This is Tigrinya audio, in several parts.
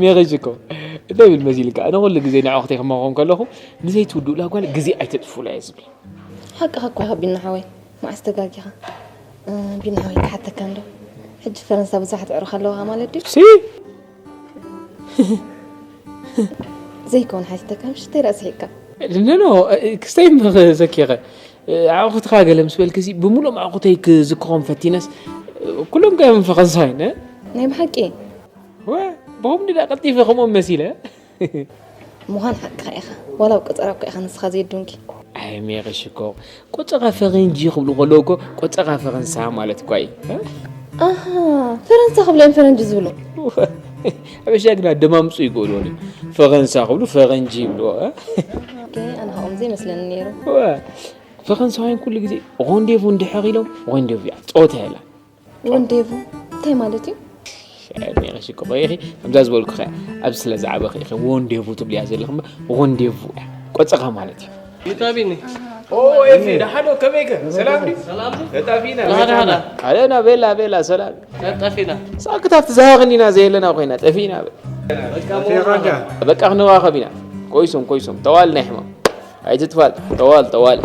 ሜሪ ሽኮር፣ እንታይ ብል መሲልካ? ኣነ ኩሉ ግዜ ንዕኹተይ ክመኽሮም ከለኹ፣ ንዘይትውድኡላ ጓል ግዜ ኣይተጥፉላ እየ ዝብል። ሓቅኻ እኮ ኢኻ ቢና ሓወይ፣ መዓስ ተጋጊኻ? እ፣ ቢና ሓወይ ክሓተካ እንዶ፣ ሕጂ ፈረንሳ ብዙሓት ኣዕሩኽ ኣለዋኻ ማለት ድዩ? ሲ ዘይከውን ሓቲተካ ምሽ ተይ ርእሲ ሒካ። ኖ ኖ፣ ክስተይ ምኽ ዘኪኸ ኣዕኹትኻ ገለ ምስ በልክሲ ብምሉኦም ኣዕኹተይ ክዝክሮም ፈቲነስ፣ ኩሎም ከ ፈረንሳይን እ? ናይ ብሓቂ? ወ ብኹም ድዳ ቀልጢፈ ከምኦም መሲለ። ምዃን ሓቅኻ ኢኻ። ዋላ ኣብ ቀጸራ እኮ ኢኻ ንስኻ ዘየዱንኪ። ኣይ ሜሪ ሽኮር፣ ቆጸኻ ፈረንጂ ክብሉ ከለዉ እኮ ቆጸኻ ፈረንሳ ማለት እኳ እዩ። ኣሃ፣ ፈረንሳ ክብሉ እዮም ፈረንጂ ዝብሉ። ሓበሻ ግና ደማምፁ ይገብርዎ እዮም። ፈረንሳ ክብሉ ፈረንጂ ይብልዎ። ኦኬ፣ ኣነ ካብኦም ዘይመስለኒ ነይሩ። ወ፣ ፈረንሳውያን ኩሉ ግዜ ሮንዴቭ እንድሕር ኢሎም ሮንዴቭ እያ፣ ፀወታ የላ። ሮንዴቭ እንታይ ማለት እዩ? ሜሪ ሽኮር ኢኺ ከምዛ ዝበልኩኺ እያ። ኣብዚ ስለ ዝዓበኺ ኢኺ ሮንዴቭ ትብልያ ዘለኺ እምበር ሮንዴቭ እያ። ቆጸኻ ማለት እዩ። ይታቢኒ። ኦ፣ ኤፊ፣ ደሓን ዶ? ከመይከ? ሰላም ድዩ? ሰላም ድዩ? ተጣፊና። ደሓን፣ ደሓን። ኣለና፣ ቤላ፣ ቤላ፣ ሰላም። ተጣፊና። ሳክት ኣብቲ ዝሃቕን ኢና ዘየለና ኮይና፣ ጠፊና በል። በቃ ክንራኸብ ኢና። ኮይሶም፣ ኮይሶም። ተዋል ናይ ሕማም። ኣይትትፋል። ተዋል፣ ተዋል።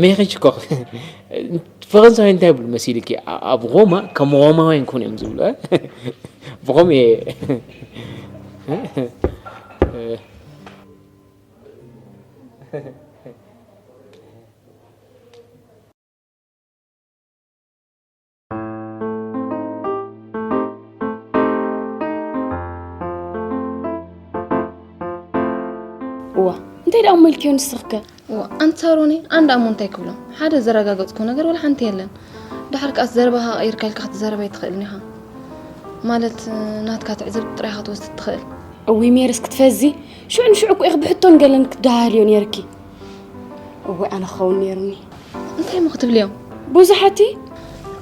ሜሪ ሽኮር፣ ፈረንሳውያን እንታይ ይብሉ መሲልኪ? ኣብ ሮማ ከም ሮማውያን ኮን እዮም ዝብሉ። እ? ብኸምኡ እየ። እዋ፣ እንታይ ደኣ እሞ ኢልክዮ ንስኽከ? እዋ፣ ኣንቲ ሳሮኒ፣ ኣነ ደኣ እሞ እንታይ ክብሎም? ሓደ ዘረጋገጽኩ ነገር ወላ ሓንቲ የለን። ደሓር ከኣስ ዘረባኻ ቀይርካ ኢልካ ክትዛረብ ኣይትኽእልን ኢኻ። ማለት፣ ናትካ ትዕዝብቲ ጥራይ ኢኻ ትወስድ ትኽእል። እውይ ሜሪስ ክትፈዚ፣ ሽዑ ንሽዑ እኮ ኢኺ ብሕቶን ገለን ክትደሃልዮ ኔርኪ። እወ፣ ኣነ ክኸውን ነይሩኒ። እንታይ እሞ ክትብልዮ? ብዙሓት።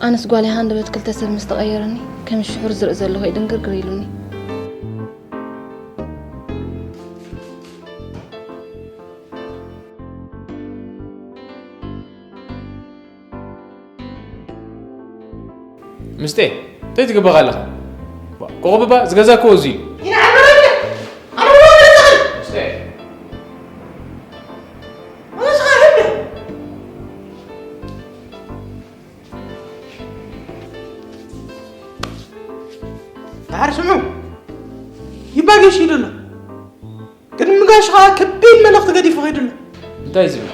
ኣነስ ጓለይ ሃንደበት ክልተ ሰብ ምስ ተቐየረኒ፣ ከም ሽሑር ዝርኢ ዘለኹ እዩ ድንግርግር ኢሉኒ። ምስጤ፣ እንታይ ትግበኻ ኣለኻ? ኮኾብ እባ ዝገዛእክዎ እዚ እዩ። ይንዓል በረድ! ኣነ ብሎ በረድ! ምስጤ። ኣነ ስኻ ሕደ! ደሓር ስምዑ፣ ይባገሽ ኢሉ ኣሎ። ቅድሚ ጋሽ ኸዓ ከቢድ መልእኽቲ ገዲፉ ኸይዱ ኣሎ። እንታይ ዝብል?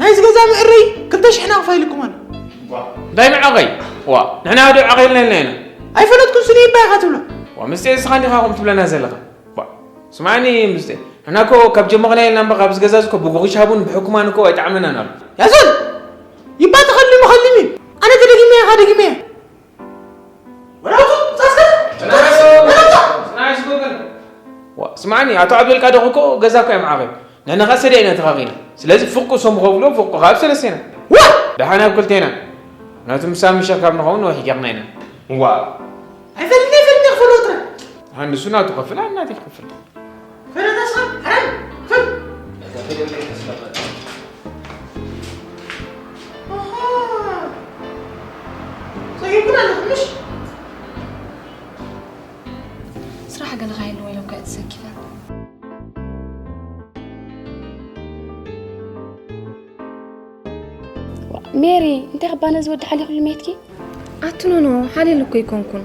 ናይዚ ገዛ ምዕረይ ክልተ ሽሕ ናቕፋ ኢልኩም ኣሎ። እንታይ መዓቐይ? ዋ፣ ንሕና ዶ ዓቐልና ኢልና ኢና? ኣይፈለጥኩን፣ ስኒ ይባ ኢኻ ትብሎ። ዋ፣ ምስቲ እስኻ እንዲኻ ከምኡ ትብለና ዘለኻ? ዋ፣ ስማዕኒ ምስቲ፣ ንሕና እኮ ካብ ጀመርና ኢልና እምበር ካብዚ ገዛ እዚ እኮ ብጉርሻ ቡን ብሕኩማን እኮ ኣይጠዓመናን ኣሎ። ያዞን! ይባ ተኸሊሙ ኸሊሙ እዩ። ኣነ ተደጊመ ኢኻ ደጊመ እየ። ወላውቱ፣ ጻስከ? ወላውቱ! ዋ፣ ስማዕኒ፣ ኣቶ ዓብደልቃድር እኮ ገዛ እኮ እዮም ዓቐብ። ንሕና ኸኣ ሰዲያ ኢና ተኻኺና። ስለዚ ፍርቁ እሶም ኸብሎ፣ ፍርቁ ኸኣ ኣብ ሰለስተ ኢና። ዋ! ደሓን ኣብ ክልተ ኢና። ናቱ ምሳብ ምሸት ካብ ንኸውን ነዊሕ ጌርና ኢና። ዋ! ኣይፈልኒ፣ ኣይፈልኒ፣ ክፈሎ ጥራይ። ሃንሱ ናቱ ከፍል፣ ኣነ ናተይ ክኸፍል። ፈረዳ ሰብ፣ ሓራም፣ ፈል። ኣሃ። ጸጊብኩን ኣለኹም፣ ምሽ? ስራሕ ገለ ካይህልዎ ኢለ እኮ እየ ተሰኪፈ። ሜሪ፣ እንታይ ኸባ ነዚ ወዲ ሓሊኹሉ ሜትኪ? ኣቲ ኖኖ፣ ሓሊሉ እኮ ኣይኮንኩን።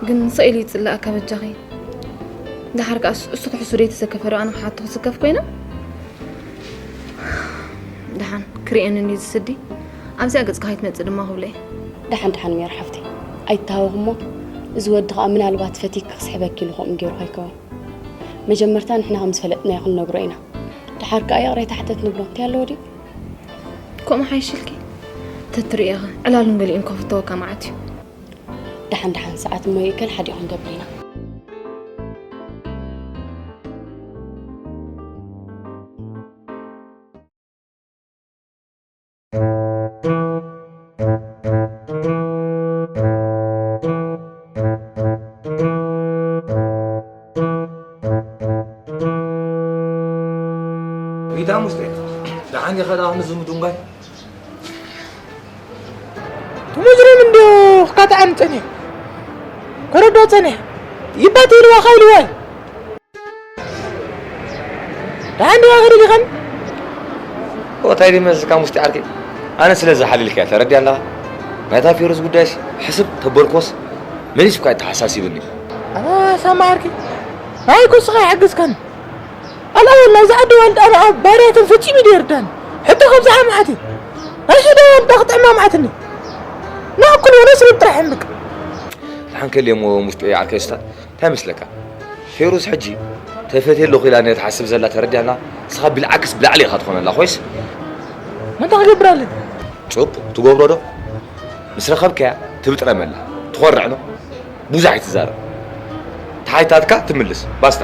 ግን ስቕ ኢሉ ይጽላኣካ በጃኺ። ደሓር ከኣ እሱ፣ እሱ ክሕሱ ደይተሰከፈ ዶ ኣነ ክሓቶ ክስከፍ ኮይነ? ደሓን ክርእየኒ እንድዩ ዝስዲ። ኣብዚኣ ገጽካ ከይትመጽእ ድማ ክብሎ እየ። ደሓን፣ ደሓን ሜሪ ሓፍተይ። ኣይትተሃወኺ እሞ፣ እዚ ወዲ ከኣ ምናልባት ፈቲኪ ክስሕበኪ ኢሉ ከምኡ ገይሩ ከይከውን። መጀመርታ ንሕና ከም ዝፈለጥናዮ ክንነግሮ ኢና። ደሓር ከኣ ይቕሬታ ሕተት ንብሎ። እንታይ ኣለዎ ድዩ? ከምኡ ሓይሽ ኢልኪ? ተትርእዪ ኢኺ፣ ዕላሉን ገሊኡን ከፍተወካ መዓት እዩ። ደሓን ደሓን ሰዓት እሞ ይእከል፣ ሓዲኡ ክንገብር ኢና። ይኸዳ ንዝም ድንጓይ። እቲ ሙጅሪም እንዶ ክካትዓኒ ጸኒሑ። ከረዶ ጸኒሑ። ይባት ኢልዋ ካይልዋይ። ደሓን ዲኻ ክርኢ ዲኻን? እንታይ ድዩ መስልካ ሙስጢ ዓርከይ? ኣነ ስለ ዝሓልልካ እያ ተረድያ ኣለኻ? ናይታ ፌሩዝ ጉዳይስ ሕስብ ተበልኮስ መሊስካ እተሓሳሲብኒ። ኣነ ሳማ ዓርከይ፣ ናይ ኩስኻ ይሕግዝካን። ኣልኣወል ናይዛ ዓዲ ዋልድ ኣነ ኣብ ባርያተን ፈጺሙ ደየርዳን። ሕቶ ከምዚ ዓማሓት እዩ። ናይ ሽዳ ዋልዳ ክጥዕማ ማሓትኒ። ንኣኩል ወነ ስርብ ጥራሕ እምልክ። ደሓን ከልየ እሞ ሙስጢ ዓርከይ ስታ፣ እንታይ መስለካ? ፌሩዝ ሕጂ ተፈትየ ኣለኹ ኢላ እያ ትሓስብ ዘላ ተረዲኣና። ንስኻ ቢልዓክስ ብላዕሊ ኢኻ ትኾነላ ኮይስ? መን እንታይ ክገብር ኣለኒ? ጽቡቕ ትገብሮ ዶ? ምስ ረኸብካያ ትብጥረመላ። ትኾርዕ ዶ? ብዙሕ ኣይትዛረብ። ተሓይታትካ ትምልስ። ባስታ።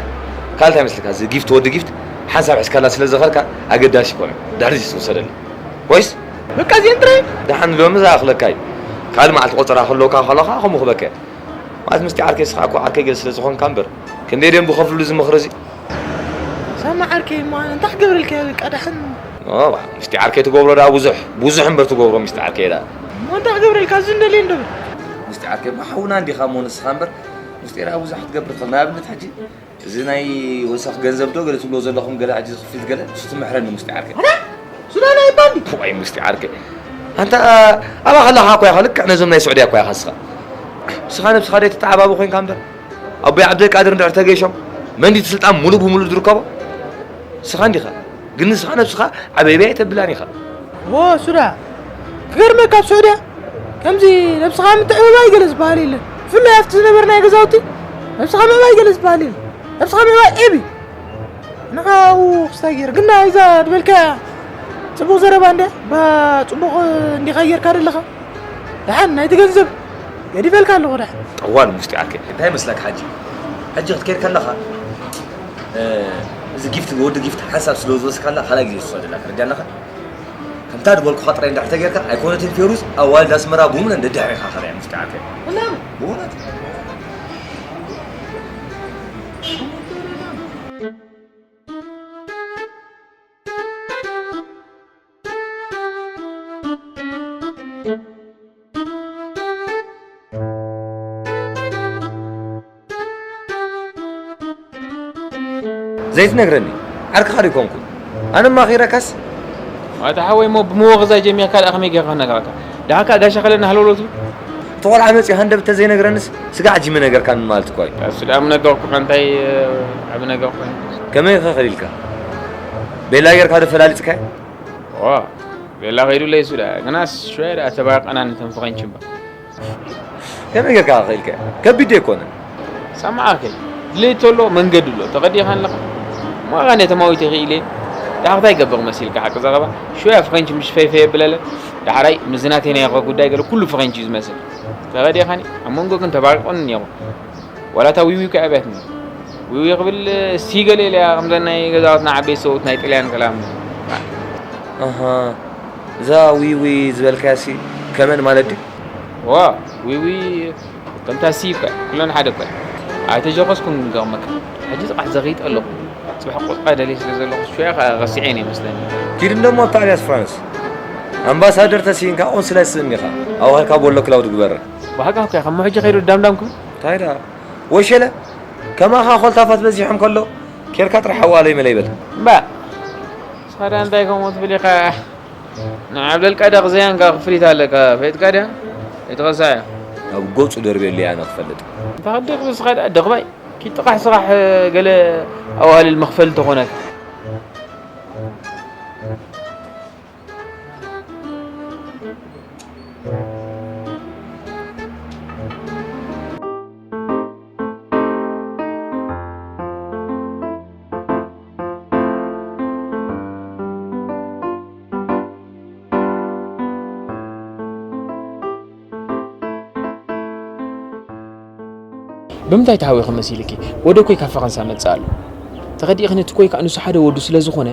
ካልእ እንታይ መስለካ? እዚ ጊፍት ወዲ ጊፍት ሓንሳብ ሒዝካላ ስለ ዝኸድካ ኣገዳሲ ይኮነ። ድሕሪ እዚ ትውሰደሉ። ኮይስ? በቃ እዚአን ጥራይ? ደሓን ሎሚ ዝኣኽለካ እዩ። ካልእ መዓልቲ ቆጸራ ከለውካ ከለኻ ከምኡ ክበከ። ማለት ምስቲ ዓርከይ ስኻ እኮ ዓርከይ ገለ ስለ ዝኾንካ እምበር፣ ክንደይ ድዮም ብኸፍልሉ እዚ ምኽሪ እዚ? ሳማ ዓርከይ እሞ ኣነ እንታይ ክገብረልካ እየ በቃ ደሓን። ኦ፣ ዋ፣ ምስቲ ዓርከይ ትገብሮ ደኣ ብዙሕ፣ ብዙሕ እምበር ትገብሮ ምስቲ ዓርከይ ደኣ። እሞ እንታይ ክገብረልካ እዚ እንደልየ እንዶ በል። ምስቲ ዓርከይ እሞ ሓውና እንዲኻ እሞ ንስኻ እምበር፣ ምስጢራ ብዙሕ ክትገብር ትኽእል። ንኣብነት ሕጂ እዚ ናይ ወሰኽ ገንዘብ ዶ ገለ ትብሎ ዘለኹም ገለ ሕጂ ዝኽፊት ገለ እሱ ትምሕረኒ ምስቲ ዓርከይ። ኣታ ሱዳን ኣይባል ድዩ? ዋይ ምስቲ ዓርከይ። ኣንታ ኣብኣ ከለኻ እኮ ኢኻ ልክዕ ነዞም ናይ ስዑድያ እኮ ኢኻ ንስኻ። ንስኻ ነብስኻ ደይ ትተዓባቢ ኮይንካ እምበር። ኣቦይ ዓብደልቃድር እንድሕር ተገይሾም መን ድዩ እቲ ስልጣን ሙሉእ ብሙሉእ ዝርከቦ? ንስኻ እንዲኻ። ግን ንስኻ ነብስኻ ዓበይበይ ኣይተብላን ኢኻ። ዎ ሱዳ፣ ክገርመካ ኣብ ስዑድያ ከምዚ ነብስኻ ምትዕብባይ ገለ ዝበሃል የለን። ብፍላይ ኣብቲ ዝነበርናዮ ገዛውቲ ነብስኻ ምዕባይ ገለ ዝበሃል የለን። ነብስኻ ምዕባይ ዒብ እዩ። ንኻ ኣብኡ ክስታይ ገይረ። ግን ናይዛ ዝበልካያ ጽቡቕ ዘረባ እንደ፣ ባ ጽቡቕ እንዲኻ ጌርካ ዘለኻ። ደሓን ናይቲ ገንዘብ ገዲፈልካ ኣለኹ ደሓን። ጠዋል ሙስጢ ዓርከይ፣ እንታይ ይመስለካ ሕጂ? ሕጂ ክትከይድ ከለኻ፣ እ፣ እዚ ጊፍት፣ ወዲ ጊፍት ሓንሳብ ስለ ዝወስካላ ካልኣይ ግዜ ትወስደላ፣ ተረዲኣለኻ? ከምታ ዝበልኩኻ ጥራይ እንድሕር ተጌርካ፣ ኣይኮነትን ፌሩዝ፣ ኣዋልድ ኣስመራ ብምሉእ ደድሕሪኻ ከሪያ ሙስጢ ዓርከይ። ብእውነት? ዘይትነግረኒ? ዓርክኻ ዶ ኣይኮንኩን? ኣነ ማኺረካስ? ኣታ ሓወይ እሞ ብምወቕዛ ጀሚርካ ደኣ ከመይ ጌርካ ክነግረካ? ደሓር ከኣ ጋሻ ከለና ሃለውለው ትብል? እቲ ቆልዓ መጺኡ ሃንደበት ተዘይነግረንስ ስጋዕ ሕጂ ምነገርካኒ ማለት እኮ እዩ። እሱ ደኣ ምነገርኩኻ እንታይ ዓቢ ነገር ኮይኑ? ከመይ ኢኻ ከሊልካ? ቤላ ጌርካ ዶ ፈላሊጽካዮ? ዋ፣ ቤላ ከይዱለይ እሱ ደኣ። ግናስ ሽወያ ደኣ ተባረቐና ነተን ፈረንጂ እምበር። ከመይ ጌርካ ክኢልካ? ከቢድ ዶ ኣይኮነን? ሰማዕከ፣ ድሌት ተሎ መንገዲ ኣሎ። ተቐዲኻ ኣለኻ። እሞ ኣነ ተማዊተ ክኢለ። ደሓር እንታይ ይገብር መሲልካ ሓቂ ዘረባ? ሽወያ ፍሬንች ምሽ ፈይፈይ የብለለን። ዳሕራይ ምስዚ ናተይ ናይ ጉዳይ ገለ ኩሉ ፍሬንች እዩ ዝመስል። ተረዲኻኒ? ኣብ መንጎ ግን ተባሪቑኒ ነይሩ። ዋላ እታ ዊዊ እኮ ኣብያትኒ። ዊዊ ክብል እስቲ ገለ ኢለያ፣ ከምዘን ናይ ገዛውትና ዓበይቲ ሰብኡት ናይ ጥልያን ከላም። ኣሃ፣ እዛ ዊዊ ዝበልካያሲ ከመን ማለት ድዩ? ዋ፣ ዊዊ ከምታ ሲ እኮ እያ፣ ኩለን ሓደ እኮ እያ። ኣይተጀኸስኩን ክገርመካ። ሕጂ ጽባሕ ዘኺጥ ኣለኹ። ጽባሕ ቆጥቃ ደልየ ስለ ዘለኹ፣ ሽያ ኸኣ ረሲዐ እየ ይመስለኒ። ኪድ እንደሞ ኣብታ ኣልያስ ፍራንስ። ኣምባሳደር ተሲኢንካ ቆንስላ ይስእን ኢኻ። ኣዋህልካ ቦሎ ክላውድ ግበረ። ብሃቃ እኮ እያ፣ ካብ ሕጂ ከይዱ ዳምዳም ክብል። እንታይ ደኣ? ወሸለ፣ ከማኻ ኮልታፋት በዚሖም ከሎ፣ ኬርካ ጥራሕ ኣዋለይ መለይ በል። እምባ፣ ንስኻ ደኣ እንታይ ከምኡ ትብል ኢኻ? ንዓብደልቃድር ዘያንካ ክፍሊት ኣለካ፣ ፈይጥካ ድያ? ኣይትረሳዕ እያ። ኣብ ገጹ ደርብየሉ እየ ኣነ ክፈልጥ። እንተ ኸድኽ ንስኻ ደኣ ድኽባይ፣ ኪድ ጥቓሕ ስራሕ ገለ ኣዋልል መኽፈሊ ተኾነካ። ብምንታይ ተሃዊኸ መሲልኪ? ወደ ኮይ ካብ ፈረንሳ መጽእ ኣሎ። ተኸዲእኽኒ እቲ ኮይ ከኣ ንሱ ሓደ ወዱ ስለ ዝኾነ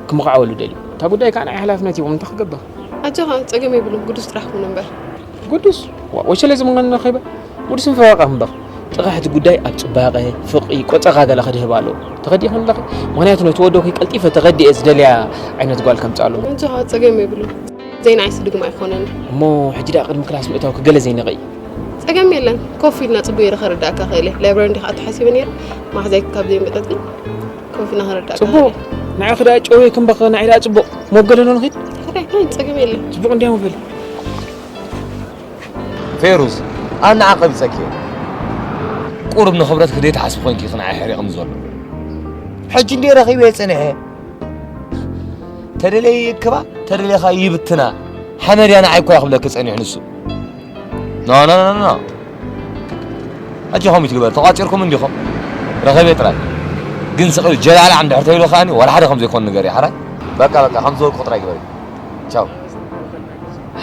ክምቕዓወሉ ደልዩ። እታ ጉዳይ ከኣ ንዓይ ሓላፍነት ሂቦም እንታይ ክገብር? ኣጆኻ፣ ጸገም የብሉን፣ ግዱስ ጥራሕ ኩን እምበር። ግዱስ? ዋ-፣ ወሸለ ዝምንገኒ ረኺበ? ግዱስ ምፍራቕ እምበር። ጥቕሕቲ ጉዳይ ኣብ ጽባቐ፣ ፍቕሪ፣ ቆጸራ ገለ ክድህብ ኣለዎ። ተረዲእኽኒ ኣለኺ? ምኽንያቱ ነቲ ወዶ ከይቀልጢፈ ተረዲኤ ዝደልያ ዓይነት ጓል ከምጽኣሉ። እንጂ ኸዓ ጸገም የብሉን። ዘይንዓይ ስድግም ኣይኮነን። እሞ ሕጂ ደኣ ቅድሚ ክላስ ምእታው ክገለ ዘይነቐይ? ጸገም የለን። ኮፍ ኢልና ጽቡቕ ኢለ ከረዳእካ ክእል እየ። ላይብረሪ እንዲኻ ኣተሓሲበ ነይረ። ማሕዛይ ካብ ዘይመጠጥ ግን ኮፍ ኢልና ከረዳእካ ጽቡቕ። ክእል እየ። ንዓኺ ደኣ ጨውየ ክንበኸ ንዓይ ደኣ ጽቡቕ። ሞገለሎ ንኺድ? ሕራይ፣ ናይ ጸገም የለን። ጽቡቕ እንድያ መበል። ፌሩዝ፣ ኣነ ዓቐብ ይጸኪ። ቁሩብ ንኽብረት ክደይ ትሓስቢ ኮንኪ ኢኺ ንዓይ ሕሪቕኒ ዘሎ። ሕጂ እንድየ ረኺበ ጸኒሐ። ተደለየ ይእክባ፣ ተደለኻ ይብትና። ሓመድ እያ ንዓይ እኮ እያ ክብለኪ ጸኒሑ ንሱ። ኖ፣ ኖ፣ ኖ፣ ኖ። ሕጂ ከምኡ ትግበር፣ ተቋጺርኩም እንዲኹም። ረኸቤ ጥራይ። ግን ስቕ ኢሉ ጀላዕላዕ እንድሕር ተይሉ ከኣኒ፣ ዋላ ሓደ ከም ዘይኮን ንገሪ፣ ሓራይ? በቃ፣ በቃ፣ ከም ዝበልኩ ጥራይ ግበሪ። ቻው።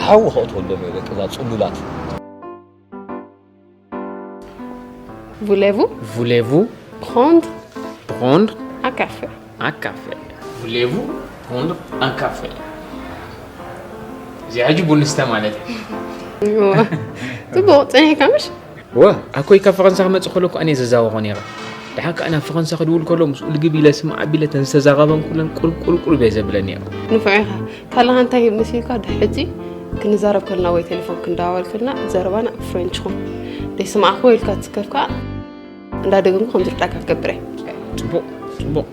ሓዊ ከእትወሎም እየ፣ ደቂ እዛ ጽሉላት። Voulez-vous Voulez-vous prendre prendre un café ? Un café. Voulez-vous prendre un café ? እዚኣ ሕጂ ቡን ስተ ማለት እዩ። እዋ፣ ጽቡቕ፣ ጸኒሕካ ምሽ? እወ፣ ኣኮይ ካብ ፈረንሳ ክመጽእ ከሎ እኮ ኣነ እየ ዘዛወኾ ነይረ። ደሓር ከኣ ናብ ፈረንሳ ክድውል ከሎ ምስኡ ልግብ ኢለ ስም ኣቢለ ተን ዝተዛረበን ኩለን ቁልብ ቁልብ ቁልብ እየ ዘብለን ነይረ። ንፉዕ ኢኻ። ካላኻ እንታይ መሲልካ፣ ድሕጂ ክንዛረብ ከለና ወይ ቴሌፎን ክንደዋወል ከለና ዘረባና ፍሬንች ኹን። ዘይስማዕኩ ኢልካ ትስከፍ ከኣ እንዳደገምኩ ከም ዝርዳእካ ክገብር እየ። ጽቡቕ፣ ጽቡቕ።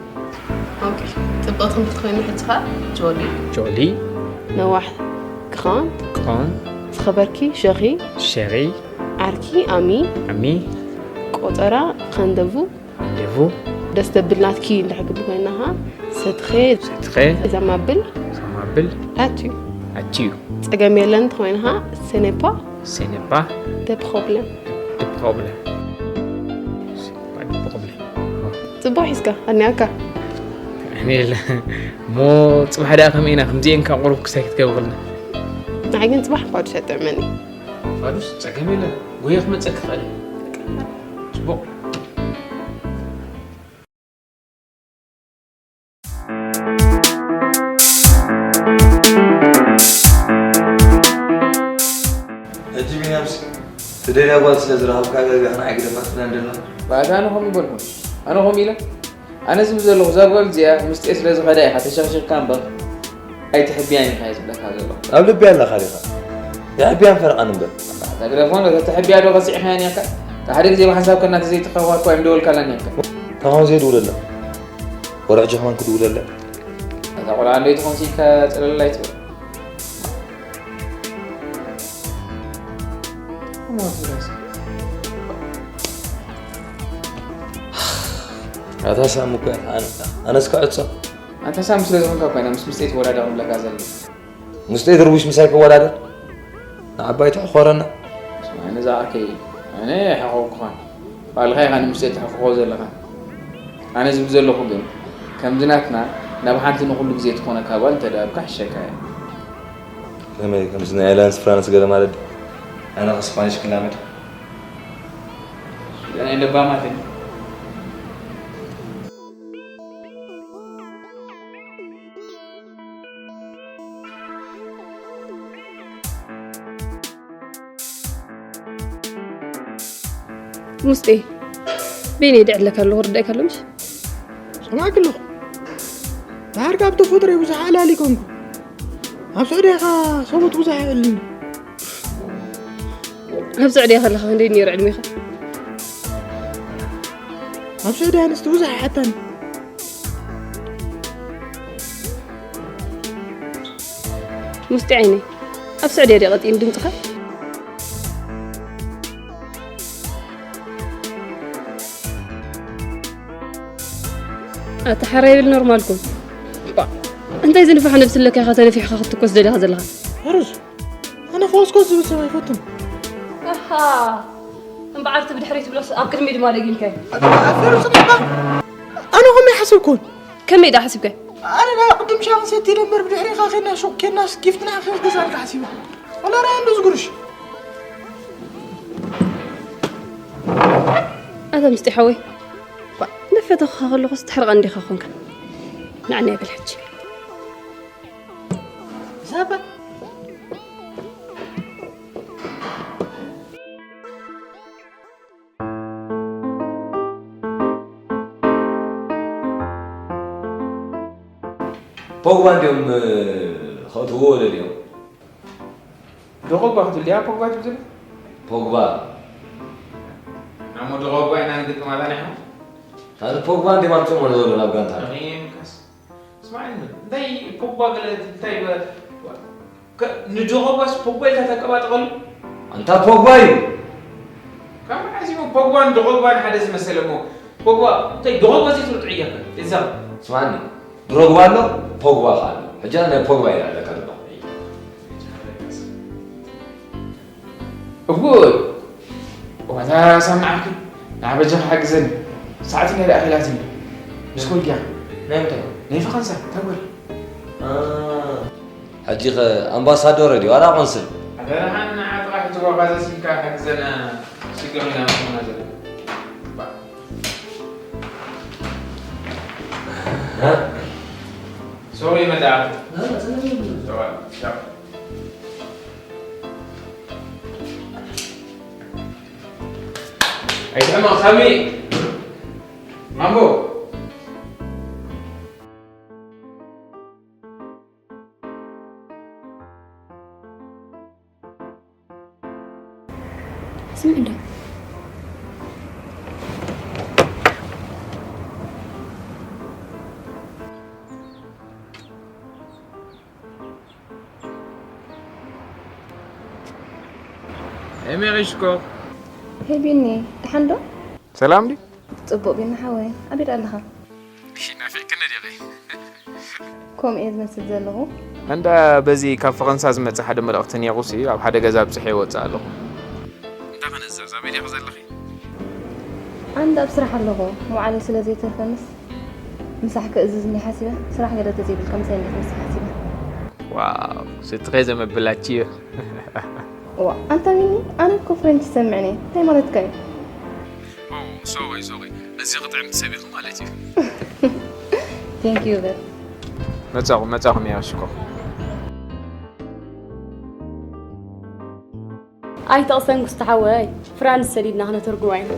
ኦኬ። ጽብቕቲ ክትኮይኒ ሕጂ ከኣ ጆሊ። ጆሊ። ነዋሕ ክኻን። ክኻን። ዝኸበርኪ ሸኺ። ሸኺ። ዓርኪ ኣሚ። ኣሚ። ቆጸራ ኸንደቡ። ሌቡ። ደስ ተብል ናትኪ እንድሕር ግቢ ኮይና ኸኣ ሰትኸ። ሰትኸ። ዘማብል። ዘማብል። ኣትዩ። ኣትዩ። ጸገም የለን እንተኾይንኻ፣ ce n'est pas Ce n'est pas de problème. De problème. C'est pas de problème. ጽቡቕ ሒዝካ፣ ኣኒኣካ። ኣነ የለ። እሞ ጽባሕ ደኣ ከመይ ኢና፣ ከምዚኤን ካብ ቁሩብ ክሳይ ክትገብርልና? ንዓይ ግን ጽባሕ ፋዱሽ ኣይጥዕመኒ። ፋዱሽ ጸገም የለን። ጎየ ክመጸኪ ይኽእል እየ። ጽቡቕ። ሕጂ ቢንያምስ፣ ትደልያ ጓል ስለ ዝረኸብካ፣ ገርቢኻ ንዓይ ግደፋትኒ እንድላ። ባእታ ኣነ ከምኡ ይበልኩን። ኣነ ከምኡ ኢለ? ኣነ ዝብል ዘለኹ፣ እዛ ጓል እዚኣ ምስጢር ስለ ዝኸዳ ኢኻ ተሸኽሺኽካ እምበር፣ ኣይትሕብያን ኢኻ እየ ዝብለካ ዘለኹ። ኣብ ልቢ ኣለኻ ዲኻ? የሕብያን ፈረቓን እምበር። እታ ግደፎ፣ ነታ ተሕብያ ዶ ረሲዕኻያ ነይርካ? እታ ሓደ ግዜ ብሓንሳብ ከና ተዘይትኸዋ እኳ ኣይምደወልካላን ነይርካ። እንታይ ኾን ዘይድውለላ? ወረ ሕጂ ከማን ክድውለላ? እታ ቆልዓ እንዶ ኣይትኾንሲ ኢልካ ጸለለላ ኣይትበል። ኣታ ሳሚ እኮ ኣነ፣ ኣነስ ክዕጾ። ኣንታ ሳሚ ስለ ዝኾንካ እኮ ኢና ምስ ምስጢር ትወዳደር ንብለካ ዘለና። ምስጢር ድርቡሽ ምሳይ ክወዳደር? ንዓባይ ተሕኾረና። ስማዕ፣ ነዛ ዓርከይ ኣነ ኣይሓኾርኩኻን። ባዕልኻ ኢኻ ንምስጢር ተሕኽኾ ዘለኻ። ኣነ ዝብል ዘለኹ ግን፣ ከምዚ ናትና ናብ ሓንቲ ንኹሉ ግዜ ትኾነካ ጓል እንተ ደኣ ኣብካ ሕሸካ እያ። ከመይ፣ ከምዚ ናይ ኣሊያንስ ፍራንስ ገለ ማለት ድዩ? ኣነ ከ ስፓኒሽ ክላመድ? ናይ ለባማት እዩ። ሙስጤ፣ በይነይ ድዕለካ ኣለኹ፣ ርዳእካ ኣሎ ምሽ? ሰማዕኪ ኣለኹ። ድሓር ካብ ተፈጥሮይ ብዙሕ ኣላሊ ኮንኩ። ኣብ ስዑድያ ኸኣ ሰብኡት ብዙሕ የዕልልኒ። ኣብ ስዑድያ ከለኻ ክንደይ ነይሩ ዕድሜኻ? ኣብ ስዑድያ ኣንስቲ ብዙሕ ይሓታኒ። ሙስጢ ዓይነይ፣ ኣብ ስዑድያ ድዩ ቀጢን ድምፅኻ? ኣታ ሓራይ ብል ኖርማል ኩን። ባ፣ እንታይ ዝንፋሕ ነብሲ ኣለካ ኢኻ ተነፊሕኻ ክትትኮስ ደሊኻ ዘለኻ? ሕሩስ፣ ኣነ ፈወስኮስ ዝብል ሰብ ኣይፈቱን። ኣሃ፣ እምበኣር እቲ ብድሕሪት ትብሎስ ኣብ ቅድሚ ድማ ደጊምካዮ። ኣፈር ጽቡቕ። ኣነ ከምኡ ኣይሓሰብኩን። ከመይ ደኣ ሓሲብካዮ? ኣነ ደኣ ቅድም ሻሂ ሰትየ እምበር ብድሕሪኻ ኬድና ሹቕ ኬድናስ ጊፍት ንዓኺ ክገዝኣልካ ሓሲበ። ወላ ርኣያ እንዶ ዝጉርሽ። ኣታ ምስጢ ሓወይ፣ ባ፣ ነፈተኻ ከለኹስ ትሕርቐ እንዲኻ ኮንካ። ንዓኒ ኣብል ሕጂ። ዛባ። ፖግባ እንዲኦም ከእትውዎ ደልዮም። ዶቆባ ክትብል ድያ ፖግባ ትብል? ፖግባ ናሞ ዶቆባ ኢና ንግጥማ ዛኒሖም ካልእ ፖግባ እንዲኦም ኣምፅኦም ኣሎ ዘሎ ናብ ጋንታ። ሪምካስ ስማዕኒ እንታይ ፖግባ ገለ እንታይ ንጆቆባስ ፖግባ ኢልካ ተቀባጥቀሉ። ኣንታ ፖግባ እዩ። ካብ መዓዝ እዩ ፖግባን ዶቆባን ሓደ ዝመሰለ እሞ ፖግባ እንታይ ዶቆባ ዘይትፈልጦ እያካ እዛ ስማዕኒ ድሮግባ ኣሎ ፖግባ ከ ኣሎ። ሕጂ ናይ ፖግባ ኢና ኣለካ ድማ። እወ ዋዛ ሰማዕኪ ንዓበጃ ሓግዘኒ ሰዓት ናይ ኣኺላትኒ ምስ ኮልጊያ ናይ ምንታይ? ናይ ፈኸንሳ ተጎል ሕጂ ኸ ኣምባሳዶር ድዩ ዋላ ቆንስል? ኣደራኻ ንዓጥቓ ሕጂ ዋዛ ሲልካ ሓግዘና ሽግር ኢና ምኾና ዘሎ ሶሪ መጣ ኣይትሕመቕ ሳሚ ማንጎ ስምዒ ዶ ኤሜሪ ሽኮር ሄይ ቢኒ፣ ደሓን ዶ? ሰላም ድዩ? ጽቡቕ ቢኒ ሓወይ፣ ኣበይ ኣለኻ? ናፊቅክኒ ዲኺ? ከምኡ እየ ዝመስል ዘለኹ። እንዳ በዚ ካብ ፈረንሳ ዝመጽእ ሓደ መልእኽቲ ነይሩሲ ኣብ ሓደ ገዛ ብጽሐ ይወጽእ ኣለኹ። እንታይ ከነዛዝ ኣበይ ዲኺ ዘለኺ? ኣንዳ ኣብ ስራሕ ኣለኹ። መውዓለይ ስለ ዘይተርፈንስ ምሳሕ ክእዝዝ እንዲ ሓሲበ ስራሕ ገለ ተዘይብልካ ምሳይ እንዲ ክትመጽእ ሓሲበ። ዋው ስትኸ ዘመብላችዮ ዋ ኣንታ ቢኒ ኣነ እኮ ፍሬንች ይሰምዕን እየ እንታይ ማለትካ እዩ? ሶሪ ሶሪ እዚ ክጥዕም ትሰቢኹ ማለት እዩ። Thank you በል። መጻኹ መጻኹም እያ ሽኮር። ኣይተቕሰን ጉስቲ ሓወይ ፍራንስ ሰዲድና ክነተርጉማ ኢና።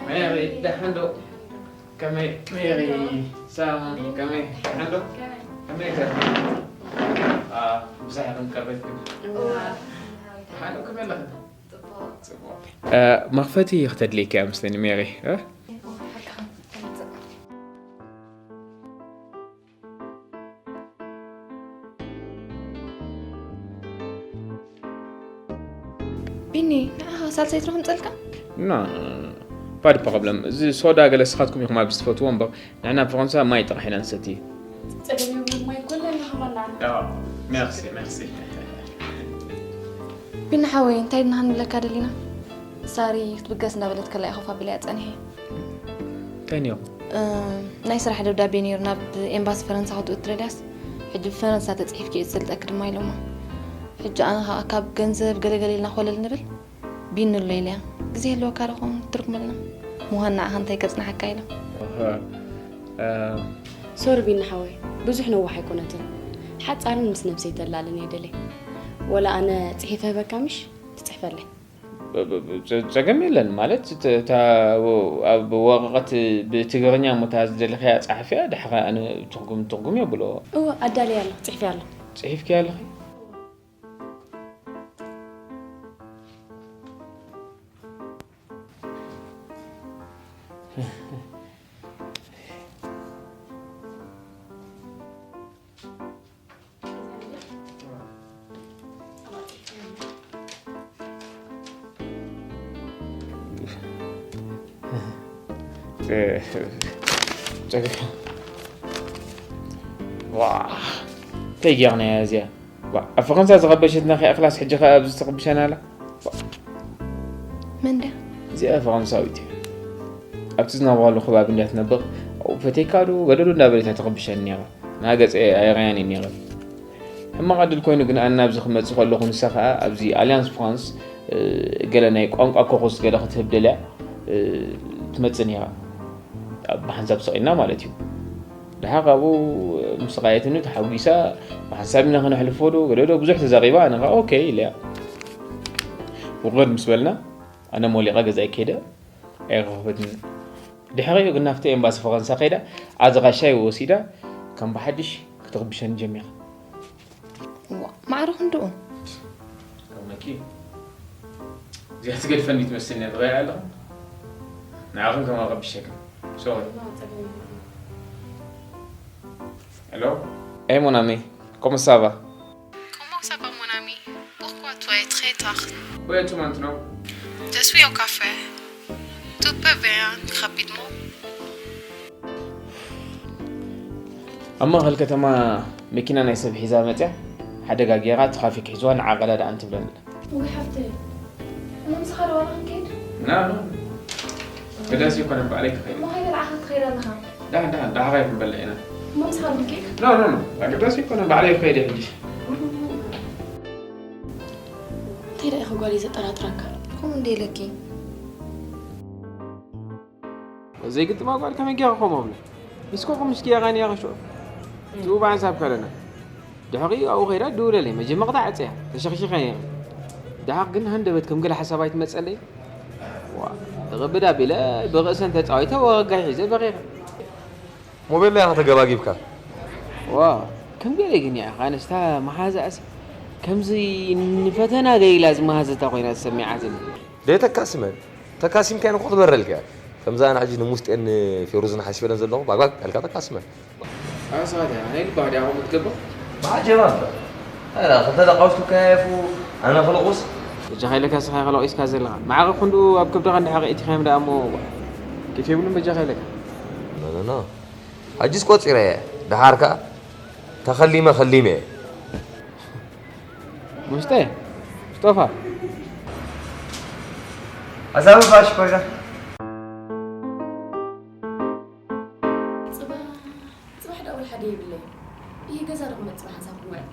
ሜሪ ደሓን ዶ? ከመይ ሜሪ ሳም ከመይ ደሓን ዶ? ከመይ ከ ብዛዕባ ቀበልኩም ደሓን ዶ ከመይ ኣለኽን? መኽፈቲ ክተድልየኪ እያ መስለኒ ሜሪ። ቢኒ ንዓኻ ሳልሰይቲ ዶ ከምፀልካ? ና ባድ ፕሮብለም እዚ ሶዳ ገለ ስኻትኩም ኢኹም ኣብዚ ትፈትዎ እምበር ንሕና ፈረንሳ ማይ ጥራሕ ኢና ንሰቲ። ጸገም የብሉን ማይ ኮለና ከማና። ሜርሲ ሜርሲ። ቢኒ ሓወይ እንታይ ድና ክንብለካ ደሊና? ሳሪ ክትብገስ እንዳበለት ከላ ኢኹፍ ኣቢላ እያ ጸኒሐ። እንታይ ነይሩ? ናይ ስራሕ ደብዳቤ ነይሩ ናብ ኤምባሲ ፈረንሳ ክትእትረልያስ ሕጂ ብፈረንሳ ተፅሒፍኪ እየ ዝሰልጠኪ ድማ ኢሎማ። ሕጂ ኣነ ከዓ ካብ ገንዘብ ገለገለ ኢልና ኮለል ንብል ቢኒ ኣሎ ኢለያ። ግዜ ህልወካ ዶ ኸውን ትርጉመልና? ምዃን ንዓኻ እንታይ ከጽንሓካ ኢሎም። ሶሪ ቢኒ ሓወይ ብዙሕ ነዋሕ ኣይኮነትን ሓጻርን ምስ ነብሰይ ተላልን እየ ደልየ። ወላ ኣነ ጽሒፈ ህበካ ምሽ ትጽሕፈለይ። ጸገም የለን ማለት እታ ኣብ ወረቐት ብትግርኛ እሞ እታ ዝደለኽያ ጸሓፍያ ድሕኻ ኣነ ትርጉም ትርጉም የብሎ። እወ ኣዳልየ ኣለኹ ጽሒፈ ኣለኹ። ጽሒፍኪ ኣለኺ? እንታይ ጌርናያ እዚኣ ኣብ ፈረንሳ ዝቐበሸትና ከይኣኽላስ ሕጂ ከ ኣብዚ ትቕብሸና ኣላ መን ድያ? እዚኣ ፈረንሳዊት እያ ኣብቲ ዝነብረሉ ከባቢ እንድያ ትነብር ኣብኡ ፈትየካ ዶ ገደሉ እንዳበለት እያ ትቕብሸኒ ነይራ ንኣ ገፀ ኣይረኣያን እየ ነይረ ሕማቕ ዕድል ኮይኑ ግን ኣነ ናብዚ ክመፅእ ከለኹ ንሳ ከዓ ኣብዚ ኣሊያንስ ፍራንስ ገለ ናይ ቋንቋ ኮርስ ገለ ክትህብ ደልያ ትመፅእ ነይራ ብሓንሳብ ስቕ ኢልና ማለት እዩ። ደሓር ካብኡ ምስ ቐየትኒ ተሓጒሳ፣ ብሓንሳብ ኢና ከነሕልፎ ዶ ገለ ዶ ብዙሕ ተዛሪባ፣ ኣነ ኸዓ ኦኬ ኢለያ። ውቕድ ምስ በልና፣ ኣነ ሞሊቐ ገዛይ ከይደ ኣይረኸበትኒ። ድሕሪኡ ግን ናብቲ ኤምባሲ ፈረንሳ ከይዳ፣ ኣድራሻይ ወሲዳ፣ ከም ብሓድሽ ክትርብሸኒ ጀሚራ። ዋ ማዕረ ክንድኡ ከመኪ እዚኣ ትገድፈኒ ትመስልኒ ትሪኣ ኣለኹ። ንዓኹም ከም ኣቐብሸክም ሶሪ። Hello? Hey mon ami, comment ça va? Comment ça va mon ami? Pourquoi toi et très tard? Où es-tu maintenant? Je suis au café. Tu peux venir rapidement? ኣብ ማእኸል ከተማ መኪና ናይ ሰብ ሒዛ መፅያ ሓደጋ ገይራ ትራፊክ ሒዝዋ ንዓ ቀዳድኣን ትብለኒ ኣላ። ውይ ሓፍተይ፣ እሞ ምሳኻ ዶ ዋላ ክንከይድ? ና ና ገዳሲ ይኮነ ባዕለይ ክኸይድ እሞ ከይደ ንዓኻ ክትኸይድ ኣለኻ። ዳሕን ዳሕን ዳሕራይ ክንበልዕ ኢና። እሞ ምሳኻ ዶ ክንከይድ? ኖ ኖ ኖ ኣገዳሲ ይኮነ ባዕለይ ክኸይድ እየ ሕጂ። እንታይ ደኣ ኢኻ ጓለይ ዘጠራጥረካ? ከምኡ እንደ ኢለኪ ዘይግጥማ ጓል ከመይ ጌራ ከምኡ ኣብለ እስኮ ከምሽ ጌራ ኒያ ከሾ ዝቡ ብሓንሳብ ከለና ድሕሪኡ ኣብኡ ከይዳ ደውለለይ መጀመቕታ ዕፅያ ተሸኽሺኸ ነይረ ድሓር ግን ሃንደበት ከም ገለ ሓሳብ ኣይትመፀለይ ዋ እቕብድ ኣቢለ ብርእሰን ተፃዊተ ወረጋ ሒዘ በሪረ ሞቤል ኢኻ ተገባጊብካ ዋ ከም ገለ ግን እያ ኣነስታ መሓዛእሲ ከምዚ ንፈተና ገይላ ዝመሃዘታ ኮይና ዝሰሚዓትኒ ደይተካስመን ተካሲምካ እኮ ክትበረልካ እያ ከምዛ ኣነ ሕጂ ንሙስጤን ፌሩዝን ሓሲበለን ዘለኹ ባግባግ ኣልካ ተካስመን ኣሳዳ ናይ ልባ ዲያ ከምኡ ትገብር ብዓጀባ እምበር ኣላ ክልተ ደቃውስቱ ከያየፉ ኣነ ክልቁስ በጃኻ ኢለካ ስኻ ኢኻ ለቒስካ ዘለኻ ማዕረ ክንዱ ኣብ ከብድኻ እንድሕር ኣእቲኻዮም ደኣ እሞ ኬፍ የብሉን በጃኻ ኢለካ ኖ ኖ ኖ ሕጂስ ቆፂረ እየ ደሓር ከኣ ተኸሊመ ከሊመ እየ ሙስጠ ሙስጠፋ ኣዛብእ ባሽ ኮይና ፅባሕ ፅባሕ ደኣ ወላ ሓደ የብለይ ይህ ገዛ ዶ ክመፅእ ሓንሳብ ክምውዕል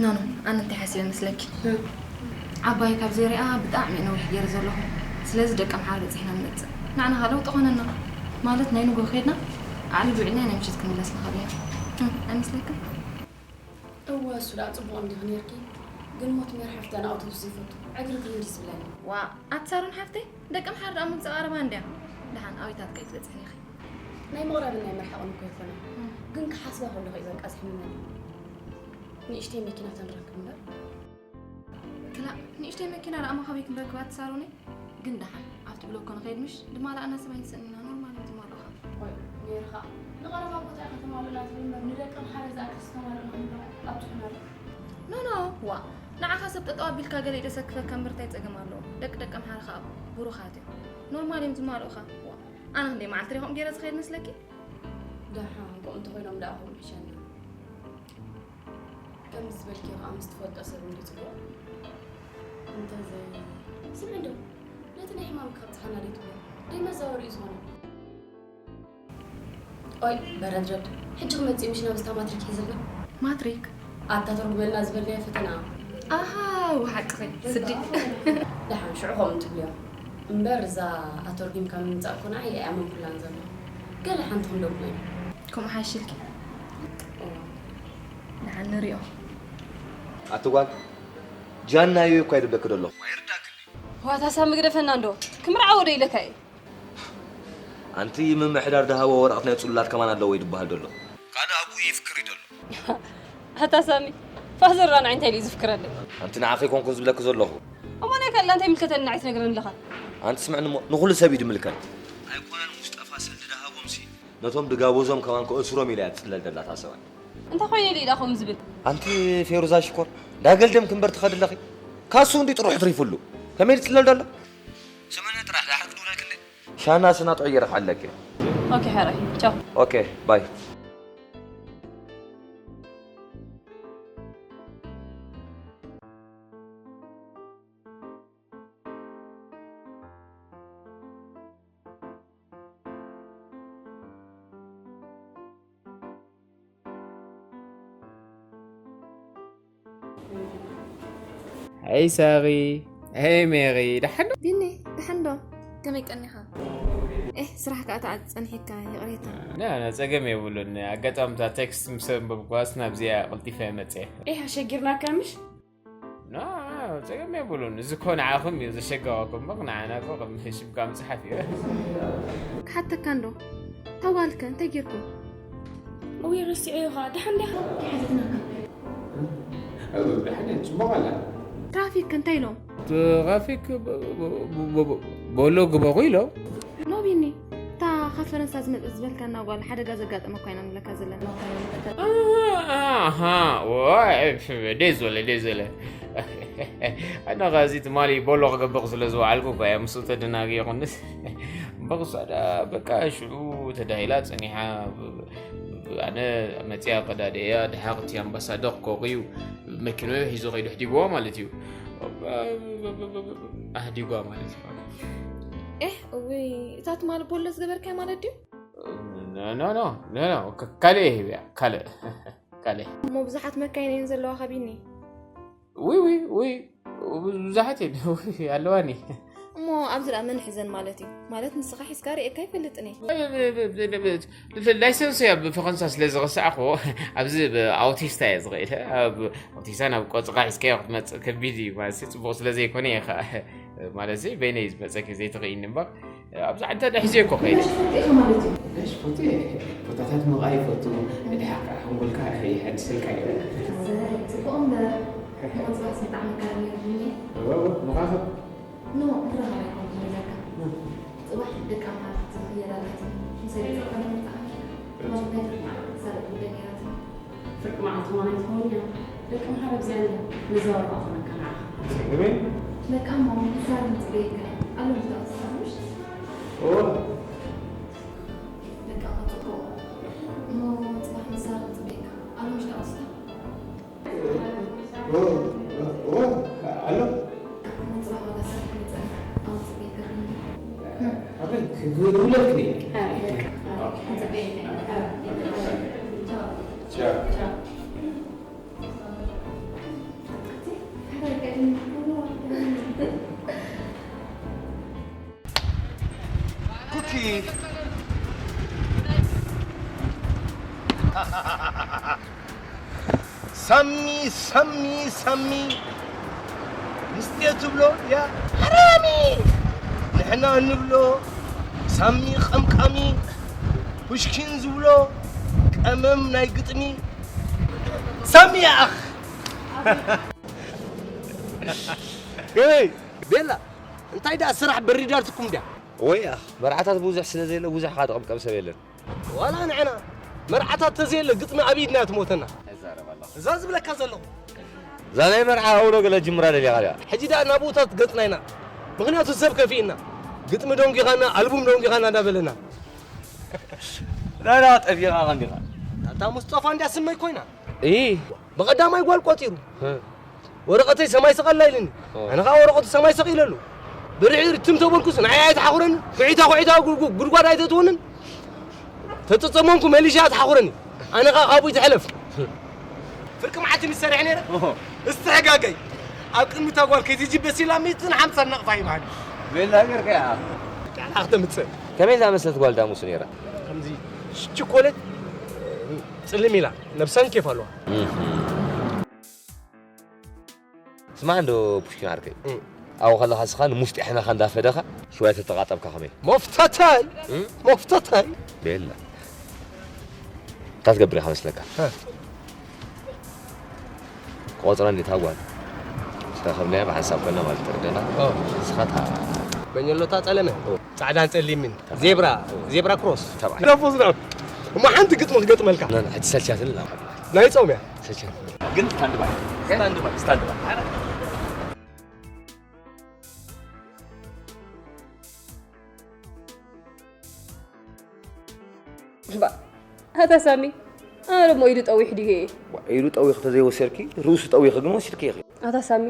ኖ ኖ ኣነ እንታይ ሓሲበ መስለኪ ዓባይ ካብ ዘይሪኣ ብጣዕሚ እየ ነዊሕ ገይረ ዘለኹ ስለዚ ደቂ ኣምሓራ በፂሕና ንመፅእ ንዓና ኸ ለውጢ ኾነና ማለት ናይ ንጎ ከይድና ዓሊ ብዕልና ናይ ምሽት ክንምለስ ንኽእል ኢና ኣይመስለክን እወ እሱ ደኣ ፅቡቕ እንዲኺ ነይርኪ ግን ሞት ሜር ሓፍተን ኣውቶቡስ ዘይፈቱ ዕግርግር እንዲስ ብለኒ ዋ ኣቲ ሳሮን ሓፍተይ ደቂ ኣምሓራ ደኣ ምምፃእ ቀረባ እንድያ ደሓን ኣበይታት ከይትበፅሕን ኢኺ ናይ ምቕራብን ናይ ምርሓቕን እኮ ይኾነ ግን ክሓስባ ከለኹ እዩ በቃ ዝሕምመኒ ንእሽተይ መኪና ተንረክብ እምበር ክላእ ንእሽተይ መኪና ደኣ ማኻበይ ክንረክባ ኣቲ ሳሮነይ ግን ደሓን ኣብቲ ብሎኮ ንኸይድ ምሽ ድማላእና ሰብ ኣይንስእንና ኖርማል እዮም ዝማልኡኻ ወይ ሜርኻ ንቐረባ ቦታ ኢኻ ተማልኡና ትብል እምበር ንደቂ ኣምሓራ ዝኣክል ዝተማልኡ ንኽንረኽብ ኣብፅሑና ኣሎ ኖ ኖ ዋ ንዓኻ ሰብ ጠጠው ኣቢልካ ገለ ኢደ ሰክፈካ እምበር እንታይ ፀገም ኣለዎ ደቂ ደቂ ኣምሓራ ከዓ ብሩኻት እዮም ኖርማል እዮም ዝማልኡኻ ዋ ኣነ ክንደይ መዓልቲ ሪኾም ገይረ ዝኸይድ መስለኪ ደሓን ከምኡ እንተኾይኖም ደኣ ኹም ይሕሸና ከምዚ ዝበልክዮ ከዓ ምስ ትፈልጦ ሰብ እንዲ ፅቡቕ እንተዘይ ስምዒ እንዶ ነቲ ናይ ሕማም ካብፅሓና ደይ ትብሎ ደይ መዛወሪ እዩ ዝኾነ ኦይ በረድረድ ሕጂ ክመፅእ ምሽ ናብ ዝታ ማትሪክ ሒዝልና ማትሪክ ኣብታ ተርጉመልና ዝበልናዮ ፈተና ኣሃ ብሓቅኺ ስዲ ደሓን ሽዑ ከምኡ ትብልዮ እምበር እዛ ኣተርጉምካ ምምፃእ እኮ ንዓይ ኣይኣመንኩላን ዘሎ ገለ ሓንቲ ክንደግሞ ኢና ከምኡ ሓሽልኪ ንሓን ንሪኦ ኣቲ ጓል ጃናዮ እኳ ይድብለኪ ደሎ ዋታ ሳሚ ግደፈና እንዶ ክምርዓዎ ዶ ኢለካ እየ ኣንቲ ምምሕዳር ድሃቦ ወረቐት ናይ ፅሉላት ከማን ኣለዎ ይድበሃል ደሎ ካልእ ኣብኡ ይፍክር እዩ ደሎ ኣታ ሳሚ ፋዘር ራና እንታይ ኢሉ ዝፍክረለይ ኣንቲ ንዓኺ ኮንኩ ዝብለኪ ዘለኹ እሞ ናይ ካልእ እንታይ ምልከተኒ ንዓይ ትነግረኒ ኣለኻ ኣንቲ ስምዕኒ እሞ ንኹሉ ሰብ እዩ ድምልከት ኣይኮነን ሙስጠፋ ሰልዲ ድሃቦምሲ ነቶም ድጋበዞም ከማን ከእስሮም ኢላ እያ ትፅለል ደላ እታ ሰብኣይ እንታይ ኮይነ ኢሉ ኢላ ከምኡ ዝብል ኣንቲ ፌሩዛ ሽኮር ዳገልደም ክንበር ትኸድ ኣለኺ ካሱ እንዲ ጥሩሕ ትሪፍሉ ከመይ ዝፅለል ደሎ ስምዕኒ ጥራሕ ዳሕር ክድውለልክኒ ሻና ስና ጥዑይ ገይረ ክዓለኪ ኦኬ ሕራይ ቻው ኦኬ ባይ ሄይ ሳሪ ሄይ ሜሪ ደሓን ዶ ቢኒ ደሓን ዶ ከመይ ቀኒኻ ኤህ፣ ስራሕ ከኣ ተዓጽ ጸኒሕካ፣ ይቕሬታ። ና፣ ና፣ ጸገም የብሉን። ኣጋጣሚ እታ ቴክስት ምስ ኣንበብኩዋስ ናብዚኣ ቀልጢፈ መጽየ። ኤህ፣ ኣሸጊርናካ ምሽ? ና፣ ጸገም የብሉን። እዚ እኮ ንዓኹም እዩ ዘሸገረኩም እምበር ንዓና እኮ ከም ሽምካ ምጽሓፍ እዩ። ክሓተካ እንዶ፣ ታዋልከ እንታይ ጌርኩም? እውይ፣ ረሲዐዮ ኸዓ። ደሓን ዲኻ? ሓቲትናካ። ደሓን እየ፣ ጽቡቕ ኣላ። ትራፊክ እንታይ ኢሎም? ትራፊክ ቦሎ ግበሩ ኢሎም። ኖ ቢኒ፣ እታ ካብ ፈረንሳ ዝመጸት ዝበልካና ጓል ሓደጋ ዘጋጠመ እኳ ኢና ንብለካ ዘለና። ኣሃ፣ ዋይ፣ ደይ ዝበለ፣ ደይ ዝበለ። ኣነ ኸዚ ትማሊ ቦሎ ክገብቕ ስለ ዝወዓልኩ እኳ እየ ምስኡ ተደናጊኹንስ። እምበር እሳ ደኣ በቃ ሽዑ ተዳሂላ ጸኒሓ። ኣነ መጺኣ ቀዳድያ፣ ደሓር እቲ ኣምባሳደር ኮርዩ መኪንኡ ሒዙ ከይዱ ኣሕዲግዋ ማለት እዩ። ኣሕዲግዋ ማለት እዩ። ኤህ፣ እውይ፣ እታ ትማሊ ቦሎ ዝገበርካያ ማለት ድዩ? ኖ፣ ኖ፣ ኖ፣ ኖ፣ ኖ፣ ካ-፣ ካልእ እየ ሂብያ፣ ካልእ፣ ካልእ። እሞ ብዙሓት መካይን እየን ዘለዋ ቢኒ። ውይ፣ ውይ፣ ውይ፣ ብዙሓት እየን፣ ውይ፣ ኣለዋኒ። እሞ ኣብዚ ደኣ መን ሒዘን ማለት እዩ? ማለት ንስኻ ሒዝካ ርእየካ ኣይፈልጥን እየ። ላይሰንስ እያ ብፈረንሳ ስለ ዝረሳዕኹ፣ ኣብዚ ብኣውቲስታ እየ ዝኽእል። ኣብ ኣውቲስታ ናብ ቆጽኻ ሒዝካዮ ክትመጽእ ከቢድ እዩ ማለት እዩ፣ ጽቡቕ ስለ ዘይኮነ እየ ኸኣ፣ ማለት እዩ፣ በይነይ ዝመጸኪ ዘይትኽእይኒ እምበር፣ ኣብዚ ዓዲ እንተ ሒዘ እኮ ኸይደ። ኢኻ ማለት እዩ። ጋሽ ፎቶ፣ ፎቶታት ምርኣይ ይፈቱ። ድሓር ከዓ ሓንጎልካ ይሐድሰልካ እዩ። ጽቡቕ እምበር፣ እሞ ጽባሕ ስንጣዕ መካረኒ ይብሉኒ። እወ፣ እወ፣ ምኻኸብ። ኖ፣ ምራኸብ ኣይኮንኩን ይብለካ። ጽባሕ ደቂ ኣምሓራ ክትኽየል ኣለትኒ። ምሳይ ብጻዕካ ንምጻእ ማለት ናይ ፍርቂ መዓልቲ ክሳለጥ ጉዳይ ነይራትኒ። ፍርቂ መዓልቲ እዋን ኣይትኸውን እያ። ደቂ ኣምሓራ ብዚኣ እያ ንዘረባ ኣኾነካ ንዓኻ። ጸገመይ? ለካ እሞ ምሳር ንጽበየካ እያ። ኣሎ ምሽ ደኣ ትስራሕ ምሽ? እወ። ደቂ ኣኻ ጽቡቕ። እሞ ጽባሕ ምሳር ንጽበየካ። ኣሎ ምሽ ደኣ ትስራሕ? ኩኪ ሳሚ ሳሚ ሳሚ ምስጢር ትብሎ ያ ሓራሚ ንሕና እንብሎ ሳሚ ቀምቃሚ ፑሽኪን ዝብሎ ቀመም ናይ ግጥሚ ሳሚ ያኣኽ ከመይ ቤላ እንታይ ደኣ ስራሕ በሪዳትኩም ድያ ወይ ኣኽ መርዓታት ብዙሕ ስለ ዘየለ ብዙሕ ኻዓ ዝቕምቀም ሰብ የለን ዋላ ንዕና መርዓታት ተዘየለ ግጥሚ ኣብ ኢድና ትሞተና እዛ ዝብለካ ዘለኹ እዛ ናይ መርዓ ኣውሎ ገለ ጅምራ ደሊኻ ድያ ሕጂ ደኣ ናብኡታት ገጽና ኢና ምኽንያቱ ሰብ ከፊእና ግጥሚ ደንጊኻና ኣልቡም ደንጊኻና እንዳበለና ናና ጠፊኻ ቐንዲኻ ኣታ ሙስጠፋ እንድያ ስመይ ኮይና እይ ብቐዳማይ ጓል ቆጺሩ ወረቐተይ ሰማይ ሰቐላ ኢልኒ ኣነ ኸዓ ወረቐቱ ሰማይ ሰቒለሉ ብድሕሪ ትም ተበልኩስ ንዓይ ኣይትሓኹረኒ ኩዒታ ኩዒታ ጉድጓድ ኣይተትወንን ተጸጸመንኩ መሊሻ ትሓኹረኒ ኣነ ኸዓ ካብኡ ይትሕለፍ ፍርቂ መዓልቲ ምስ ሰሪሐ ነይረ እስትሕጋገይ ኣብ ቅድሚ እታ ጓል ከይትጅበስ ኢላ ሚእትን ሓምሳን ናቕፋ ይበሃል ቤላ ገርካ ዳዕላ ክተምጽእ ከመይ ዝኣመሰለት ጓል ዳሙስ ነይራ ከምዚ ችኮሌት ጽልም ኢላ ነብሳን ኬፍ ኣለዋ ስማዕ እንዶ ፑሽኪን ዓርከይ ኣብኡ ከለኻ ስኻ ንሙስ ጢሕናኻ እንዳፈደኻ ሽዋይ ተተቓጠብካ ከመይ መፍተታይ መፍተታይ ቤላ እንታይ ትገብር ኢኻ መስለካ ቆፅራ እንዴት ኣጓል ዝተረኸብናዮ ብሓንሳብ ኮይና ማለት ተረደና ንስኻ እታ በኘሎታ ጸለመ ጻዕዳን ጸሊምን ዜብራ ዜብራ ክሮስ ተባዕ ደፎ ዝዳ እሞ ሓንቲ ግጥሚ ክገጥመልካ ሕጂ ሰልቻትኒ ናይ ጾም እያ ሰልቻት ግን ስታንድ ባይ ስታንድ ባይ ስታንድ ባይ እባ ኣታ ሳሚ ኣነ ደሞ ኢዱ ጠዊሕ ድዩ እየ ኢዱ ጠዊኽ ተዘይወሰድኪ ርእሱ ጠዊኽ ግን ወሲድኪ ኢኺ ኣታ ሳሚ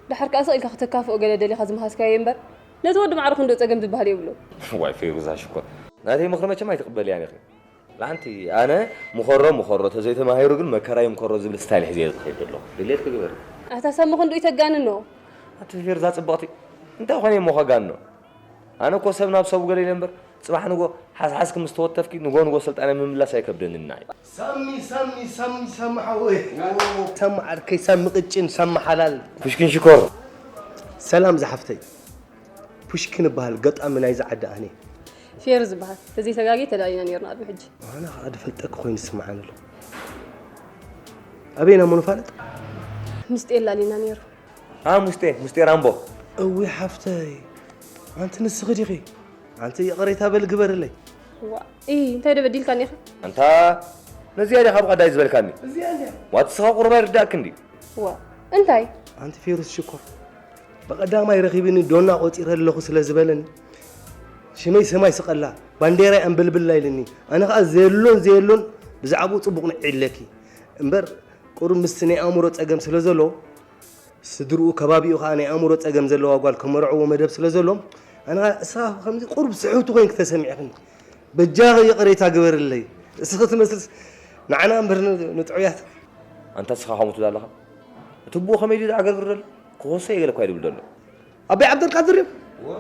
ድሓር ከኣ ስቕ ኢልካ ክተካፍኦ ገለ ደሊኻ ዝመሃዝካዮ እምበር ነቲ ወዲ ማዕረ ክንዶ ጸገም ዝበሃል የብሉን። ዋይ ፌሩዛ ሽኮር ናተይ ምኽሪ መቸም ኣይትቕበልያን ኢኺ። ላንቲ ኣነ ምኸሮ ምኸሮ ተዘይተማሂሩ ግን መከራ ይምከሮ ዝብል ስታይል ሒዘ ዝኸይድ ዘለኹ። ድሌትኪ ግበሪ። ኣታ ሳሚ ክንድኡ ይተጋንኖ። ኣቲ ፌሩዛ ጽብቕቲ እንታይ ኾነ እሞ ከጋንኖ? ኣነ እኮ ሰብ ናብ ሰቡ ገለ ኢለ እምበር ጽባሕ ንጎ ሓስሓስኪ ምስ ተወተፍኪ ንጎ ንጎ ስልጣነ ምምላስ ኣይከብደንን ንዓይ። ሳሚ ሳሚ ሳሚ ሳሚ ሓወይ። ሳሚ ዓርከይ፣ ሳሚ ቅጭን፣ ሳሚ ሓላል። ፑሽኪን ሽኮር። ሰላም ዝሓፍተይ። ፑሽኪን እበሃል፣ ገጣሚ ናይዚ ዓዲ ኣነ። ፌሩ ዝበሃል። ተዘይተጋግየ ተላሊና ነይርና ቅድሚ ሕጂ። ኣነ ኸኣ ዝፈልጠኪ ኮይኑ ዝስምዓኒ ኣሎ። ኣበይ ኢና እሞ ንፋለጥ? ምስጢር ላሊና ነይሩ። ኣ፣ ሙስጤ፣ ሙስጤ ራምቦ። እዊ ሓፍተይ፣ ኣንቲ ንስኺ ዲኺ? ኣንቲ ይቕሬታ በል ግበርለይ። ዋ፣ ኢ፣ እንታይ ዶ በዲልካኒ ኢኻ? ኣንታ፣ ነዚኣ ዲኻ ብቐዳይ ዝበልካኒ? እዚኣ እንድያ። ዋት ስኻ ቁሩብ ኣይርዳእክን ድዩ? ዋ፣ እንታይ? ኣንቲ ፌሩስ ሽኮር፣ ብቐዳማይ ረኺብኒ ዶና ቆጺረ ኣለኹ ስለ ዝበለኒ፣ ሽመይ ሰማይ ስቐላ፣ ባንዴራይ ኣንበልብላ ኢልኒ። ኣነ ኸኣ ዘየሎን ዘየሎን ብዛዕባኡ ጽቡቕ ንዒለኪ። እምበር፣ ቁሩብ ምስቲ ናይ ኣእምሮ ጸገም ስለ ዘሎ፣ ስድርኡ፣ ከባቢኡ ኸኣ ናይ ኣእምሮ ጸገም ዘለዋ ጓል ከመርዕዎ መደብ ስለ ዘሎም፣ ኣነ ኸኣ እስኻ ከምዚ ቁሩብ ስሕውቲ ኮይንኪ ተሰሚዕኽኒ። በጃኺ ይቕሬታ ግበርለይ። እስኺ ትመስልስ ንዓና እምበር ን-፣ ንጥዑያት። ኣንታ እስኻ ከምኡ ትብል ኣለኻ? እቲ ኣቦኡ ከመይ ድዩ ዝዓገርግር ዘሎ? ክኾሶ እየ ገለ እኳ ይብል ዘሎ። ኣቦይ ዓብደልቃድር እዮም። እወ።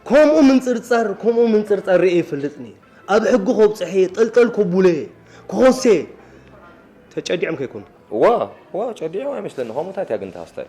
ከምኡ ምንጽርጻር፣ ከምኡ ምንጽርጻር ርእየ ይፈልጥን እየ። ኣብ ሕጊ ከብጽሐ እየ፣ ጠልጠል ከብሎ እየ፣ ክኾሶ እየ። ተጨዲዖም ከይኮኑ። እዋ፣ እዋ፣ ጨዲዖም ኣይመስለኒ። ከምኡታት እያ ግን ተሃስታይ።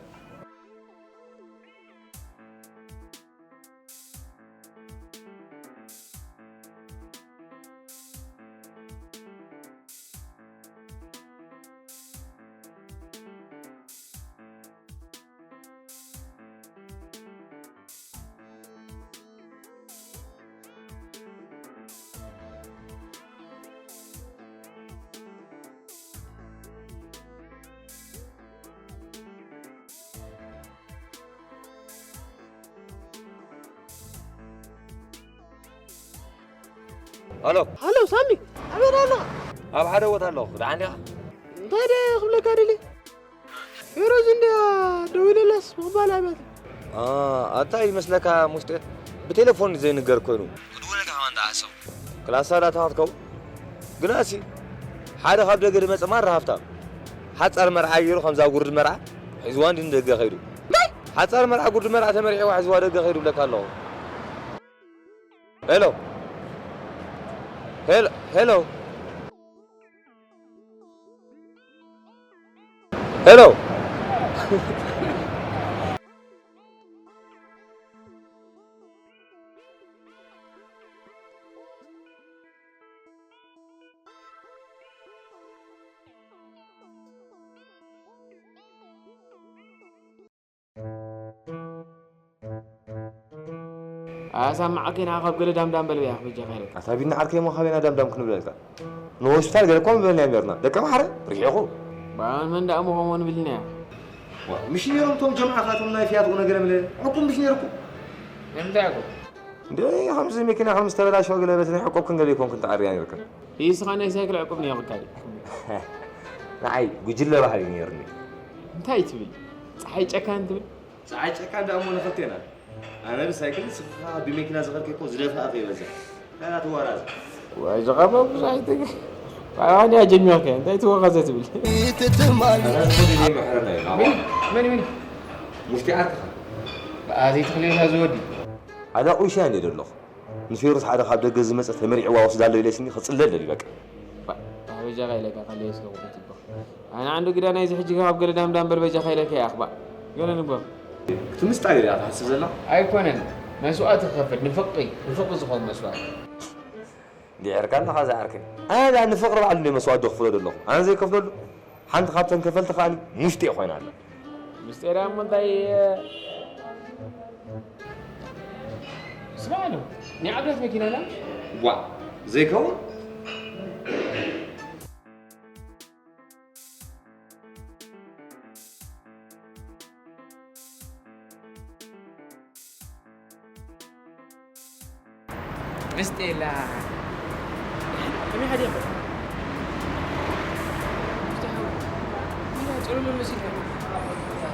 ሃሎ። ሃሎ፣ ሳሚ፣ ኣበይ ኣለኻ? ኣብ ሓደ ቦታ ኣለኹ። ደሓን ዲኻ? እንታይ ድየ ክብለካ ደልየ? ፌሮዝ እንድያ ደዊለላስ ምቕባል ኣይመትን። ኣ፣ ኣታ ይመስለካ ሙስጤ፣ ብቴሌፎን ዘይንገር ኮይኑ። ክድውለልካ ከማን ደኣ ሓሰብኩ። ክላሳ ዳተኻትከው። ግናሲ፣ ሓደ ካብ ደገ ዝመጸ ማራ ሃፍታም። ሓጻር መርዓ ገይሩ ከምዛ ጉርዲ መርዓ፣ ሒዝዋ እንዲ ንደገ ከይዱ። ሓጻር መርዓ ጉርዲ መርዓ ተመሪዕዋ ሒዝዋ ደገ ከይዱ ብለካ ኣለኹ። ሄሎ። ሄሎ፣ ሄሎ። ሄሎ። ኣሰማዕኪ ንዓ ካብ ገለ ዳምዳም በል በያ በጃኻ ኢለካ። ኣታ ቢኒ ዓርከይ እሞ ካበይና ዳምዳም ክንብለልካ? ንሆስፒታል ገለ እኳ ምበልናዮም ኔርና። ደቂ ኣምሓረ ርሒቑ። ባን መን ደኣ ምኾሞ ንብልና እያ። ዋ፣ ምሽ ነይሮም እቶም ጀምዓኻ እቶም ናይ ፊያት ኡነ ገለ መለ ዕቁብ ምሽ ነይርኩም? እንታይ ዕቁብ? እንደ ከምዚ መኪና ከም ዝተበላሸወ ገለ በቲ ናይ ዕቁብ ክንገለ ይኮንኩን ተዓርያ ነይርክን። ኢስኻ ናይ ሳይክል ዕቁብ ነይርካ ድዩ? ንዓይ ጉጅለ ባህሊ ነይሩኒ። እንታይ ትብል? ፀሓይ ጨካን ትብል? ፀዓይ ጨካን ደኣ እሞ ንኽልቴና። ኣነ ብሳይክል ንስኻ ብመኪና ዝኸድከ እኮ ዝደፍኣኸ ይበዝሕ። ካላ ትወራዝ። ወይ ዝቐበ ብዙሕ ኣይትግ-፣ ኣነ ጀሚርካ እንታይ ትወኸዘ ትብል? ኣነ ዝኸዱ ዘይምሕረና እዩ። መን፣ መን፣ መን? ሙፍቲ ዓርክኻ። ብኣ ዘይትኽልኤታ ዝወዲ። ኣዳ ቁሻ እንደ ደለኹ። ንፌሩስ ሓደ ካብ ደገ ዝመጸ ተመሪዕዋ ወስዳ ኣሎ ኢለ ስኒ ክጽለል ደልዩ በቃ። ባ-፣ ኣበጃኻ ኢለካ ካልእ እስከ ክፈትቦ። ኣነ ዓንዱ ግዳ ናይዚ ሕጂ ካብ ገለ ዳምዳም በል በጃኻ ኢለካ ይኣኽባ። ገለ ንግበር። ክትምስጣ ኢለ እያ ትሓስብ ዘላ? ኣይኮነን። መስዋእቲ ክኸፍል ንፍቕሪ፣ ንፍቕሪ ዝኾን መስዋእቲ። እንዲዕርካ ኣለኻ ዝዓርከይ። ኣነ ንፍቕሪ ባዕሉ እንደ መስዋእቲ ዶ ክፍሎ ዘለኹ? ኣነ ዘይከፍለሉ? ሓንቲ ካብተን ከፈልቲ ከኣኒ ሙሽጢ ኮይና ኣላ። ምስጢር እሞ እንታይ? ስማዕ ኣሎ። ናይ ዓብዳት መኪና ኣላ? ዋ፣ ዘይከውን? ምስጢር እላ። ከመይ ሓዲኻ? ጸለሎ መሲልካ።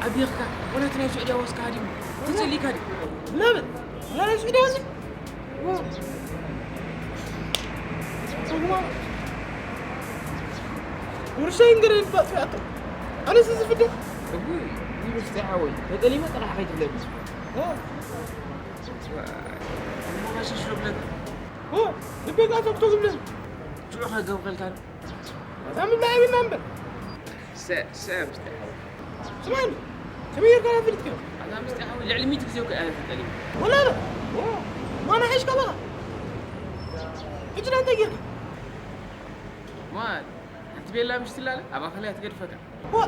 ዓቢኻ፣ ወላ እቲ ናይ ስዑድያ ወስካ ሃዲሙ። ተጸሊካ ድዩ? ለምን? ወላ ናይ ስዑድያ ወሲ? ورسين قرين بقى. أنا سيزي في الدم. أبوي، ورث تعاوي. هذا لي ما طرح غير بلا بسم. ها. أما ما شاش له بلاد. ልቤ ቃ ተብቶ ዝብለን ሽዑ ከገብረልካ ዶ? ኣታ ምብላ ይብልና እምበር። ሰ ሰ ምስጢሓዊ ስማኒ፣ ከመይ ጌርካ ዳ ፍልጥካ? ኣታ ምስጢሓዊ ልዕሊ ሚእቲ ግዜ እኮ እያ ተጠሊሙ። ወላ ዶ? ማና ሒሽካ በኻ። ሕጂ ዳ እንታይ ጌርካ? ማን ሓንቲ ቤላ ምሽትላለ ኣብ ኣኸለያ ትገድፈካ። ዋ!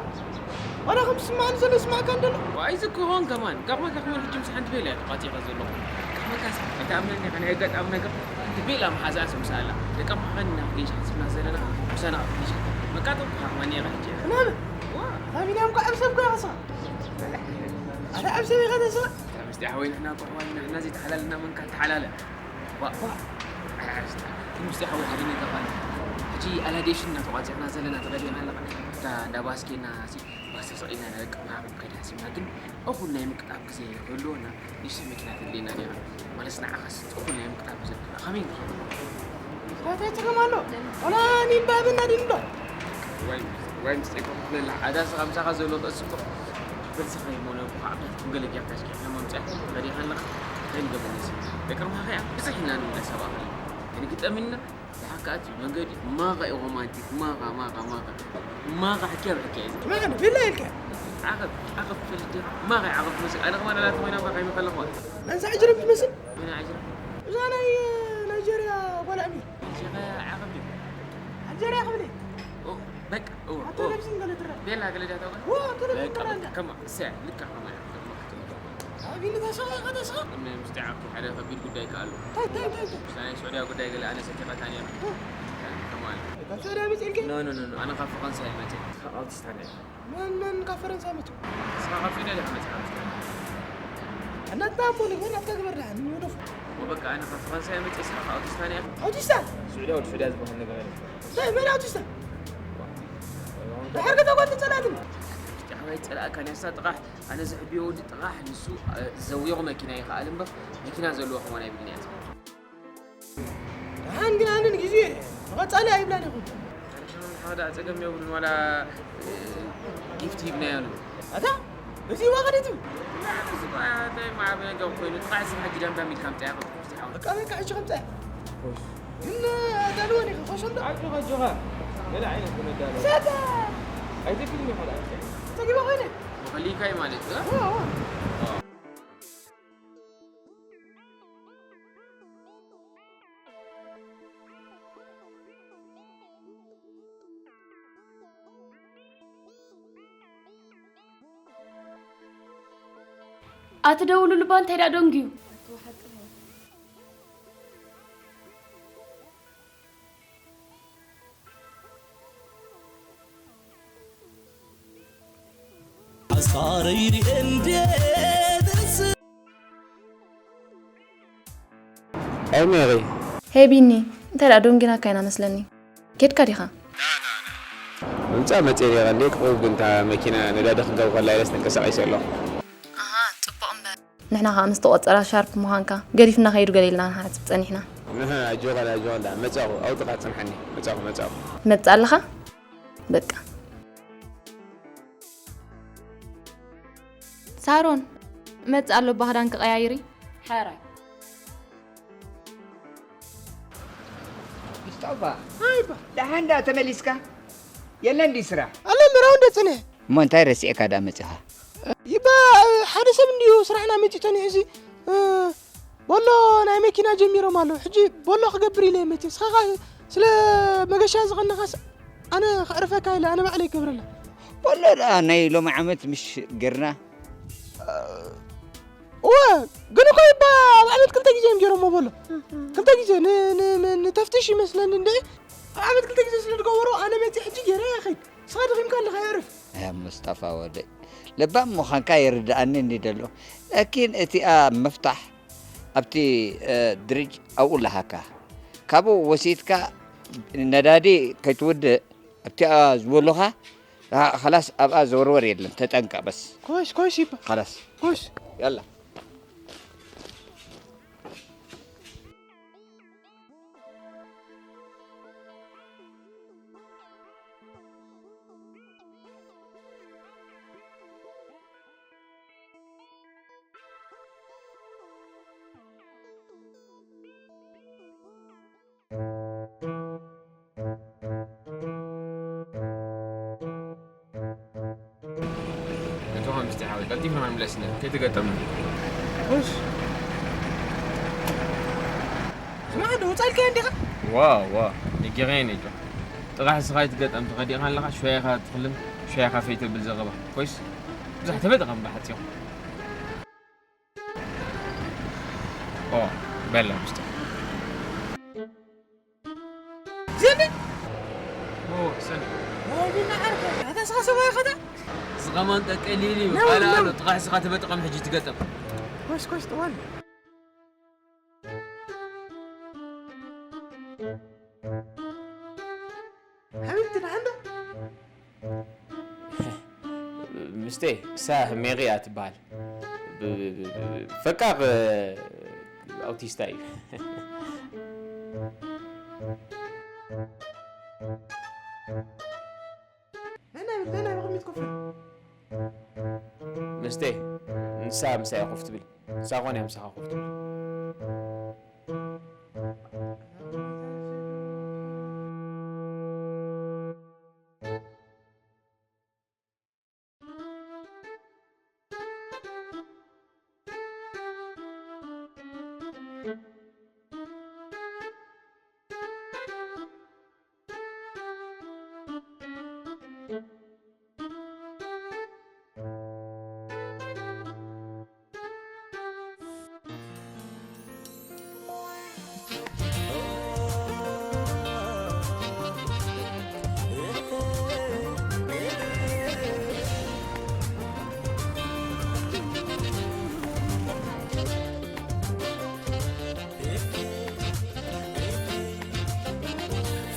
ኣነ ከም ዝስምዓኒ ዘሎ ይስምዓካ እንደሎ። ዋይ ዝከሆን ከማን ጋማ ጋማ ሕጂ ምስ ሓንቲ ቤላ እያ ተቋጺኻ ዘለኹ። ከመካስ ኣይተኣምነኒ ኢኻ ናይ ኣጋጣሚ ነገር ሓንቲ ቤላ መሓዛኣ ሰምሳ ኣላ። ደቀ ምሓኸን ኢና ጌሻ ሕስብና ዘለና ምሳና ጌሻ መቃጠልኩኻ ከማን እየ ሕጂ። ናበ? ዋ! ናቢና እኳ ኣብ ሰብ ጓ ኸሳ። ኣነ ኣብ ሰብ ኢኻ ተስፋ። ምስቲ ሓወይ ንሕና እኮ ኣሕዋት ኢና፣ ንሕና ዘይተሓላልና መን ካልተሓላለ? ዋ፣ ዋ። ኣስታ፣ ምስቲ ሓወይ ሓደ ነገር ኣሎ። ሕጂ ኣላዴሽን ኢና ተቋጺርና ዘለና፣ ተቐዲና ኣለና። እታ እንዳ ባስኬና ሲ፣ ባስ ተሰቒልና ኢና ደቂ ማዕበል ክንከይድ ሓሲብና፣ ግን እኹል ናይ ምቅጣብ ግዜ ክህልወና፣ ንእሽተይ መኪና ተድልየና ነይራ። ማለትስ ንዓኻስ እኹል ናይ ምቅጣብ ግዜ ከመይ ንኽእል? እንታይ ጸገም ኣሎ? ዋላ ኒምባብና ድንዶ? ዋይ፣ ዋይ፣ ምስ ጸይቆ ክፍለላ። ኣታ ስኻ ምሳኻ ዘሎ ቀስ እኮ። በል ስኻ ይሞነ እኮ ዓብዳት ክንገለ ጌርካ እስኪ፣ ሕና ማምጻእ ተኸዲኻ ኣለኻ። እንታይ ንገብር ነሲ? ደቂ ርማኻ እያ። ብዝሕ ኢና ንብለ ሰባት። ክንግጠም ኢልና። ብሓቂ ኣቲ መንገዲ ማኻ እዩ ሮማንቲክ። ማኻ፣ ማኻ፣ ማኻ። ማኻ ሕክያ ብሕክያ እዩ። ማኻ ቢላ ኢልካ። ዓቐብ፣ ዓቐብ ትፈልጥ ዲኻ? ማኻ እዩ ዓቐብ ትመስል። ኣነ ከማን ኣላት ኮይና ማኻ ይመኸለኹ። ኣንሳ ዕጅረብ ትመስል። መን ኣጅራ? እዛ ናይ ናይጀርያ ጓል ኣሚ። ኣልጀርያ ዓቐብ ድዩ? ኣልጀርያ ክብል እየ። ኦ፣ በቃ፣ ኦ፣ ኣብ ኦ። ቴሌቪዥን ገለ ትረአ። ቤላ ገለ ዳታ ጓል? ኦ፣ ኣብ ቴሌቪዥን በቃ፣ ትረአ በቃ፣ እንዳ። ከማ፣ ሰ፣ ልካ ከማ፣ ከማ። ኣብ ኢሉ ተስፋ፣ ኢኻ ተስፋ? እነ ምስቲ ዓርኩ ሓደ ከቢድ ጉዳይ ከኣሉ። ታይ፣ ታይ፣ ታይ፣ ታይ? ምስታ ናይ ስዑድያ ጉዳይ ገለ ኣነ ሰቲቐታ ነይረ። እ። ከማል። ካብ ስዑድያ መፂእልኪ? ኖ፣ ኖ፣ ኖ፣ ኖ፣ ኣነ ካብ ፈረንሳ እየ መፂእ። ካብ ኣውቲስታ ነይረ። መን መን ካብ ፈረንሳ መጹ? ንስኻ ካብ ስዑድያ ዲኻ መጺኻ? ኣናትና እሞ ንግበር ናትካ ግበር ደሓን ንወደፉ። ወበቃ ኣነ ካብ ፈረንሳ እየ መጺእ፣ ንስኻ ካብ ኣውቲስታን እያ። ኣውቲስታን? ስዑድያ ወዲ ስዑድያ ዝበሃል ነገር የለን። እንታይ መን ኣውቲስታን? ድሓር ገዛ ጓል ተጸላእትኒ። ጫሕዋይ ጸላእካ ንሳ ጥቓሕ፣ ኣነ ዘሕብዮ ወዲ ጥቓሕ፣ ንሱ፣ እ፣ ዘውዮ መኪና ይኸኣል እምበር መኪና ዘለዎ ከማን ኣይብልን እያ። ደሓን ግን ኣነ ንግዜ ንቐጻሊ ኣይብላን ይኹን። ሓደ ጸገም የብሉን ዋላ፣ እ፣ ጊፍት ሂብናዮ ንብል። ኣታ፣ እዚ ዋጋ ደትዩ? እንታይ ማዕበ ነገር ኮይኑ፣ ጥቓ ስም ሕጂ ደምዳም ኢልካ ምጻእ ያኸ፣ እስቲ ሓው። በቃ፣ በቃ፣ ሕጂ ከምጻእ። ግን፣ እ፣ ዳልወን ኢኻ፣ ኮሶም ዶ? ኣጆኻ፣ ኣጆኻ። ገለ ዓይነት መዳለዊ። ሰተ! ኣይትግልኒ፣ ሓዳ። ተጊባ ኮይነ። መኸሊካይ ማለት እዩ፣ እ? ኦ፣ ኦ። ኣትደውሉሉ እባ እንታይ ደኣ ደንጉዩ? ኣስኻረይ ርኤ እንዴ ደስ። ኤርሚ ሄይ ቢኒ፣ እንታይ ደኣ ደንጊናካ ኢና መስለኒ። ኬድካ ዲኻ? ምምጻእ መጽየ ነይረ እንዴ፣ ክቕርብ ግን እታ መኪና ነዳዲ ክትገብ ከላ ኢለስ ተንቀሳቒሰ ኣለኹ። ኣሃ፣ ጽቡቕ እምበር። ንሕና ኸኣ ምስ ተቖጸራ ሻርፕ ምዃንካ ገዲፍና ከይዱ ገለ ኢልና ንሓስብ ጸኒሕና። ንሕ-፣ ኣጆኻ፣ ኣጆኻ፣ እንዳ መጻኹ፣ ኣብ ጥቓ ጽንሓኒ። መጻኹ፣ መጻኹ። መጻ ኣለኻ? በቃ። ሳሮን፣ መጽ ኣሎ፣ ባህዳን ክቐያይሪ። ሓራይ። ሙስጠፋ፣ ኣይባ። ደሓን ዳ ተመሊስካ? የለን ድዩ ስራሕ? ኣሎ፣ ምራው እንደ ጽንሕ። እሞ እንታይ ረሲዕካ ዳ መጺኻ? ይባ፣ ሓደ ሰብ እንዲዩ ስራሕና መጺ ጸኒሑ እዚ፣ እ፣ ቦሎ ናይ መኪና ጀሚሮም ኣለዉ። ሕጂ ቦሎ ክገብር ኢለ መጺ። ንስኻ ኸኣ ስለ መገሻ ዝቐነኻስ ኣነ ከዕርፈካ ኢለ ኣነ ባዕለይ ክገብረላ። ቦሎ ደኣ ናይ ሎሚ ዓመት ምሽ ጌርና? እወ፣ ግን እኮ ይባ ኣብ ዓመት ክልተ ግዜ እዮም ጌሮሞ ቦሎ። ክልተ ግዜ ን-፣ ን-፣ ን-፣ ንተፍትሽ ይመስለኒ እንደ ኣብ ዓመት ክልተ ግዜ ስለ ዝገበሮ ኣነ መጺ ሕጂ ጌረ ይኸይድ። ንስኻ ደኺምካ ኣለኻ የዕርፍ። ኣያ ሙስጠፋ ወደይ፣ ለባም ምዃንካ ይርድኣኒ እንዲ ደሎ። ላኪን እቲኣ መፍታሕ ኣብቲ፣ እ፣ ድርጅ ኣብኡ ለሃካ። ካብኡ ወሲድካ ነዳዲ ከይትውድእ ኣብቲኣ ዝበሉኻ፣ ኣ፣ ኸላስ ኣብኣ ዘወርወር የለን። ተጠንቀቕ በስ። ኮይስ፣ ኮይስ ይባ። ኸላስ። ኮይስ። ያላ። ምስቲ ሓወይ ቀልጢፍና ንመለስ ኢና፣ ከይተገጠምና። እሺ። ስማዕ፣ ዶ ወጻልካዮ እንዲኻ? ዋ፣ ዋ፣ ነጊረየ ነይቶ። ጥራሕ እስኻ ኣይትገጠም፣ ተኸዲእኻ ኣለኻ፣ ሸያኻ ትኽልም፣ ሸያኻ ፈይተብል ዘረባ። ኮይስ፣ ብዙሕ ተበጥቐም ብሓጺሩ። ኦ፣ በላ ምስቲ። ዘኒ? ኦ፣ ሰኒ። ወይኒ ዓርከይ፣ ኣታ ስኻ ሰብኣይ ኸታ? ዝቐማን ጠቀሊል እዩ። ነው፣ ካልእ ነው። ኣሎ፣ ጥራሕ እስኻ ተበጥቐም ሕጂ ትገጠም። ኮሽ፣ ኮሽ፣ ጥዋል። ሓቢብቲ፣ ደሓን ዶ? ምስቴ፣ እሳ ሜሪ እያ ትበሃል። ብ-፣ ብ-፣ ብ-፣ ፈቃር፣ እ፣ ኣውቲስታ እዩ። ነናይ፣ ነናይ ብቕድሚት ኮፍ በል። ምስቴ፣ ንሳ ምሳይ ኮፍ ትብል። ንሳ ኾን እያ ምሳኻ ኮፍ ትብል።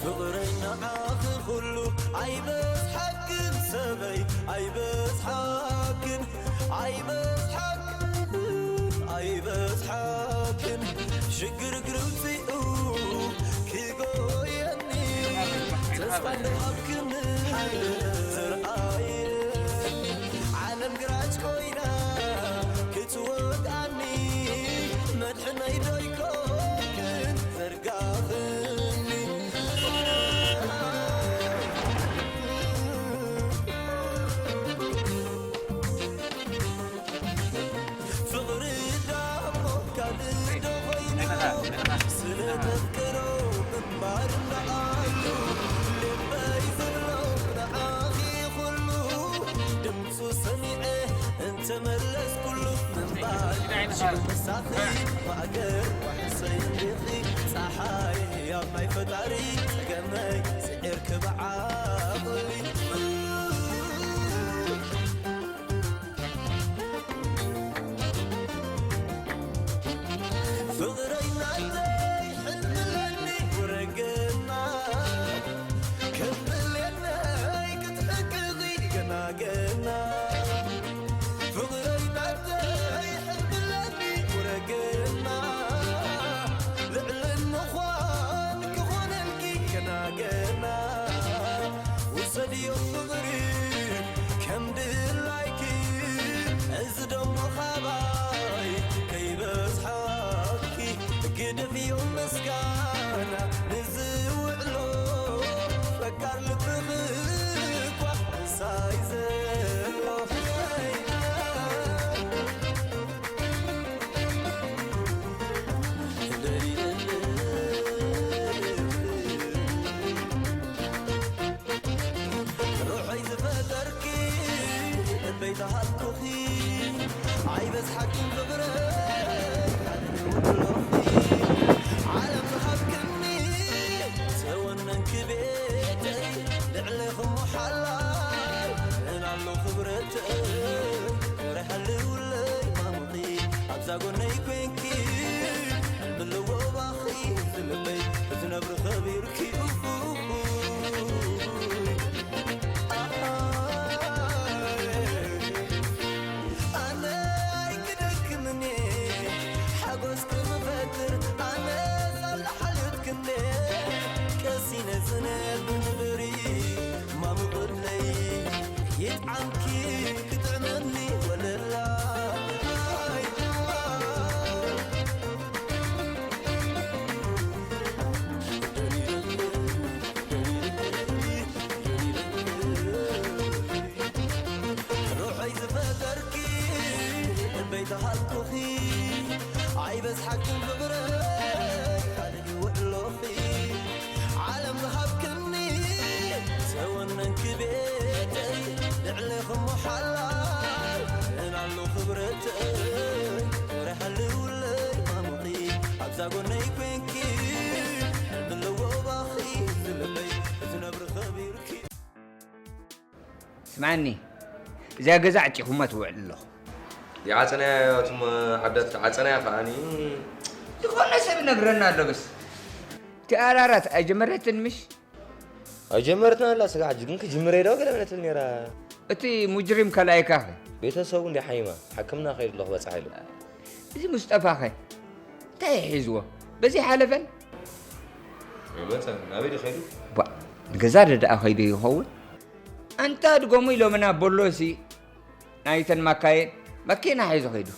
ፍቕረይ ንዓኺ ኩሉ ኣይበዝሓክን ሰበይ ኣይበዝሓክን ኣይበዝሓክን ኣይበዝሓክን ሽግር ግርውፂኡ ክጎየኒ ተስፋ እንዳሃብክኒ ዝርኣየኒ ዓለም ግራጭ ኮይና ክትወድኣኒ መድሕነይ ዶ ይኮንክን ዘርጋኽኒ ፍቕሪ ዳሞ ካልእ ዶ ኮይኑ ስለ ተፍቅሮ ግንባር እንዳኣሉ ልበይ ዝብሎ ንዓኺ ኩሉ ድምፁ ሰሚዐ እንተመለስኩሉ ምንባር ሽምሳኺ ማእገር ዋሕሰይ እንዲኺ ፀሓይ ኣብ ናይ ፈጣሪ ፀገመይ ስዒርኪ ብዓቕሊ ፍቕረይ ናተይ ሕልምለኒ ወረገና ከም ብሌነይ ክትሕቅቒ ገና ገና ፍቕረይ ናተይ ሕልምለኒ ወረገና ልዕሊ ምዃን ክኾነልኪ ገና ገና ውሰድዮ ፍቕሪ ከም ድላይኪ እዚ ደሞ ካባይ ከይበዝሓኪ ግደፍዮ ምስጋና ንዝውዕሎ ፈቃር ልብኺ እኳ ምሳይ ዘሎ ሩሐይ ዝፈጠርኪ ልበይ ዝሃብኩኺ ኣይበዝሓክን ፍቕረ ውሎኺ ዓለም ዝሃብክኒ ተወነንኪ ቤተይ ልዕለኹ ሓላይ እናሎ ክብረተይ ርሐልውለይ ማሙኺ ኣብዛ ጎነይ ኮንኪ ሕልሚ ኣለዎ ባኺ ዝልበይ ዝነብር ኸቢርኪ ኣነ ኣይክደክምን ሓጎስ ክፈጥር ኣነ ሳላ ሓልዮት ክንደ ቀሲነ ዝነብ ንብሪ ማሙቕለይ ይጥዓምኪ ክጥዕመኒ ወለላ ሃልኩኺ ኣይበዝሓክን ክብረይ ካልእ ይውዕሎኺ ዓለም ዝሃብክኒ ተወነንኪ ቤተይ ልዕሊ ክሞ ሓላይ መን ኣሎ ክብረተይ ክብሪ ሃልውለይ ማሙኺ ኣብዛ ጎነይ ኮንኪ ሕልሚ ኣለዎ ባኺ ዝልበይ ዝነብር ኸቢርኪ ስማኒ እዛ ገዛ ኣዕፂኹማ ትውዕል ኣለኹ። ይዓፀናያ እቱም ዓዳት ዓፀናያ ከዓኒ ዝኾነ ሰብ ነግረና ኣሎ በስ። እቲ ኣራራት ኣይጀመረትን ምሽ? ኣይጀመረትና ኣላ ስጋ ሕጂ ግን ክጅምረ ዶ ገለ በለትል ነይራ። እቲ ሙጅሪም ከላይካ ኸ? ቤተሰቡ እንዲ ሓይማ ሕክምና ከይዱ ኣለኹ በፃሕ ኢሉ። እዚ ሙስጠፋ ኸ እንታይ ሒዝዎ? በዚ ሓለፈን መፀ ናበይ ዶ ከይዱ? ቧ ንገዛ ደደኣ ኸይዱ ይኸውን? ኣንታ ድጎሙ ኢሎምና ቦሎሲ ናይተን ማካየን መኪና ሒዙ ኸይዱ።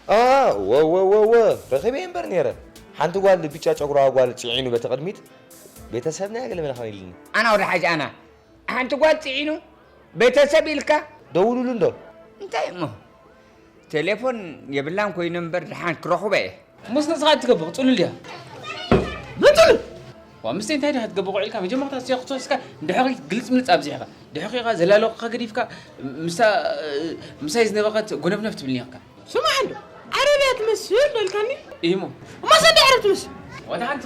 ኣወወወወ ረኺበ እምበር ነይረ ሓንቲ ጓል ብጫ ጨጉራ ጓል ፅዒኑ በቲ ቅድሚት ቤተሰብና ያገለመና ኸን ኢልኒ ኣና ወደ ሓጅ ኣና ሓንቲ ጓል ፅዒኑ ቤተሰብ ኢልካ ደውሉሉ እንዶ እንታይ እሞ ቴሌፎን የብላን ኮይኑ እምበር ድሓን ክረኽቦ እየ። እሞስ ንስኻ ትገብር ጽሉል ድያ? መን ጽሉል? ዋ ምስተይ እንታይ ድኻ ትገብር ውዒልካ መጀመርታ ስያ ክትወስካ ድሕሪ ግልጽ ምልጽ ኣብዚሕኻ ድሕሪኻ ዘላለኹኻ ገዲፍካ ምሳ ምሳይ ዝነበቐት ጎነፍነፍ ትብል ነርካ። ስማዕ እንዶ ዓረብያ ትመስል በልካኒ። ኢሞ እሞ ሰንዲ ዓረብ ትመስል ዋላ ሓንቲ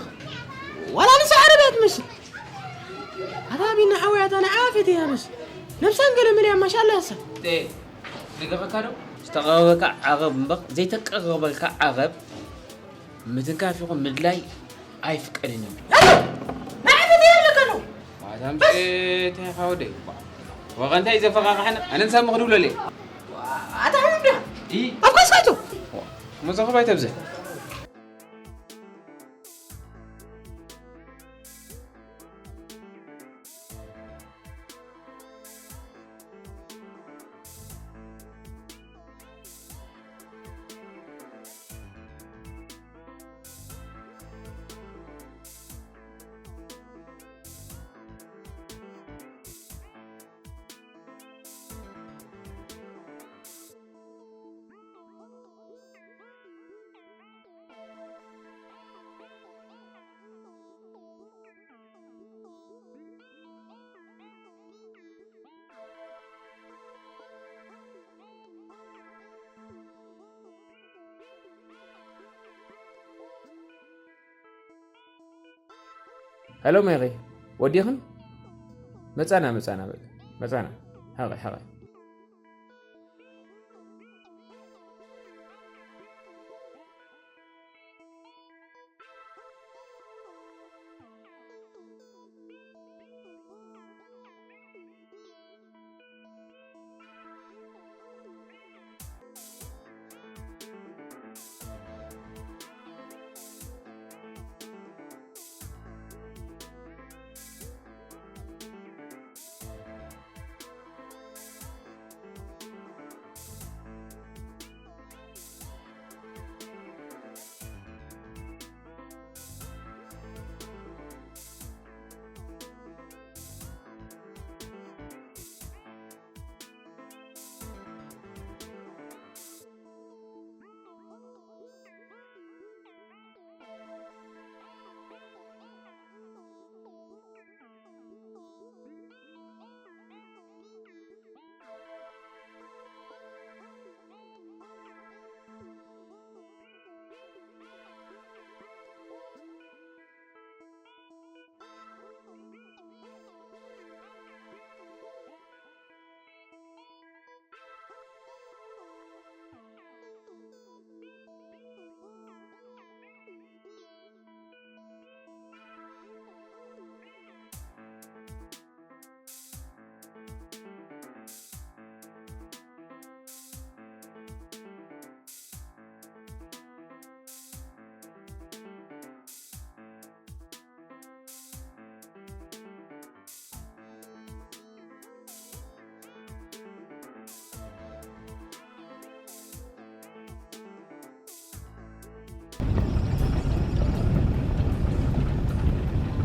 ዋላ ንሳ ዓረብያ ትመስል ኣታ ቢና ሓወይ ኣታ ንዓ ፈትያ በስ ነብሳን ገለ መሊያ ማሻላ ያሳ ዴ ደገፈካ ዶ ዝተቐረበካ ዓቐብ እምበር ዘይተቀረበልካ ዓቐብ ምትንካፍ ይኹን ምድላይ ኣይፍቀድን እዩ። ንዓ ፈትያ ኣለካ ዶ ኣታ ምሽ እንታይ ኢኻ ወደይ ወቐ እንታይ ዘፈቃቃሕና ኣነ ንሳሚ ክድውለለይ ኣታ ሓሙም ዲኻ ኢ ኣብ ካስካቶ መዘኽባ ኣይተብዝሕ ሄሎ ሜሪ ወዲኽን? መጻና መጻና በል መጻና ሓቐይ ሓቐይ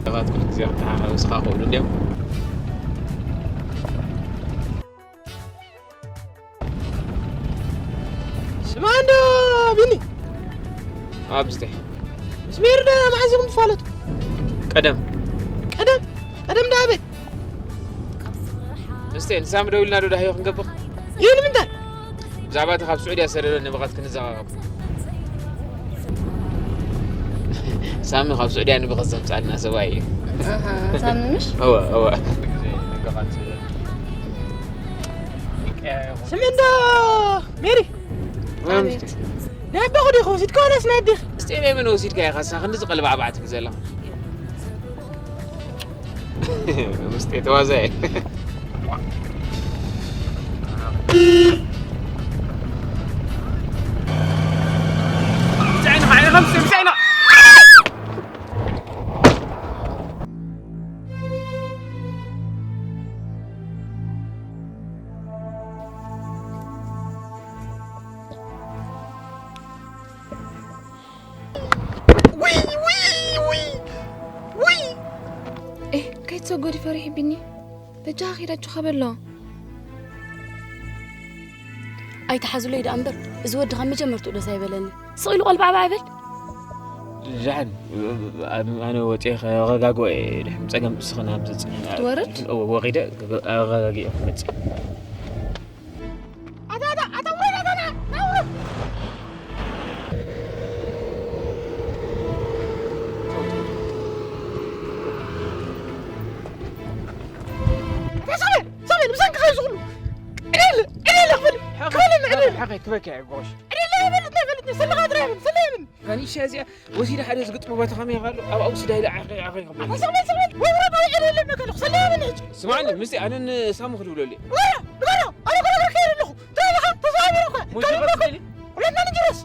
ሰባት ኩሉ ግዜ ክተሓሓውስኻ ክእሉ እንድዮም። ማንዶ ቢኒ ኣብስተ ምስ ሜሪ ዶ መዓዝ ኢኹም ትፋለጡ? ቀደም ቀደም ቀደም ዳ ኣበይ? እስተ ንሳሚ ደው ኢልና ዶ ዳህዮ ክንገብር? ይህ ንምንታይ? ብዛዕባ እቲ ካብ ስዑድያ ሰደዶ ንብቐት ክንዘቓቐብ። ሳሚ ካብ ስዑድያ ንብቐት ዘምጻልና ሰብኣይ እዩ። ኣሃ፣ ሳሚ ምሽ? እወ፣ እወ። ስሚ እንዶ ሜሪ። ኣቤት። ናይ ኣቦኹ ዲኹ ወሲድካ ዋላስ ናይ ኣዴኺ? እስቴ ናይ መን ወሲድካ ኢኻ ሳ ክንዲ ዝቐልባዕባዕ ትብል ዘለኻ? ምስጢ ተዋዛየ። ውይ፣ ውይ፣ ውይ፣ ውይ። ኤህ፣ ከይትሰጎዲ ፈሪሒ ቢኒ። በጃኻ ኪድ ኣጆኻ በሎ። ኣይትሓዙለይ ደኣ እምበር፣ እዚ ወዲ ካብ መጀመርትኡ ደስ ኣይበለኒ። ስቕ ኢሉ ቆልባዕባዕ ይበል። ጃን፣ ኣነ ወፂኤ ከረጋግኦ እየ። ድሕሪ ፀገም እስኽና ኣብ ዘፅእ ክትወርድ? ወቂደ ኣረጋጊኦ ክመፅእ። ኣታ፣ ኣታ፣ ኣታ፣ ውረድ፣ ኣታ፣ ና፣ ና፣ ውረድ። ኣታ፣ ሳሙኤል፣ ሳሙኤል፣ ብሰንክኻ እዩ ዝኹሉ። ዕልል፣ ዕልል፣ ክብል፣ ሓቂ፣ ክብል፣ ዕልል። ሓቂ፣ ትበኪ ኣይጎሽ። ዕልል፣ ኣይበል፣ እንታይ በል፣ ሰለኻ ጥራይ በል፣ ሰለ ይበል። ጋኒሻ እዚኣ ወሲደ ሓደ ዝግጥሞ ቦታ ከመይ ኣሎ? ኣብ ኣውስዳ ኢለ ዓኺ፣ ዓኺ፣ ዓኺ። ኣታ፣ ሳሙኤል፣ ሳሙኤል፣ ወይ ውረድ፣ ወይ ዕልል፣ እብለካ ኣለኹ፣ ሰለ ይበል ሕጂ። ስማዕኒ፣ ምስቲ ኣነን ሳሙ ክድውለሉ እየ። ንገሮ፣ ንገሮ፣ ኣነ ክነግረካ እየ ዘለኹ። እንታይ ኢኻ? ተዛረብ እኮ። ሞሽ ከይዱ ይቐጽል። እዩ። ሁለትና ንጅረስ።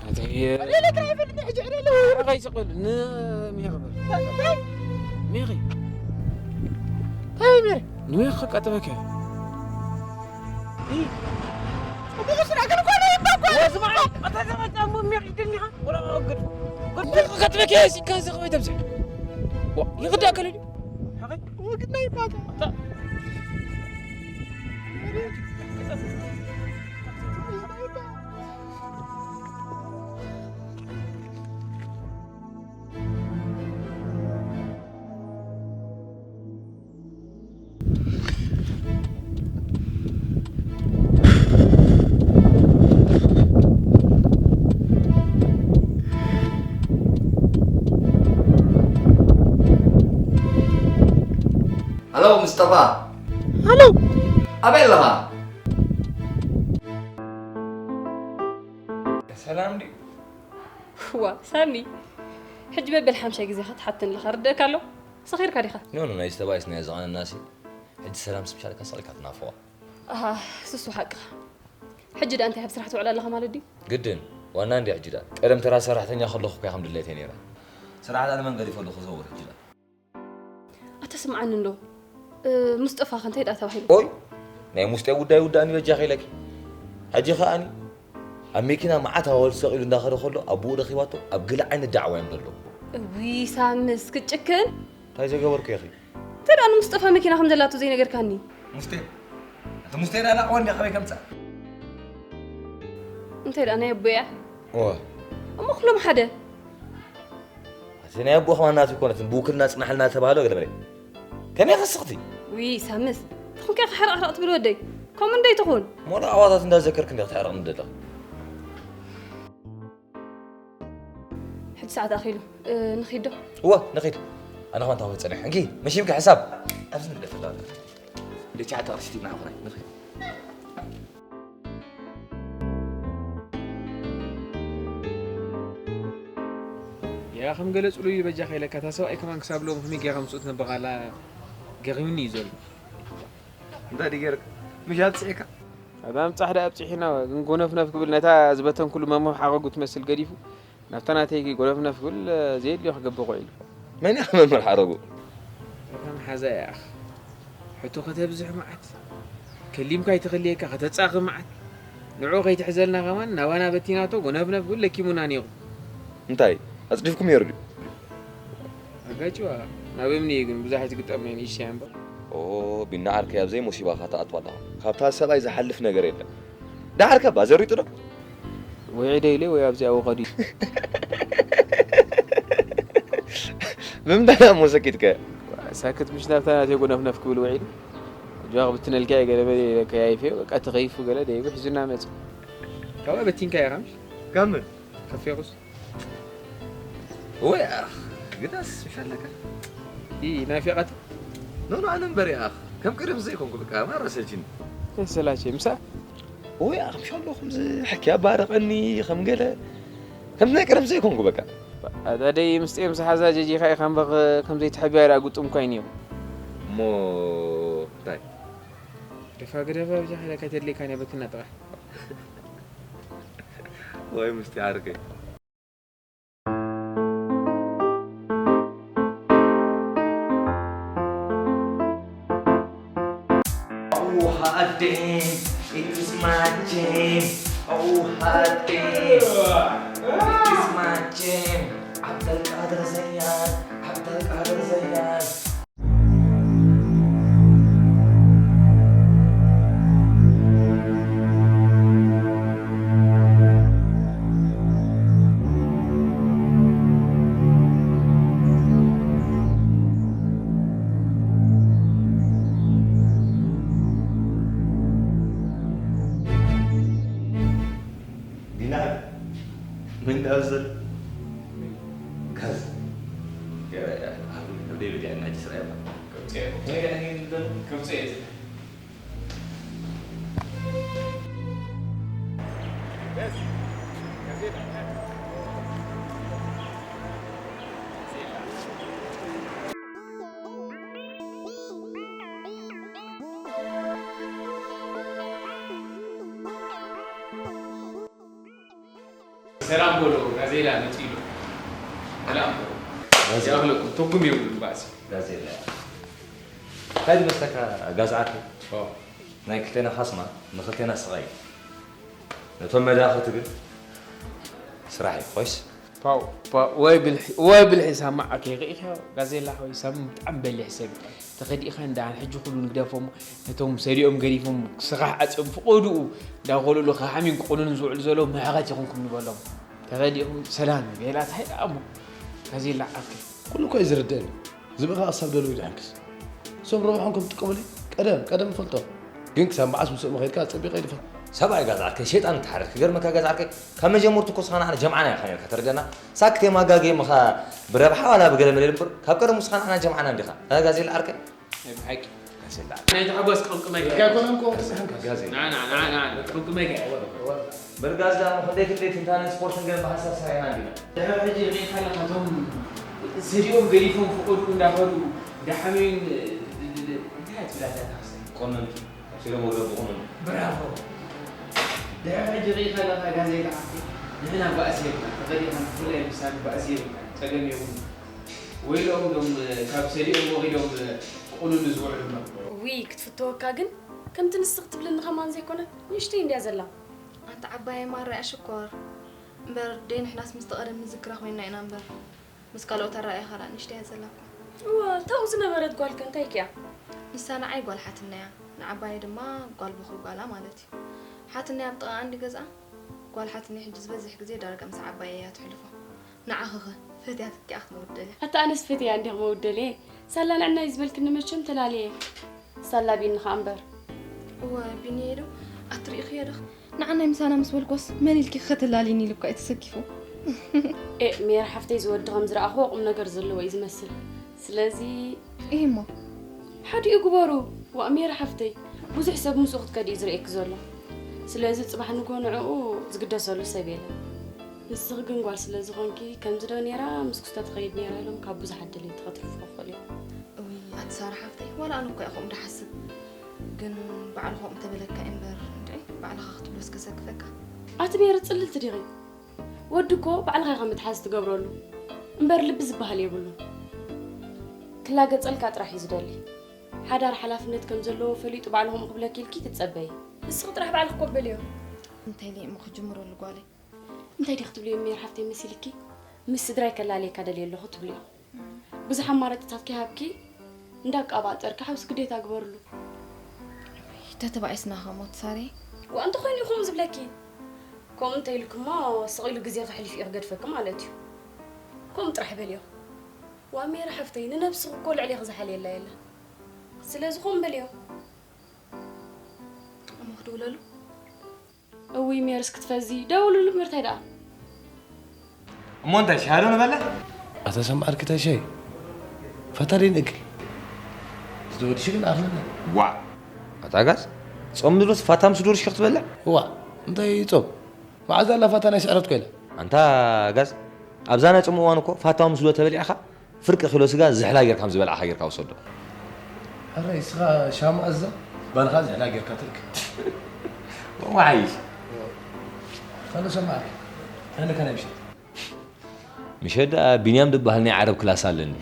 ኣተይ፣ ዕልል ጥራይ ይበል፣ ሕጂ ዕልል። ኣባይ ስቕ በል፣ ንሜሪ በል። እንታይ? ሜሪ። እንታይ ሜሪ? ንሜሪ ከቃጥለካ እየ። እይ። ጽቡቕ ስራ ግን እኮ ነው ይባባል። ወስማ፣ ኣታ ተመጣሙ ሜሪ ድኒኻ? ወላ ግድ። ግድ ከቃጥለካ እየ፣ ሲካ ዘኸበይ ተብዝሕ። ዋ፣ ይኽዳ ከለሊ። ሓቂ? ወግድ ናይ ባታ። ኣታ። ሃሎ፣ ምስጠፋ። ሃሎ። ኣበይ ኣለኻ? ሰላም ድዩ? ዋ፣ ሳሚ። ሕጂ በበል ሓምሻይ ግዜ ክትሓተኒ ኣለኻ፣ ርደእካ ኣሎ? ሰኺርካ ዲኻ? ኖ፣ ኖ፣ ናይ ዝተባይስ ናይ ዝቐነናሲ። ሕጂ ሰላም ስምሻልካ ሰቒልካ ትናፍቖ። ኣሃ፣ ስሱ ሓቅኻ። ሕጂ ደኣ እንታይ ኣብ ስራሕ ትውዕል ኣለኻ ማለት ድዩ? ግድን፣ ዋና እንድያ ሕጂ ደኣ። ቀደም ተራ ሰራሕተኛ ከለኹ እኮ እያ ከም ድሌተይ ነይራ። ስራሕ ደኣ ንመንገዲ ፈለኹ ዘውር ሕጂ ደኣ። ኣታ ስምዓኒ እንዶ፣ እ፣ ሙስጠፋ ከ እንታይ ደኣ ተባሂሉ? ኦይ፣ ናይ ሙስጤ ጉዳይ ውዳእኒ በጃኺ ኢለኪ። ሕጂ ከኣኒ ኣብ መኪና መዓት ኣዋልድ ሰቒሉ እንዳኸደ ከሎ ኣቦኡ ረኺባቶ ኣብ ገለ ዓይነት ዳዕዋ እዮም ዘለዉ። እውይ ሳምስ ክትጭክን። እንታይ ዘገበርኩ ኢኺ? እንታይ ደኣ ንሙስጠፋ መኪና ከም ዘላቶ ዘይነገርካኒ? ሙስጤ? እቲ ሙስጤ ደኣ ናቕዋ እንድያ ካበይ ከምጽኣ? እንታይ ደኣ ናይ ኣቦያ? እወ። እሞ ኩሎም ሓደ። እቲ ናይ ኣቦ ከማን ናቱ ኣይኮነትን፣ ብውክልና ጽናሕልና ዝተባህሎ ገለ መለ። ከመይ ከስኽቲ? ውይ፣ ሳምስ፣ ትኹንከ ክሕረቕረቕ ትብል ወደይ። ከምኡ እንደይ ትኹን? ሞላ ኣዋታት እንዳዘከርክ እንዲኻ ትሕረቕኒ ዘለኻ። ሕጂ ሰዓት ኣኺሉ፣ እ፣ ንኺድ ዶ? እወ፣ ንኺድ። ኣነ ኸማን ታወት ጸኒሐ። እንኪ፣ መሺምኪ ሕሳብ። ኣብዚ ንግደፈላ። ደቻ ተቕርሽቲ ናኹናይ። ንኺድ። ያ ከም ገለ ጽሉይ በጃኻ ኢለካ፣ እታ ሰብኣይ ከማን ክሳብ ሎም ከመይ ጌርካ ምስኡ ትነብር ኣላ ገሪሙኒ እዩ ዘሎ። እንታይ ድዩ ጌርካ? ምሽ ኣብጽሒካ? ኣታ ምጻሕ ደኣ ኣብጺሒና፣ ግን ጎነፍነፍ ክብል ነታ ዝበተንኩሉ መምህር ሓረጉ ትመስል ገዲፉ፣ ናብታ ናተይ ጎነፍነፍ ክብል፣ ዘየድልዮ ክገብር ውዒሉ። መን ኢኻ መምህር ሓረጉ? እታ መሓዛ እያ ኣኽ። ሕቶ ከተብዝሕ መዓት። ከሊምካ ኣይተኸልየካ ከተጻኺ መዓት። ንዕኡ ከይትሕዘልና ከማን ናባና በቲናቶ ጎነፍነፍ ክብል ለኪሙና ነይሩ። እንታይ? ኣጽዲፍኩም ነይሩ ድዩ? ኣጋጭዋ፣ ናብ እምኒ እዩ ግን ብዙሕ ኣይትግጠም ናይ ንእሽተይ እምበር። ኦ፣ ቢና ዓርከይ ኣብ ዘይሞሲባኻ ትኣቱ ኣለኻ። ካብታ ሰብኣይ ዝሓልፍ ነገር የለን። ደሓር ከባ ዘሪጡ ዶ? ውዒደ ኢለ ወይ ኣብዚኣ ወቐዱ። ብምንታይ እሞ ሰኪትከ? ሳክት ምሽ ናብታ ናተይ ጎነፍነፍ ክብል ውዒሉ። ጃኽ ብትነልካ እየ ገለ መለ ኢለ ከያይፈዮ፣ በቃ ተኸይፉ ገለ ደይቡ ሒዙና መጽ። ካብኣ በቲንካ ኢኻ ምሽ? ካብ መን? ከፌኹስ? ወይ ኣኽ፣ ግዳስ ምሽ ኣለካ? ኢ ናፊቓት? ኖ፣ ኖ፣ ኣነ እምበር ኣኽ፣ ከም ቀደም ዘይኮንኩ በቃ ማራ ሰልችኒ። ተሰላቸ ምሳ? ወይ ኣኽ፣ ምሽ ኣሎ ከምዚ ሕኪ ኣባረቐኒ፣ ከም ገለ፣ ከምዚ ናይ ቀደም ዘይኮንኩ በቃ። ኣታ ደይ ምስጢር ምስ ሓዛ ጀጂኻ ኢኻ እምበኽ ከም ዘይትሕብያ ደኣ ግጡም እኳ እዩ ነይሩ። እሞ እንታይ? ደፋ ግደፋ ብጃ ሓይላ ከይተድልየካ ናይ በትና ጥራሕ። ወይ ምስጢር ዓርከይ። Oh, hot damn, it is my jam. Oh, hot damn, it is my jam. Abdul Qadir Zayan, Abdul Qadir Zayan. ዲና፣ ምን ዳብዘል? ጋዝ። ገበያ፣ ኣብ፣ ኣብ ደይ በዲያ እና ጅስራ ይባ። ከምጽእ፣ ከምጽእ፣ ከምጽእ። ሰላም በሎ፣ ጋዜላ መጺኡ። ሰላም በሎ። ጋዜላ። ይኣኽለኩም፣ ትርጉም የብሉን ባእሲ። ጋዜላ። እንታይ ዝመስለካ ጋዝ ዓርከይ? ኦ። ናይ ክልቴና ካስማ ንክልቴና ስቓይ እዩ። ነቶም መዳኽቲ ግን ስራሕ እዩ፣ ኮይስ? ፓው፣ ፓው፣ ወይ ብልሒ፣ ወይ ብልሒ ሳማ ዓርከይ፣ ርኢኻዮ? ጋዜላ ሆይ፣ ሳሚ ብጣዕሚ በሊሕ ሰብ እዩ። ተኸዲእኻ እንዳ ሕጂ ኩሉ ንግደፎም፣ ነቶም ሰሪኦም ገዲፎም ስራሕ ዓጽዮም ፍቖድኡ እንዳኾለሉ ክሓምዩን ክቑኑንን ዝውዕሉ ዘለዉ ምሕረት ይኹንኩም ንበሎም። ተኸዲእኹም ሰላም ይበላ፣ እንታይ ደኣ እሞ? ጋዜላ ዓርከይ። ኩሉ እኮ እዩ ዝርደአኒ። ዝብእኻ ክሳብ ደልቡ ይድሕንክስ። እሶም ረብሖም ከም ዝጥቀሙሉ ቀደም፣ ቀደም እፈልጦም። ግን ክሳብ መዓስ ምስኦም ከይድካ ጸቢቐ ይድፈር። ሰብኣይ ጋዝ ዓርከይ፣ ሸይጣን እትሓርድ ክገርመካ ጋዝ ዓርከይ፣ ካብ መጀመርቱ እኮ ስኻ ንዓና ጀምዓና ኢኻ ነርካ፣ ተረደና። ሳክት የማጋገ ምኻ ብረብሓ ዋላ ብገለ መለ እምበር፣ ካብ ቀደሙ ስኻ ንዓና ጀምዓና እንዲኻ። እ፣ ጋዜላ ዓርከይ? ናይ ብሓቂ። ጋዜላ። ናይ ተሓጓስ ቅምቅመይ። ጋዜላ። ና፣ ና፣ ና፣ ና፣ ቅምቅመይ። በል ጋዝ ደኣ እሞ ክንደይ ክንደይ ትንታነን ስፖርትን ግን ብሓንሳብ ሰሪሕና እንዲና። ድሕሪ ሕጂ ርኢኻ ኣለኻ፣ እቶም ሰዲኦም ገዲፎም ፍቐዱ እንዳኸዱ፣ ዳሓመዩን፣ ድ-፣ ድ-፣ ድ-፣ እንታይ እያ ትብላ እዛ ተኸስተ? ቆነንቲ። ኣሲሮም ወረዱ ቆነንቲ። ብራቮ። ድሕሪ ሕጂ ርኢኻ ኣለኻ ጋዜጣ ዓርከይ፣ ንሕና ባእሲ የብልና። ተኸዲኻ ብፍላይ ምሳሌ ባእሲ የብልና። ጸገም የብሉን። ወይልኦም ዶም ካብ ሰዲኦም ወቒዶም ክቑኑኑ ዝውዕሉ እምበር። ውይ፣ ክትፍተወካ ግን ከምቲ ንስኺ ትብልኒ ከማን ዘይኮነት፣ ንእሽተይ እንድያ ዘላ። ኣንቲ ዓባየይ ማራ እያ ሽኮር። እምበር ደይ ንሕናስ ምስቲ ቀደም ንዝክራ ኮይንና ኢና እምበር። ምስ ካልኦት ኣረኣእያ ካልኣ ንእሽተይ እያ ዘላ እኮ። እወ፣ ታው ዝነበረት ጓልከ እንታይ ክያ? ንሳ ንዓይ ጓል ሓትነያ፣ ንዓባየይ ድማ ጓል በኹሪ ጓላ ማለት እዩ። ሓትነያ ኣብ ጥቓኣ እንዲ ገዝኣ፣ ጓል ሓትነይ ሕጂ ዝበዝሕ ግዜ ዳርጋ ምስ ዓባየይ እያ ትሕልፎ። ንዓኺኸ ፈትያትኪ ኣኽ መውደልያ? ኣታ ኣነስ ፈትያ እንዲኽ መውደልየ። ሳላ ንዕናይ ዝበልክኒ መቸም ተላልየ። ሳላ ቢኒ ኸኣ እምበር። እወ፣ ቢኒየ ዶ? ኣትሪእኽዮ ዶ? ንዓናይ ምሳና ምስ በልኮስ መን ኢልኪ ከተላልይኒ ኢሉ እኳ እዩ ተሰኪፉ። ኤ፣ ሜር ሓፍተይ ዝወዲ ከም ዝረኣኽዎ ቁም ነገር ዘለዎ እዩ ዝመስል። ስለዚ እሂ እሞ። ሓዲኡ ግበሩ። ዋእ ሜር ሓፍተይ፣ ብዙሕ ሰብ ምስኡ ክትከዲ እዩ ዝርእየኪ ዘሎ። ስለዚ ጽባሕ ንግሆ ንዕኡ ዝግደሰሉ ሰብ የለን። ንስኺ ግን ጓል ስለ ዝኾንኪ፣ ከምዚ ዶ ኔራ ምስ ክስቶ ትኸይድ ኔራ ኢሎም ካብ ብዙሓት ደለይቲ ከትርፉ ክኽእሉ እዮም። እውይ፣ ኣቲ ሳራ ሓፍተይ፣ ዋላ ኣነ እኮ እየ ከምኡ ድሓስብ። ግን ባዕሉ ከምኡ እንተበለካ እምበር፣ እንድዒ፣ ባዕልኻ ክትብሎስ ከሰክፈካ። ኣቲ ሜሪ ጽልልቲ ዲኺ? ወዲ እኮ ባዕልኻ ኢኻ መትሓዚ ትገብረሉ። እምበር ልቢ ዝበሃል የብሉን። ክላገጸልካ ጥራሕ እዩ ዝደሊ። ሓዳር ሓላፍነት ከም ዘለዎ ፈሊጡ ባዕሉ ከምኡ ክብለኪ ኢልኪ ትጸበዪ። ንስኺ ጥራሕ ባዕልኺ ኮበልዮ። እንታይ ኢለ እሞ ክጅምረሉ ጓለይ? እንታይ ዲኺ ትብልዮ ሜር ሓፍተይ መሲልኪ? ምስ ስድራይ ከላለየካ ደልየ ኣለኹ ትብልዮ። ብዙሕ ኣማራጭታት ከይሃብኪ እንዳቃባጠርኪ ሓውሲ ግዴታ ግበርሉ። ተተባኢስና ከሞት ሳሪ። ዋእ እንተኾይኑ ኢኹም ዝብለኪ። ከምኡ እንተኢልክሞ ስቕ ኢሉ ግዜ ከሕልፍ እዩ ክገድፈኪ ማለት እዩ። ከምኡ ጥራሕ በልዮ። ዋእ ሜሪ ሓፍተይ፣ ንነብስኺ እኮ ልዕሌኺ ዝሓልየላ የለን። ስለዚ ከምኡ በልዮ። እሞ ክድውለሉ? እውይ ሜርስ ክትፈዚ፣ ደውልሉ ምርታይ ደኣ። እሞ እንታይ ሻሂ ዶ ንበልዕ? ኣታ ሰምዓልኪ እታ ሻሂ ፋታ ደይንእክል ዝወድሽ ግን ኣኽለና። ዋእ ኣታ ጋዝ ጾም ድሮስ ፋታ ምስ ዶርሽካ ክትበልዕ? እዋ እንታይ ጾም መዓዝ ኣላ ፋታ ናይ ስዕረት ኮይና። ኣንታ ጋዝ ኣብዛ ናይ ጾም እዋን እኮ ፋታ ምስ ዶ ተበሊዕኻ ፍርቂ ኪሎ ስጋ ዝሕላ ጌርካ ከም ዝበልዓኻ ጌርካ ውሰዶ። ሕራይ እስኻ ሻማ ኣዛ ባልኻ ዝሕላ ጌርካ ትልክ። ወሓይሽ ካልእ ሰማዕኪ ኣለካ ናይ ምሸት ምሸት ደኣ ቢንያም ዝበሃል ናይ ዓረብ ክላስ ኣለኒ።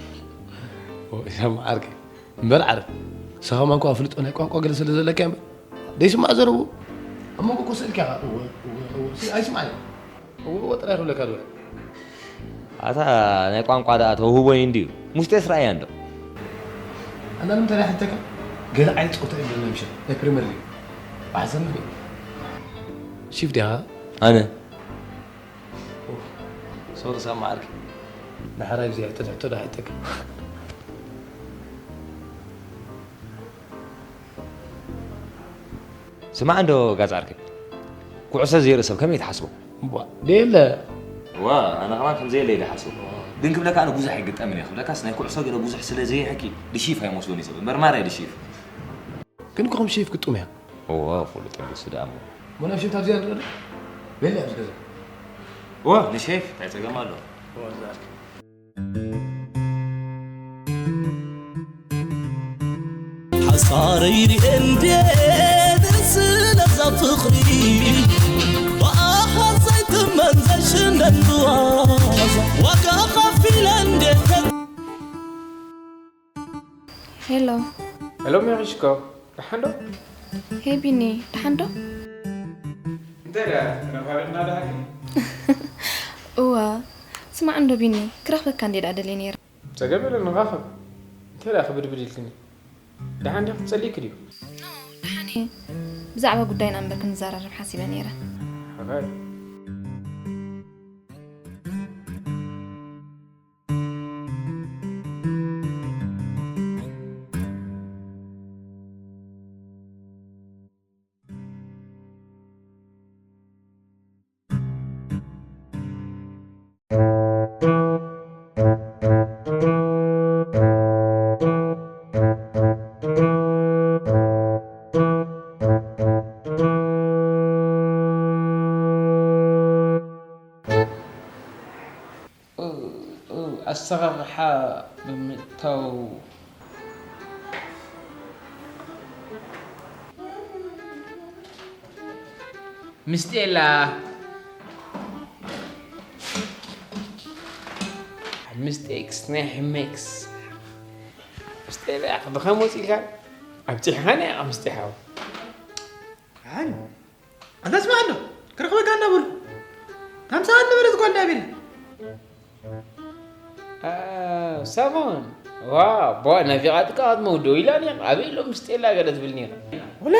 ሻማ ዓርኪ እምበር ዓረብ ንስኻ ማንኮ ኣፍልጦ ናይ ቋንቋ ገለ ስለ ዘለካ እምበር ደይስማዕ ዘረቡ ኣብ መንጎ ኮ ስእልኪ ኢኻ እወ እወ እወ ስል ኣይስማዕ እዩ እወ እወ ጥራይ ክብለካ ድውዕል ኣታ ናይ ቋንቋ ደኣ ተውህቦይ እንድዩ ሙሽጤስ ረኣያ እንዶ ኣና ንምንታይ ናይ ሕተካ ገለ ዓይነት ፆታ እዩ ናይ ምሸት ናይ ፕሪምየር ሊግ ብሓሰብ ንኽእል ሺፍ ዲኻ ኣነ ሶሪ ሳማ ዓርኪ ንሓራይ ብዘይ ሕቶ ትሕቶ ዶ ኣይሕተካ ስማዕ እንዶ ጋዝ ዓርከይ፣ ኩዕሶ ዘይርኢ ሰብ ከመይ ትሓስቦ? እምቧ ደየለ። እዋ ኣነ ከማን ከምዘየለ እየ ዝሓስቦ። ግን ክብለካ ኣነ ብዙሕ ኣይግጠምን እየ። ክብለካስ ናይ ኩዕሶ ገለ ብዙሕ ስለ ዘይሕኪ ድሺፍ ኣይመስሎን እዩ ሰብ። እምበር ማርያ ድሺፍ። ግን እኮ ከም ሼፍ ግጡም እያ። እዋ ፍሉጥ እንዲ እሱ ደኣ እሞ። እሞ ናብ ሼፍ ታብዚኣ ንርኢ ዶ? ቤላ ኣብዚ ገዛ። እዋ ንሼፍ እንታይ ጸገም ኣሎ? እዋ እዛ ዓርከይ። ሓሳረይ ርኤ እንዴ ደስ ስለዛ ፍቕሪ ብኣኻ ዘይትመን ዘይሽነን ብዋዛ ዋጋ ኸፊለ እንዴ ሄሎ ሄሎ ሜሪሽኮ ደሓን ዶ? ሄይ ቢኒ ደሓን ዶ? እንታይ ደኣ ተነፋሪቕና ደኣ እዋ ስማዕ እንዶ ቢኒ ክረኽበካ እንዴ ደኣ ደልየ ነይረ። ጸገም የለን ንራኸብ። እንታይ ደኣ ክብድብድ ኢልክኒ? ደሓን ዲኺ ትጸልይኪ ድዩ? ደሓን እየ። ብዛዕባ ጉዳይና እምበር ክንዘራረብ ሓሲበ ነይረ። ሓራይ። ኣሰራርሓ ብምእታው ምስጤላ ምስጤክስ ናይ ሕሜክስ ምስጤላ ኢኻ ብኸም ወፂልካ ኣብፂሕኻን ኢኻ ምስጢ ሓው ኣንታ ስማዕ ኣሎ ክረኽበካ እንዳበሉ ታምሳ ኣንበለት ጓል ዳቤላ ሳሞን ዋ ቦ ናፊቓትካ ኣትመውዶ ኢላኒ ኣበይ ኢሎም ምስጢ የላ ገለ ትብልኒ ኢኻ ወላ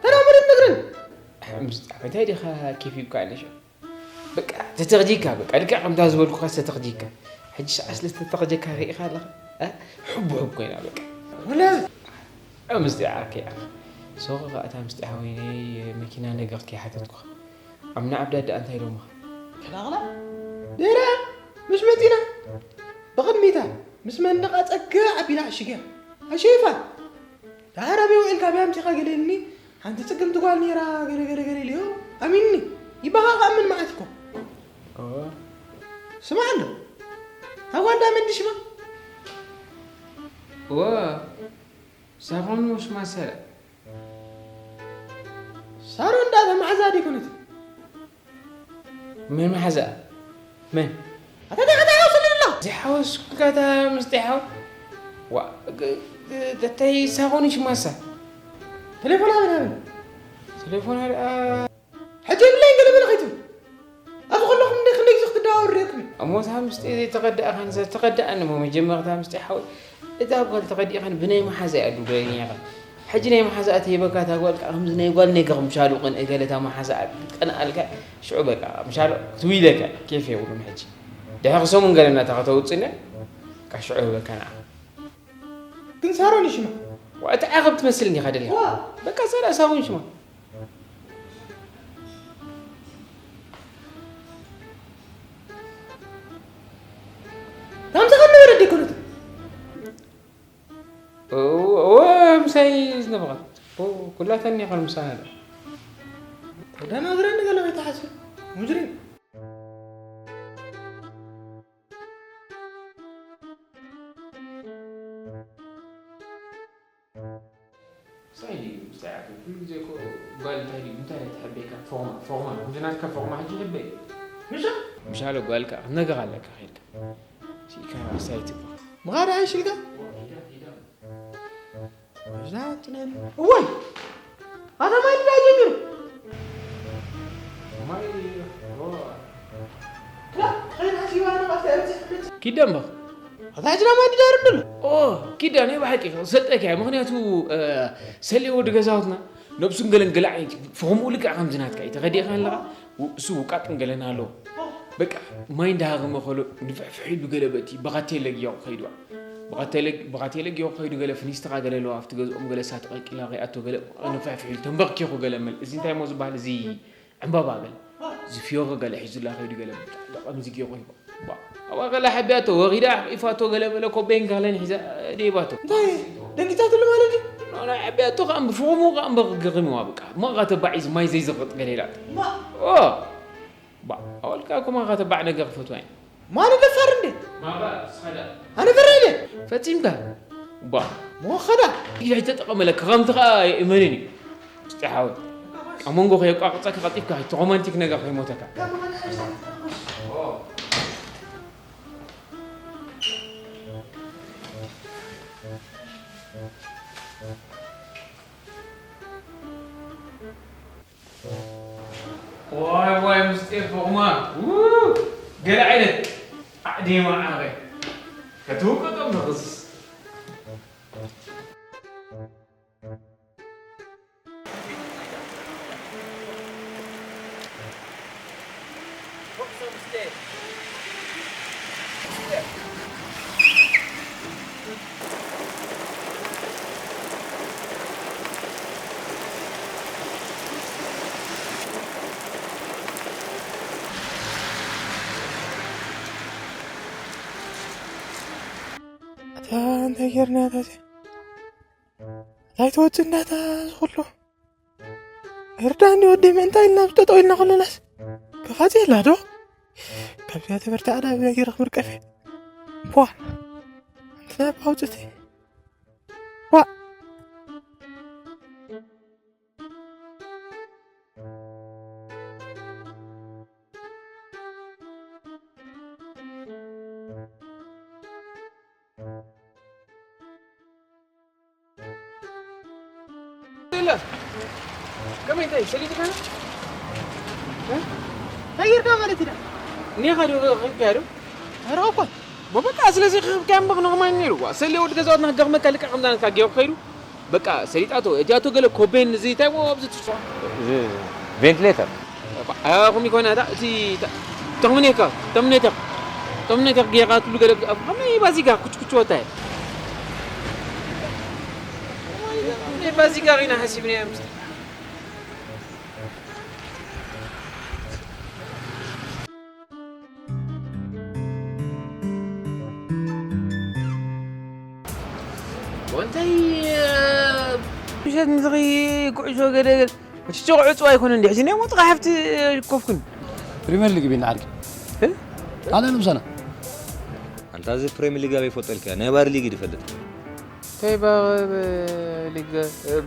ተራመደት ነግረን እንታይ ዲኻ ኬፍ ይብካ ኣለሽ በቃ ተተኽጂካ በቃ ልክዕ ከምታ ዝበልኩኻ ዝተተኽጂካ ሕጂ ሰዓ ስለ ዝተተኽጀካ ርኢኻ ኣለኻ ሕቡ ሕብ ኮይና በቃ ወላ ምስጢ ዓርከይ ኣኸ ሶኸ ከኣ እታ ምስጢ ሓወይነይ መኪና ነገር ከይሓተትኩኻ ኣብ ንዓብዳ ደኣ እንታይ ኢሎምኻ ከላኽላ ድሕራ ምስ መጺና ብቕድሚታ ምስ መንደቓ ጸግዕ ኣቢላ ዕሽግያ ኣሸይፋ ደሓር ኣበይ ውዒልካ ኣበይ ኣምጺኻ ገለ ኢልኒ ሓንቲ ጽግምቲ ጓል ነይራ ገለ ገለ ገለ ኢልዮ ኣሚንኒ ይበኻ ክኣምን መዓት እኮ ስማዕ ኣሎ እታ ጓል ዳ መንዲ ሽማ እወ ሳኾኑ ሽማ ሰላ ሳሮን ዳ ተማሓዛ ዲኮነት መን መሓዛ መን ኣታ ዳ ከታ ወስልላ ዝሓወስኩልካ እታ ምስጢ ሓው ዋ ተታይ ሳኾኑ ሽማሳ ቴሌፎና ምናምን ቴሌፎና ደኣ ሕጂ የብለይን ገለ በለ ከይትብል ኣብዚ ከለኹም እንደ ክንደይ ግዜ ክትደዋወሉ ርኢኹም እዩ እሞ እታ ምስጢ ዘይተቐዳእኻን ዘተቐዳእኒ እሞ መጀመርታ ምስጢ ሓወይ እዛ ጓል ተቐዲእኻን ብናይ መሓዛ እያ ዱብለኒ ኢኻ ሕጂ ናይ መሓዛኣ ተሂበካ እታ ጓል ከዓ ከምዚ ናይ ጓል ነጋ ምሻሉ ቅንኢ ገለ እታ መሓዛኣ ቀንኣልካ ሽዑ በቃ ምሻሉ ክትውይለካ ኬፍ የብሉን። ሕጂ ድሕሪ ሰሙን ገለ እናታ ከተውፅነ በቃ ሽዑ ህበካ ንዓ። ግን ሳሮን ይሽማ ዋእቲ ዓኸብ ትመስል እንዲኻ ደሊኻ በቃ ሰላ ሳቡን ሽማ ናምዚ ከም ነበረ ደይኮነት እወ ምሳይ ዝነበረት ኩላተን እኒኻ ምሳና ዶ ተደናግረኒ ገለ ከይተሓስብ ሙጅሪም ሳይ ድዩ ምስታይ ዓብዱ ኩሉ ግዜ እኮ ጓል እንታይ ድዩ እንታይ ናይ ትሕበየካ ፎርማ ፎርማ እንተ ናትካ ፎርማ ሕጂ ይሕበይ ምሻ ምሻሎ ጓል ከዓ ክትነግር ኣለካ ከይድካ ሲካ ሳይ ትባ ምኻዳ ኣይሽልካ እዋይ ኣታ ማይ ድዳ ጀሚሩ ኪደን በ ኣታ ሕጂ ናብ ማይ ድዳር እንደሎ ኦ ኪዳ ናይ ብሓቂ ክሰጠካ እያ ምክንያቱ ሰሌ ወዲ ገዛውትና ነብሱን ገለን ገለ ዓይነት ፈኸምኡ ልክዕ ከምዚ ናትካ እዩ ተኸዲእካ ኣለኻ እሱ ውቃጥን ገለን ኣለዎ በቃ ማይ እንዳሃረመ ከሎ ንፍሕፍሕ ኢሉ ገለ በቲ ብኻቴለ ግዮ ከይድዋ ብኻቴለ ግዮ ከይዱ ገለ ፍኒስትኻ ገለ ኣለዋ ኣብቲ ገዝኦም ገለ እሳ ተቐልቂላ ከይኣቶ ገለ ንፍሕፍሕ ኢሉ ተንበርኪኹ ገለ መል እዚ እንታይ ሞ ዝበሃል እዚ ዕምባባ ገለ እዚ ፍዮሪ ገለ ሒዙላ ከይዱ ገለ ብጣዕሚ ከምዚ ገይሩ ሂቦ ዋ ኣብኣ ገለ ሓቢያቶ ወሪዳ ሓቂፋቶ ገለ መለ ኮቤን ጋለን ሒዛ ደይባቶ እንታይ ደንጊጻትሉ ማለት እዩ ናይ ሓቢያቶ ከዓ ብፍቕሙ ከዓ እምበር ግርምዋ በቃ እሞ ቃ ተባዒ እዚ ማይ ዘይዘቕጥ ገለ ኢላቶ ኦ ባ ኣወልካ ኩማ ቃ ተባዕ ነገር ክፈትዋ እዩ ማን ደፋር እንዴ ኣነ ፈራ ኢለ ፈጺምካ ባ ሞኸዳ ኢለ ተጠቐመለ ክኸምቲ ከዓ የእመንን እዩ እስጢ ሓወይ ኣብ መንጎ ከየቋቅፀካ ቀልጢፍካ እቲ ሮማንቲክ ነገር ከይሞተካ ዋይ ዋይ ምስጢር ፎቕማ ገለ ዓይነት ኣዕዴማ ዓቐ ከትውቀጦም ንኽስ ኣታ እንታይ ጌርና እታ እዚኣ እንታይ ትወፅእ እንዳታ ዝኽሎ ርዳኒ ወደይ ምእንታ ኢልና ጠጠው ኢልና ከለናስ ከፋፂ የላ ዶ ካብዚኣ ተበርታ ኣዳ ብነገር ክብርቀፍ ኳ ኣንቲ ናይ ኣውፅቲ ኳ ከመይ እንታይ ሰሊጥካ እንታይ ጌርካ ማለት ኢና እኒኻ ዶ ረኺብካያ ዶ ኧረ እኳ በቃ ስለዚ ክኽብካ እምበር ኖርማል ነይሩ ዋ ሰሌ ወዲ ገዛወትና ክገርመካ ልክዕ ከምዛ ናትካ ጌሩ ከይዱ በቃ ሰሊጣቶ እጃቶ ገለ ኮቤን እዚ እንታይ ሞ ኣብዚ ትስዋ ቬንትሌተር ኣኹም ይኮና ዳ እቲ ተርሚኔተር ተርሚኔተር ተርሚኔተር ጌራ ትሉ ገለ ኣብ ከመይ ባዚጋ ኩች ኩች ወታይ ከመይ ባዚጋ ሪና ሓሲብና ምስ እንታይ ምሸት ንዝኺ ኩዕሾ ገደገድ እቲ ጭቑ ዕፅዋ ኣይኮነ እንዲ ሕዚ ናይ ሞጥቃ ሓፍቲ ኮፍኩን ፕሪምየር ሊግ ቢና ዓርኪ ካልእ ንምሳና ኣንታ እዚ ፕሪምየር ሊግ ኣበይ ፎጠልካ ናይ ባር ሊግ ድፈልጥ እንታይ ባር ሊግ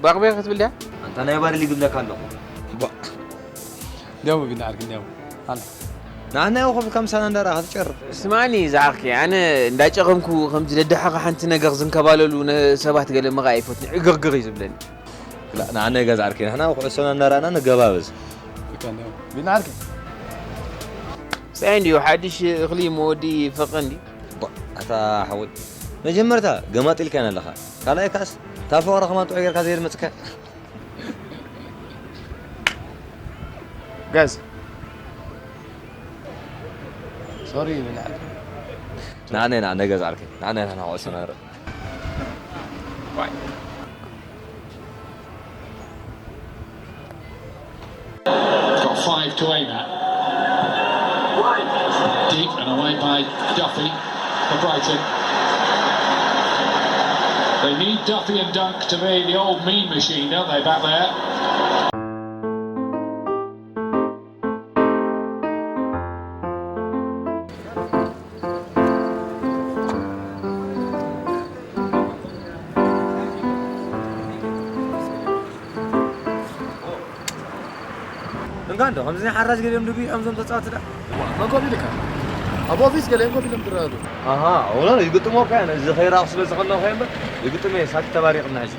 ባርቤር ክትብል ድያ ኣንታ ናይ ባር ሊግ ብለካ ኣለኹ እንዲያው ቢና ዓርኪ እንዲያው ኣላ ንዓና ያው ኮፍ ከምሳና እንዳራ ክትጨርፍ ስማኒ ዝዓርኪ ኣነ እንዳጨኸምኩ ከምዚ ደድሕኻ ሓንቲ ነገር ዝንከባለሉ ሰባት ገለ ምርኣይ ኣይፈትን ዕግርግር እዩ ዝብለኒ ንዓና ይገዛ ዓርኪ ንሕና ኩዕሶና እንዳራእና ንገባበዝ ቢና ዓርኪ ሳይ እንዲዩ ሓድሽ እኽሊ መወዲ ፈቐ እንዲ ኣታ ሓወይ መጀመርታ ገማጢልካ ኣለኻ ካልኣይ ካስ እታ እዛ ፍቕሪ ከማን ጥዑይ ጌርካ ዘይድመፅካ። ጋዝ ሶሪ ይብል። ንዓነ ንዓነ ገዛ ዓርከይ ንዓነ ንዓነ ኩዕሶ ነረ። Got five to aim at. Deep and away by Duffy for Brighton. They need Duffy and Dunk to be the old mean machine, don't they, back there? እንካ እንዶ ከምዚ ናይ ሓራጅ ገሊኦም ድጉ እዮም ዞም ተፃወቲ ዳ መን ኮፍ ኢልካ ኣብ ኦፊስ ገሊኦም ኮፍ ኢሎም ትረኣሉ ኣሃ ወላ ይግጥሞ እኮ እየ ነዚ ከይራቕ ስለ ዝኸለኹ እየ እምበር ይግጥም እየ ሳት ተባሪቕና ሕጂ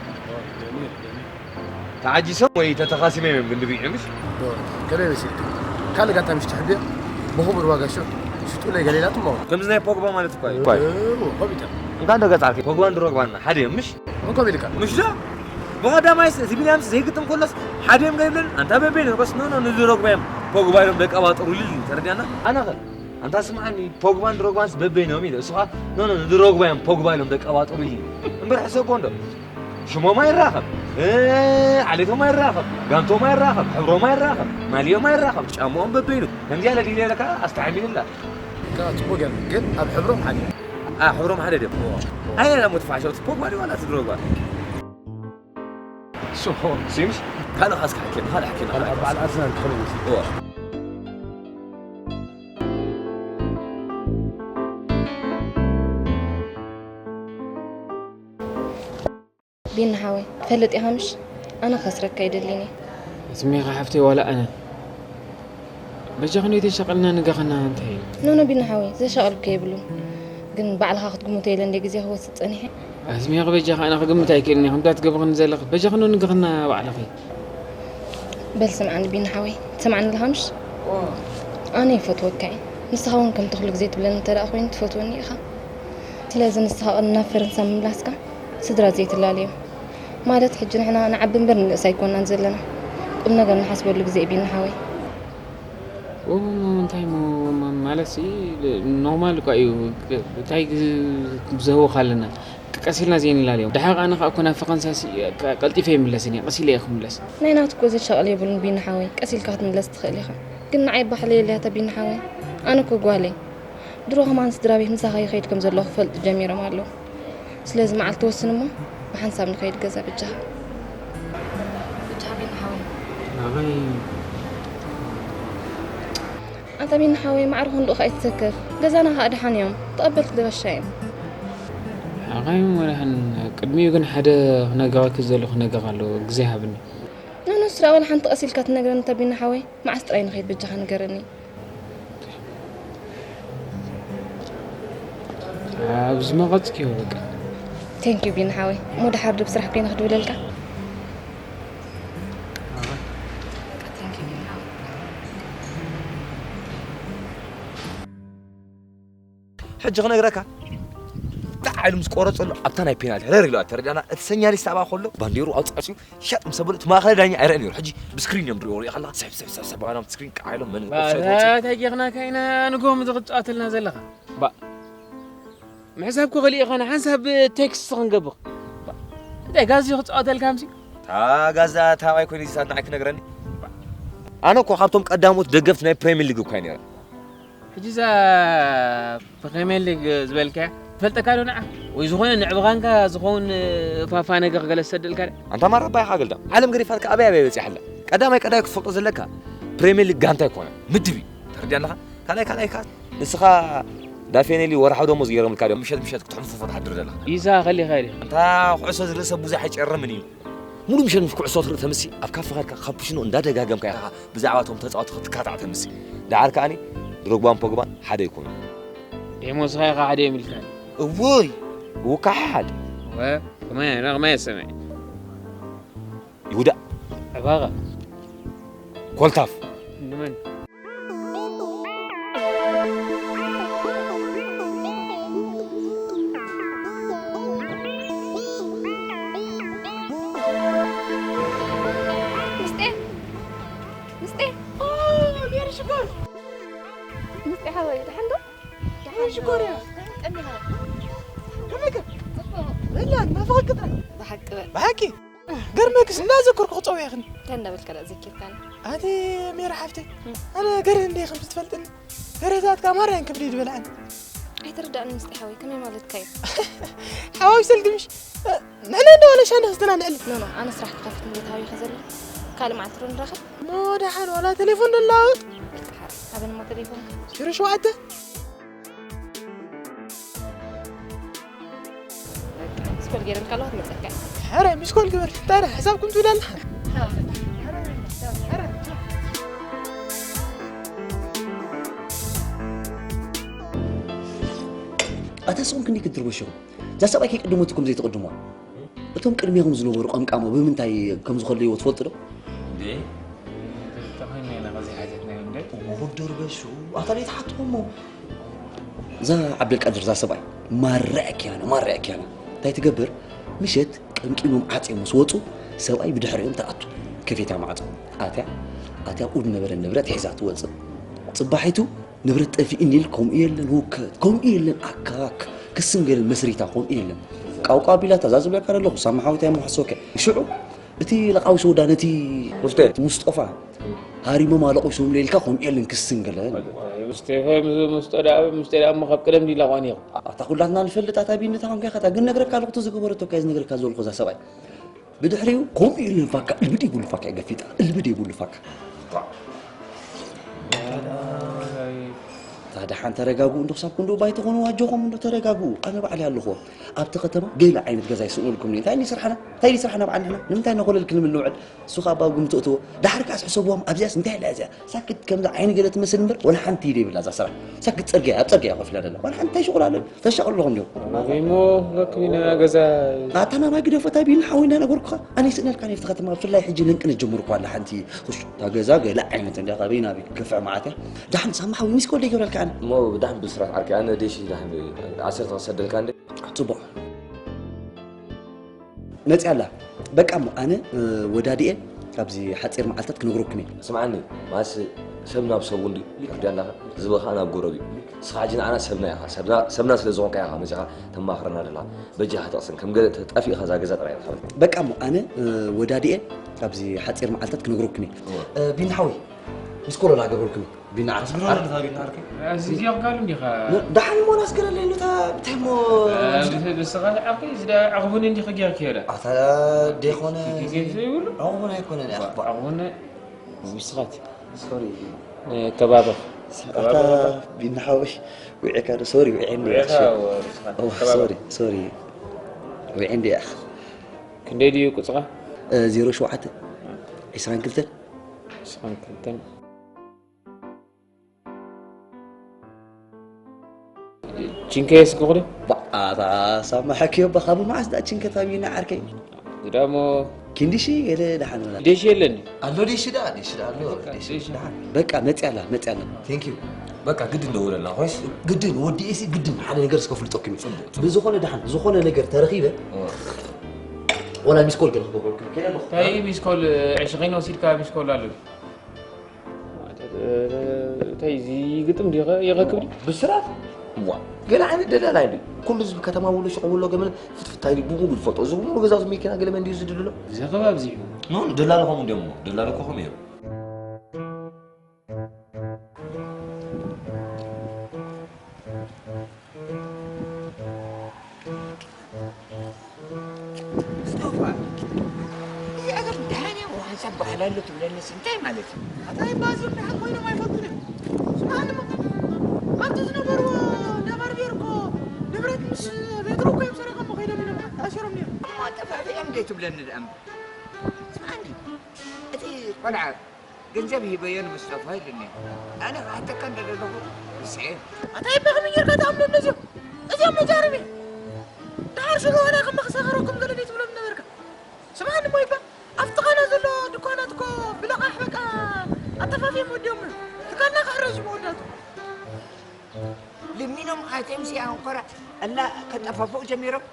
ተዓጂሶም ወይ ተተኻሲመ እዮም ግን ድጉ እዮም ምሽ ከመይ መሲልካ ካልእ ጋንታ ምሽ ትሕብዮ ብኽቡር ዋጋ ሸ ሽጡለይ ገሌላትም ከምዚ ናይ ፖግባ ማለት እኮ እዩ እኮ እዩ። እዎ ኮፍ ኢልካ እንካ እንዶ ገጻ ዓርከይ ፖግባን ድሮግባን ሓደ እዮም ምሽ መን ኮፍ ኢልካ ምሽ ዶ ብቐዳማይ እዚ ቢልያምስ ዘይግጥም ኮሎስ ሓደ እዮም ገይብለን ኣንታ በበይነ በስ ኖ ኖ ንድሮግባ እዮም ፖግባ ኢሎም ደቀባጥሩሉ ኢሉ ተረዲኣና ኣነ ኸ ኣንታ ስምዓኒ ፖግባን ድሮግባንስ በበይኖም ኢለ እሱ ኸዓ ኖ ኖ ንድሮግባ እዮም ፖግባ ኢሎም ደቀባጥሩሉ እምበር ሕሰቦ እንዶ ሽሞም ኣይራኸብ ዓሌቶም ኣይራኸብ ጋንቶም ኣይራኸብ ሕብሮም ኣይራኸብ ማልዮም ኣይራኸብ ጫምኦም በበይኑ ከምዚኣ ለዲለ ለካ ኣስተዓሚልላ ጽቡቅ ገር ግን ኣብ ሕብሮም ሓደ ሕብሮም ሓደ ድዮም ኣይና ሞ ትፋሸው ፖግባ ድዩ ዋላ ትድሮግባ ሶ ሲምስ ካልእ ካስካ ሓኪም ካልእ ሓኪም ካልእ በዓል ኣርሰናል ክኸውን ይመስል ቢኒ ሓወይ ትፈልጥ ኢኻ ምሽ ኣነ ከስረካ ኣይደልን እየ ስሜኻ ሓፍተይ ዋላ ኣነ በጃ ክንደይ ተሻቐልና ንገኸና እንታይ እዩ ኖኖ ቢኒ ሓወይ ዘሻቐልኩ የብሉን ግን ባዕልኻ ክትግምቶ ኢለ እንደ ግዜ ክወስድ ጸኒሐ ኣስሜኻ በጃኻ ኣነ ክግምት ኣይክእልን እየ ከምታ ትገብኽኒ ዘለኽ በጃ ክንዶ ንገኸና ባዕልኺ በል ስምዓኒ ቢኒ ሓወይ ትሰምዓኒ ኣለኻ ምሽ ኣነ ይፈትወካ እየ ንስኻ እውን ከምቲ ኩሉ ግዜ ትብለኒ እንተ ደኣ ኮይኑ ትፈትወኒ ኢኻ ስለዚ ንስኻ ቅድሚ ናብ ፈረንሳ ምምላስካ ስድራ ዘይትላለዮም ማለት ሕጂ ንሕና ንዓቢ እምበር ንንእስ ኣይኮናን ዘለና ቁም ነገር ንሓስበሉ ግዜ እዩ ቢኒ ሓወይ እንታይ ማለት ሲ ኖርማል እኳ እዩ እንታይ ዝህወካ ኣለና ቀስ ኢልና ዘይንላለዮም ደሓር ኣነ ከዓ እኮ ናብ ፈረንሳ ቀልጢፈ ይምለስን እየ ቀስ ኢለ እየ ክምለስ ናይ ናትኮ ዘሻቕል የብሉን ቢኒ ሓወይ ቀስ ኢልካ ክትምለስ ትኽእል ኢኻ ግን ንዓይ ባሕለይ የለያተ ቢኒ ሓወይ ኣነ እኮ ጓለይ ድሮ ከማን ስድራ ቤት ምሳኻ ይኸይድ ከም ዘለኹ ክፈልጡ ጀሚሮም ኣለዉ ስለዚ መዓልቲ ወስን እሞ ብሓንሳብ ንኸይድ ገዛ በጃኻ በጃኻ ቢኒ ሓወይ ኣንታ ቢኒ ሓወይ ማዕረ ክንድኡ ከኣ ኣይትሰከፍ ገዛና ከኣ ደሓን እዮም ተቐበልቲ ገበሻ እዮም ሓኻይም ወላሕን ቅድሚኡ ግን ሓደ ክነግረኪ ዘለኹ ነገር ኣሎ ግዜ ሃብኒ ንንሱ ደኣ ወላ ሓንቲ ቀስ ኢልካ ትነግረኒ እንተ ቢኒ ሓወይ መዓስ ጥራይ ንኸይድ በጃኻ ንገረኒ ኣብ ዝመቐጽክዮ በቃ ቴንኪዩ ቢኒ ሓወይ እሞ ደሓር ድብ ስራሕ ኮይነ ክድውለልካ ሕጂ ክነግረካ ጣዕ ኢሉ ምስ ቆረፀሉ ኣብታ ናይ ፔናልቲ ረር ኢሉ ተረዳና እቲ ሰኛሊስት ኣብኣ ከሎ ባንዴሩ ኣውፃፅዩ ሻጥ ምስ ኣበሉ እቲ ማእኸላይ ዳኛ ኣይረአ ነይሩ ሕጂ ብስክሪን እዮም ድሪኦ ሪኦ ከለካ ስሕብ ስሕብ ስሕብ ስሕብ በቃ ናብቲ ስክሪን ቃዕ ኢሎም መን ኦፍሳይድ ወፂኡ ተጌኽናካ ኢና ንጎም ዝቕፃተልና ዘለኻ ባ ምሕሳብ ክኽእል ኢኻ ንሓንሳብ ቴክስት ክንገብር እንታይ ጋዚ ክፃወተልካ ምሲ እታ ጋዛ ታባይ ኮይኑ ዚሳት ንዓይ ክነግረኒ ኣነ እኮ ካብቶም ቀዳሞት ደገፍቲ ናይ ፕሬሚየር ሊግ እኳ ነረ ሕጂ እዛ ፕሬሚየር ሊግ ዝበልካያ ትፈልጠካ ዶ ንዓ ወይ ዝኾነ ንዕብኻንካ ዝኸውን ፋፋ ነገር ክገለ ዝሰደልካ ኣንታ ማራ ባይኻ ገልዳም ዓለም ገዲፋትካ ኣበይ ኣበይ በፂሓላ ቀዳማይ ቀዳይ ክትፈልጦ ዘለካ ፕሬሚየር ሊግ ጋንታ ኣይኮነ ምድብ እዩ ተረዲያ ኣለኻ ካልኣይ ካልኣይ ካ ንስኻ ዳፌኔሊ ወርሓዊ ደሞዝ ገይሮምልካ ድዮም ምሸት ምሸት ክትሕንፍፎ ትሓድር ዘለኻ ኢሳ ከሊኻ ኢለ እንታ ኩዕሶ ዝርእሰ ብዙሕ ኣይጨርምን እዩ ሙሉ ምሸት ምስ ኩዕሶ ትርኢ ተምሲ ኣብ ካፈ ኸድካ ካፑሽኖ እንዳደጋገምካ ኢኻ ብዛዕባ እቶም ተጻወቲ ክትካታዕ ተምሲ ደሓር ከኣኒ ድሮግባን ፖግባን ሓደ ይኮኑ ደሞዝኻ ኢኻ ሓደ እዮም ኢልካ እውይ ውካሓሓል ከማይ ሰማይ ይሁዳ ዕባኻ ኮልታፍ ንመን ሽኮርያ። ቀኒኻ። ከመይ ከ? ጽቡቕ። በላ፣ ናፍቐኪ ጥራይ። ብሓቂ በል። ብሓቂ? ገርመክስ፣ እንዳዘከርኩ ክጸውዕ ኢኽኒ። እንታይ እንዳበልካ ደኣ ዘኪርካኒ? ኣቲ ሜራ ሓፍተይ፣ እም። ኣነ ገርህ እንደ ከም ትፈልጥኒ። ገርህ ዛትካ ማርያን ክብዲ ዝበልዓኒ። ኣይትርዳእኒ ምስጢ ሓወይ፣ ከመይ ማለትካ እዩ? ሓዋዊ ሰልግምሽ፣ ንዕለ እንደ ዋለ ሻንዳ ክዝትና ንዕለ። ኖ፣ ኖ፣ ኣነ ስራሕ ክኸፍት እንዴት ሃዊ ከዘለ። ካልእ መዓልቲ ዶ ንራኸብ? እሞ ደሓን ዋላ ቴሌፎን ንለዋወጥ። በቃ ሓር፣ ሃበንማ ቴሌፎን። ሽሮ ሸውዓተ። በቃ፣ ስኮል ገይረልካ ኣለኹ፣ ትመጸካ። ሐረ፣ ሚስኮል ግበር። ታዲያ ሕሳብኩም ትውዳልና። ኣታ ስኹም ክንደይ ክትድርበሹ? እዛ ሰብኣይ ከይቅድመትኩም ዘይትቕድሙዋ። እቶም ቅድሜኹም ዝነበሩ ቀምቃሞ ብምንታይ ከም ዝኾለይዎ ትፈልጡ ዶ? እንዴ? ተኾይና ኢና ከዚ ሓተትና እንዴ? እሞ ክትድርበሹ፣ ኣታ ደይ ትሓትኹም እሞ። እዛ ዓብደልቃድር እዛ ሰብኣይ ማራ እኪያና፣ ማራ እኪያና። እንታይ ትገብር? ምሸት ቀምቂሞም ዓጽዮም ምስ ወጹ፣ ሰብኣይ ብድሕሪኦም ትኣቱ። ከፌታ ማዕጾ። ኣትያ፣ ኣትያ ኡድ ነበረ ንብረት ሒዛ ትወጽእ። ጽባሒቱ ንብረት ጠፊእኒ ኢል ከምኡ የለን፣ ህውከት፣ ከምኡ የለን፣ ኣካክ፣ ክስንገልን መስሪታ ከምኡ የለን። ቃውቃው ቢላታ፣ እዛ ዝብለካ ዘለኹ፣ ሳማ ሓዊታይ ምሓሶከ። ሽዑ፣ እቲ ለቃዊ ሰውዳ ነቲ ሙስጠ። ሙስጠፋ፣ ሃሪሞም ኣለቑሶም ለይልካ ከምኡ የለን፣ ክስንገለ። ሙስጠፋ፣ ምስ-፣ ሙስጠ ደኣ፣ ሙስጠ ደኣ እሞ ካብ ቀደም ዲላ ቋኒ ኢኹ። ኣታ ኩላትና ንፈልጥ፣ ኣታ ቢኒ፣ እታ ኾንካ ኢኻ፣ እታ ግን ነግረካ ኣለኹ፣ እቲ ዝገበረቶ እካ ዝነግረካ ዘለኹ እዛ ሰብኣይ። ብድሕሪኡ ከምኡ ኢሉ ንፋካ፣ እልቢ ደይብሉ ፋካ ይገፊጣ፣ እልቢ ደይብሉ ፋካ። እታ ደሓን ተረጋግኡ፣ እንዶ ክሳብ ክንዶ ባይ ትኾኑ፣ ኣጆኹም እንዶ ተረጋግኡ። ኣነ ባዕለይ ኣለኹ። ኣብቲ ከተማ ገለ ዓይነት ገዛ ይስእኑልኩም። እንታይ እዩ ስራሕና? እንታይ እዩ ስራሕና በዓል ንሕና? ንምንታይ እናኾለል ክንብል ንውዕል? እሱ ኻብ ኣብ ግምት እትዎ። ዳሕር ከኣስ ሕሰብዎም፣ ኣብዚኣስ እንታይ ኣላ እዚኣ? ሳክት ከምዛ ዓይኒ ገለ ትመስል እምበር፣ ወላ ሓንቲ ኢደ የብላ እዛ ስራሕ። ሳክት ጸርግያ፣ ኣብ ጸርግያ እያ ኮፍ ኢላ ዘላ። ወላ ሓንቲ እንታይ ሽቑል ኣሎ? ተሻቕሉ ኣለኹም ድዮም? እሞ ክረክብ ኢና ገዛ። ኣታ ናባይ ግደፎ፣ እታ ቢኒ ሓወይ እንዳነገርኩኻ። ኣነ ይስእነልካ ነፍቲ ከተማ፣ ብፍላይ ሕጂ ለንቅነት ጀምሩ እኳ ኣላ ሓንቲ። ኹሽ፣ እታ ገዛ ገለ ዓይነት እንድያ፣ ካበይ ናበይ ክገፍዕ መዓት እያ። ዳሕን ሳማ ሓወይ ሚስኮል ደይገብረልካ ኣነ። እሞ ዳሕን ብስራት ዓርከይ፣ ኣነ ደሽ ዳሕን ዓሰርተ ክሰደልካ እንደ። ጽቡቕ። መጽያ ኣላ። በቃ እሞ ኣነ፣ እ፣ ወዳዲኤ ካብዚ ሓጺር መዓልታት ክነግረኩም እየ። ስምዓኒ፣ ማስ ሰብ ናብ ሰብ እውን ድዩ? ይርድያ ኣለኻ? ህዝቢ ኸኣ ናብ ጎረብ እዩ። ንስኻ ሕጂ ንዓና ሰብና ኢኻ። ሰብና፣ ሰብና ስለ ዝኾንካ ኢኻ መጺኻ ተማኽረና ደላ። በጃኻ ተቕስን። ከም ገለ ተጣፊእኻ እዛ ገዛ ጥራይ ኢኻ። በቃ እሞ ኣነ፣ እ፣ ወዳዲኤ ካብዚ ሓጺር መዓልታት ክነግረኩም እየ። እወ። እ፣ ቢኒ ሓወይ፣ ሚስኮል ላገበርኩም። ቢኒ ዓርኪ። ኣዝጊሮ ኣሎ፣ ቢኒ ዓርኪ። ኣዝጊርካሉ እንዲኻ? ን-፣ ደሓን እሞ ናስገረለይ፣ ኑታ ብታይ እሞ እ፣ ምስ-፣ ንስኻ ዓርኪ፣ እዚ ደኣ ዓቕቡኒ እንዲኻ ጌርክ እየ ደኣ። ኣታ ደይኮነ ጊዜ ዘይብሉ? ዓቕቡኒ ኣይኮነን፣ እያ። ዓቕቡኒ ንስኻት። ሶሪ። እ፣ ከባብኽ። ኣታ ከባብኽ። ቢኒ ሓወይ፣ ውዒካ ዶ? ሶሪ፣ ውዒ እንዲ ውዒኻ፣ እያ። እወ፣ ንስኻ። ኦ፣ ከባብኽ። ሶሪ፣ ሶሪ። ውዒ እንዲ እያ። ክንደይ ድዩ ቁጽርኻ? እ፣ ዜሮ ሸውዓተ፣ ዒስራን ክልተን። ዒስራን ክልተን። ቺንከ የስክኹ ዶ? ባ-፣ ኣታ ሳማ ሓኪዮ፣ ባ፣ ካብ መዓስ ደኣ ቺንከ ታቢና ዓርከይ? እዚ ደኣ እሞ ክንድሺ ገለ ደሓን ብላ። ደሽ የለኒ። ኣሎ ደሽ ደኣ፣ ደሽ ደኣ ኣሎ፣ በቃ፣ ደሽ ደሽ። ደሓን። በቃ፣ መጽያ ኣላ፣ መጽያ ኣላ። ቴንክ ዩ። በቃ፣ ግድን ደውለላ፣ ኮይስ? ግድን፣ ወዲ ኤሲ ግድን፣ ሓደ ነገር እስከ ፍልጠኩም እዩ። ጽቡቅ፣ ጽቡቅ። ብዝኾነ ደሓን፣ ዝኾነ ነገር ተረኺበ፣ ኦ። ወላ ሚስኮል ገለ ክገብረልኩም። ከይደ ኣለኹ። እንታይ ሚስኮል፣ ዕሽኺን ወሲድካ ሚስኮል ኣሎ? እንታይ፣ እዚ ግጥም ዲኸ የቐክብ ድዩ? ብስራት? ዋ፣ ገለ ዓይነት ደላላ እዩ። ኩሉ ህዝቢ ከተማ ውሎ ሽቕብ ውሎ ገመል ፍትፍት ኣይሉ ብሙሉ ይፈልጦ። እዚ ብሙሉ ገዛ፣ እዚ መኪና ገለ መን ድዩ ዝድልሎ? እዚ ከባቢ እዚ እዩ። ኖ፣ ደላላ ከምኡ እንዲዮም እሞ። ደላላ እኮ ከምኡ እዮም። ስጦፋ፣ እዚ ኣገር ደሓን እያ፣ ሓንሳብ ባህላ ኣሎ ትብለኒስ እንታይ ማለት እዩ? ኣታ ይባዝም ደሓን ኮይኖም ኣይፈልጡን እዮም። ስምዓኒ እሞ፣ ኣብቲ ዝነበርዎ ነባር ብሄር እኮ ንብረት ምስ ቤትሮ እኮ እዮም ሰሪቖም ከይዶም እዮም ተኣሲሮም ነይሮም። እሞ ኣጠፋፊኦም ደይ ትብለኒ ደኣ እምበር። ስምዓኒ፣ እቲ ቆልዓ ገንዘብ ሂበዮ ንሙስጠፋ ኢሉኒ። ኣነ ክሓተካ እንደ ዘለኹ ርስዐ። ኣታ ይበ ከመይ ጌርካ ትኣምኖም ነዚኦም? እዚኦም መጃርም እዮም። ደሓር ስለሆነ ከም መኽሰኸረኩም ገለ ዘይትብሎም ነበርካ። ስምዓኒ እሞ ይበ፣ ኣብቲ ኻና ዘሎ ድኳናት እኮ ብለቓሕ በቃ ኣጠፋፊኦም ወዲኦም። ትካልና ክዕረዝ እዩ መወዳቱ። ልሚኖም ኣትዮም ሲኣንኮራ እና ከጠፋፍኡ ጀሚሮም።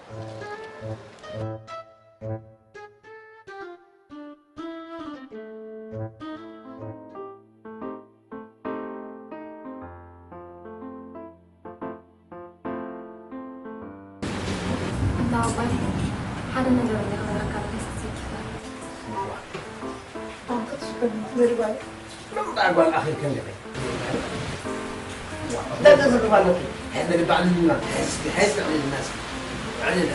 ናባይ ሓደ ነገር እንደ ክበረካ ደስ ትዝኪ። ምንባር ጓል ኣኺልከ እንዲኺ? እንታይ ተዘርባ ኣለኪ? ሕዚ ባዕልልና፣ ሕዚ፣ ሕዚ ዕልልና እስኪ። ዕልለ።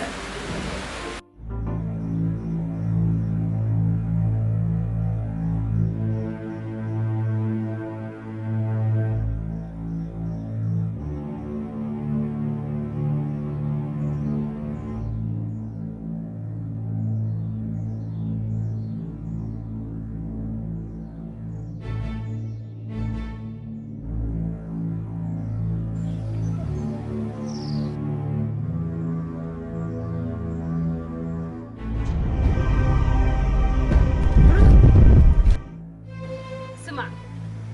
ስማዕ፣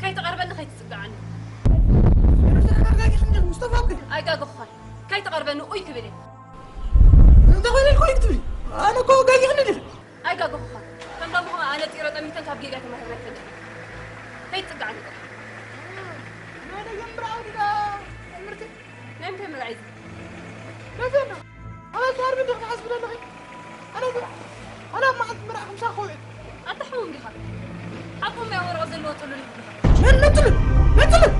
ከይትቐርበኒ፣ ከይትጽግዓኒ። ተረጋጊ፣ ክንዲ ሙስጠፋ እኮ። ኣይጋገኹኻን። ከይትቐርበኒ፣ ኡይ ክብል እየ። እንታይ ኮይነ ኢልኩ ኡይ ክትብሊ? ኣነ እኮ ጋጊ ክንዲ። ኣይጋገኹኻን። ከም ሎሚ ኸኣ ኣነጢረ ጠሚተን ካብ ጌጋ ተማሂረ ኣይፈልጥን። ከይትጽግዓኒ ጥራሕ። ናይ ደገ ምርዓው ድኣ ትምህርቲ? ናይ ምንታይ ምርዓይ እዚ? ነዚ እንዶ። ኣባል ተሃርቢ እንዶ ክትሓስቢ ዘለኺ? ኣነ እኮ፣ ኣነ ኣብ መዓልቲ ምርዓ ሓምሳ ከውዒ። ኣታ ሕሙም ዲኻ? ሓቆም ናይ ወረቐት ዘለዎ ጥሉል ኢኻ። መን፣ መን ጥሉል? መን ጥሉል?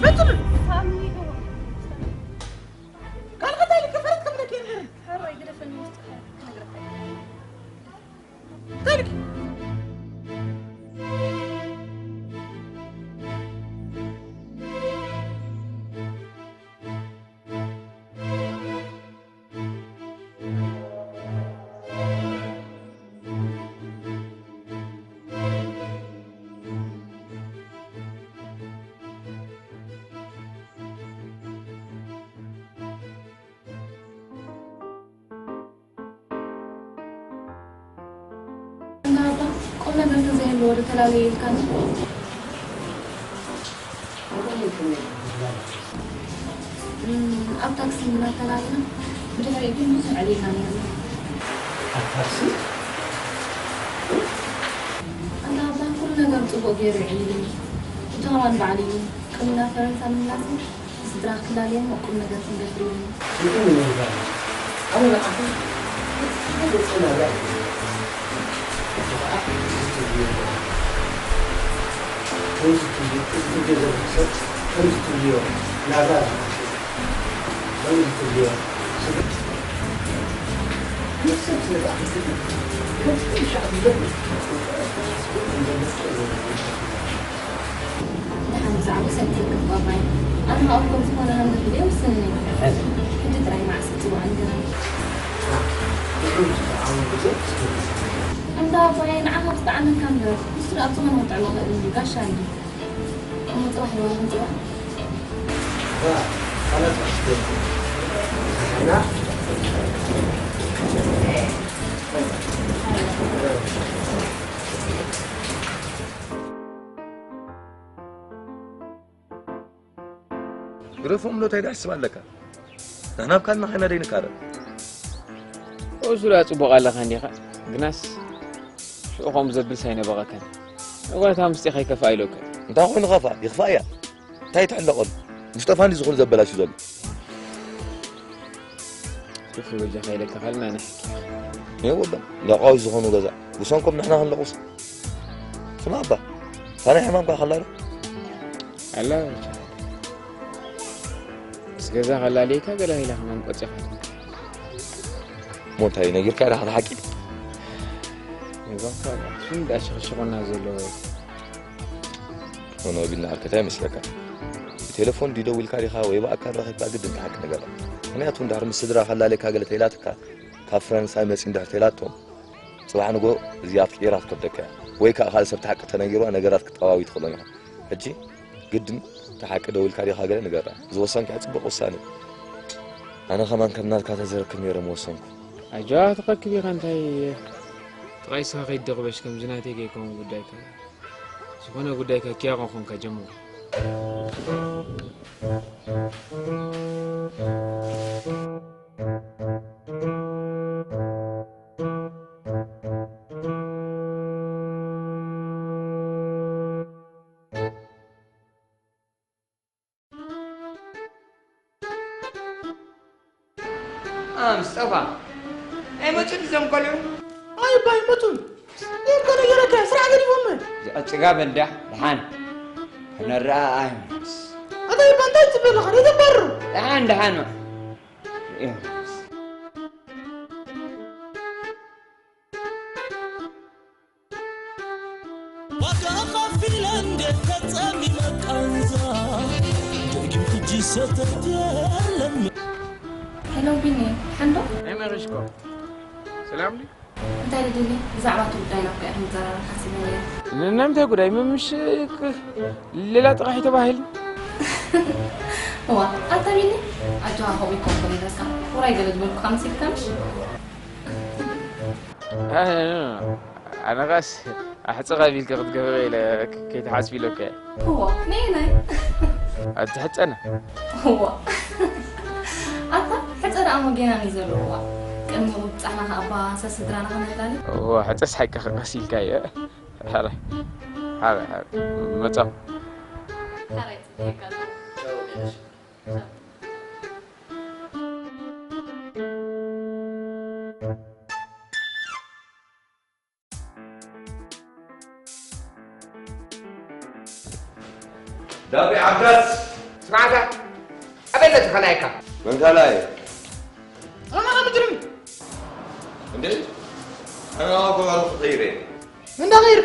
መን ጥሉል? ሳሚ ይህዋ። ካልእ እንታይ ኢልኪ ፈረድ ክብለኪ እየ ንገረኒ። ሕራይ ግደፈኒ፣ ምስጢር ክነግረካ እየ። እንታይ ኢልኪ? እንዳ ኣባ፣ ቁም ነገር ተዘይህልዎ ዶ ተላለየ ኢልካኒ? እም፣ ኣብ ታክሲ ኢና ተላሊና፣ ብድሕሪኡ ግን ብዙሕ ዕሊልና ነይርና። ኣብ ታክሲ? እንዳ ኣባ፣ ኩሉ ነገር ጽቡቕ ገይሩ የዕሊሉኒ። ሕጂ ከማን በዓል እዩ፣ ቅድሚ ናብ ፈረንሳ ምምላሰይ፣ ስድራ ክላልዮም ቁም ነገር ክንገብር ኢሉኒ። ስልጡን ይባላል። ኣነ ንዓኺ ብጣዕሚ ጽቡቕ ናብራ እዩ። እዚ ኸኣ እዚ ትብልዮ፣ ከምዚ ትብልዮ፣ እዚ ትብልዮ ዘለኺ ሰብ ከምዚ ትብልዮ ናብራ እዩ። ከምዚ ትብልዮ ስለ፣ ንሰብ ስለ ዝኣኽል ከምዚ ትብልዮ ሻዕ ትብለኒ። ደሓን ብዛዕባ ሰልቲ ይግባባይ። ኣነ ኸኣ እኮ ዝኾነ ሃንደበት እየ ውስንኒ። ሕዚ። ሕጂ ጥራይ መዓስ ክጽውዓኒ ገና። ድሕሪ ዝጠዓመ ግዜ እስኪ። እንዳ ኣቦይ ንዓኻ ክጠዓመካ እምበር፣ ንሱ ደኣ ኣብ ዝኾነ ክጥዕሞ ይኽእል እዩ፣ ጋሻ እዩ። እሞ ጽባሕ ይዋል ጽባሕ። ዋ፣ ኣነ ጽባሕ ስደት። እና ግደፎም ዶ እንታይ ትሕስብ ኣለካ? ንሕና ኣብ ካልና ኸይና ደይንቃረብ። እሱ ደኣ ጽቡቕ ኣለኻ እንዲኻ፣ ግናስ ሽዑ ከምኡ ዘብልስ ኣይነበቐካን። እዋታ ምስጢ ከይከፍኣ ኢሎካ። እንታይ ኮይኑ ኸፍኣ? ይኽፋእ እያ። እንታይ ትሕለቐሉ? ሙስጠፋ እንዲ ዝኾኑ ዘበላሹ ዘሎ። ሱፍ በጃኻ ኢለካ ካልእ ናይ ንሕኪ። የብሎም። ሊቃዊ ዝኾኑ ገዛ። ብሰንኮም ንሕና ክንለቑስ። ስማ እባ፣ እታ ናይ ሕማምካ ከላ ዶ? ኣላ በጃ። ምስ ገዛ ከላልየካ ገለ ኢላ ከማን ቆጺኻ። እሞ እንታይ ነጊርካ ኢኻ እቲ ሓቂ? ነግረካ እባ። እሱ እንዳ ሽኽሽኾና ዘሎ። ኖኖ ቢልና ዓርከታ ይመስለካ። ብቴሌፎን ድዩ ደዊልካ ዲኻ ወይ ብኣካል ረኺብካ ግድን እቲ ሓቂ ንገራ። ምኽንያቱ እንድሕር ምስ ስድራ ከላልየካ ገለ ተኢላትካ፣ ካብ ፈረንሳይ መጺኡ እንድሕር ተኢላቶም፣ ጽባሕ ንግሆ እዚኣ ኣፍቂራ ክትከብደካ እያ። ወይ ከኣ ካልእ ሰብ እቲ ሓቂ ተነጊርዋ ነገራት ክትጠዋዊ ትኽእሎም ኢኻ። ሕጂ ግድን እቲ ሓቂ ደዊልካ ዲኻ ገለ ንገራ። ዝወሰንካዮ ጽቡቕ ውሳኔ እዩ። ኣነ ከማን ከም ናትካ ተዘረክብ ነይረ ምወሰንኩ። ኣጆኻ ትኸክብ ኢኻ እንታይ ጥቓይ ስኻ ከይትደቕበሽ ከምዚ ናተይ ከይከውን ጉዳይካ። ዝኾነ ጉዳይካ ኪያቆ ኮንካ ጀምሮ። ምስጠፋ ኣይመጹን እዞም ቆልዑ። ኣይባ ኣይመጹን። ይህ እኮ ነገረካ፣ ስራሕ ገዲፎም። እዚኣ ጽጋብ እንዳ ደሓን ክነረኣ ኣይምስ። ኣታ ይባ እንታይ ትብል ኣለኻ? ደይ ተባርሩ። ደሓን ደሓን። ርእዮም። ዋጋ ኸፊለ እንዴት ተጸሚመ ቃንዛ ደጊም ሕጂ ሰተት የለን። ሄሎ ቢኒ፣ ሓንዶ ናይ መሪሽኮ ሰላም ድዩ? እንታይ ልድሊ? ብዛዕባ እቲ ጉዳይ ናብ ጉዳይ ክንዘራረብ ሓሲበ ነይረ። ን- ናይ ምንታይ ጉዳይ? ምምሽ ሌላ ጥቓሒ ተባሂል እዋ ኣታ ቢኒ፣ ኣጆኻ ከምኡ ይኮንኩን ኢለካ ውራይ ገለ ዝበልኩኻ መሲልካ ምሽ? ኣነ ኸስ ኣሕፅቕ ኣቢልካ ክትገብረ ኢለ ከይትሓስቢ ኢለካ እየ። እዋ ነየናይ? ኣብቲ ሕፀነ እዋ ኣታ ሕፀ ደኣ እሞ ጌና እዩ ዘሎ። እዋ ቅድሚ ምብፃሕና ከኣ እባ ሰስድራና ከነላሊ። እዋ ሕፀስ ሓቂ ኸቀስ ኢልካ እየ። ሓረ ሓረ ሓረ መፃኹ። ካራይ ፅሒካ ኣሎ። ዳቢ ዓብዳት ስማዕታ ኣበይ ኣለቲ ከላይካ መን ካልኣይ ኣማኻ ምድርም እንዴ ኣና ኮባሉ ተኸይረ ምንዳኸይር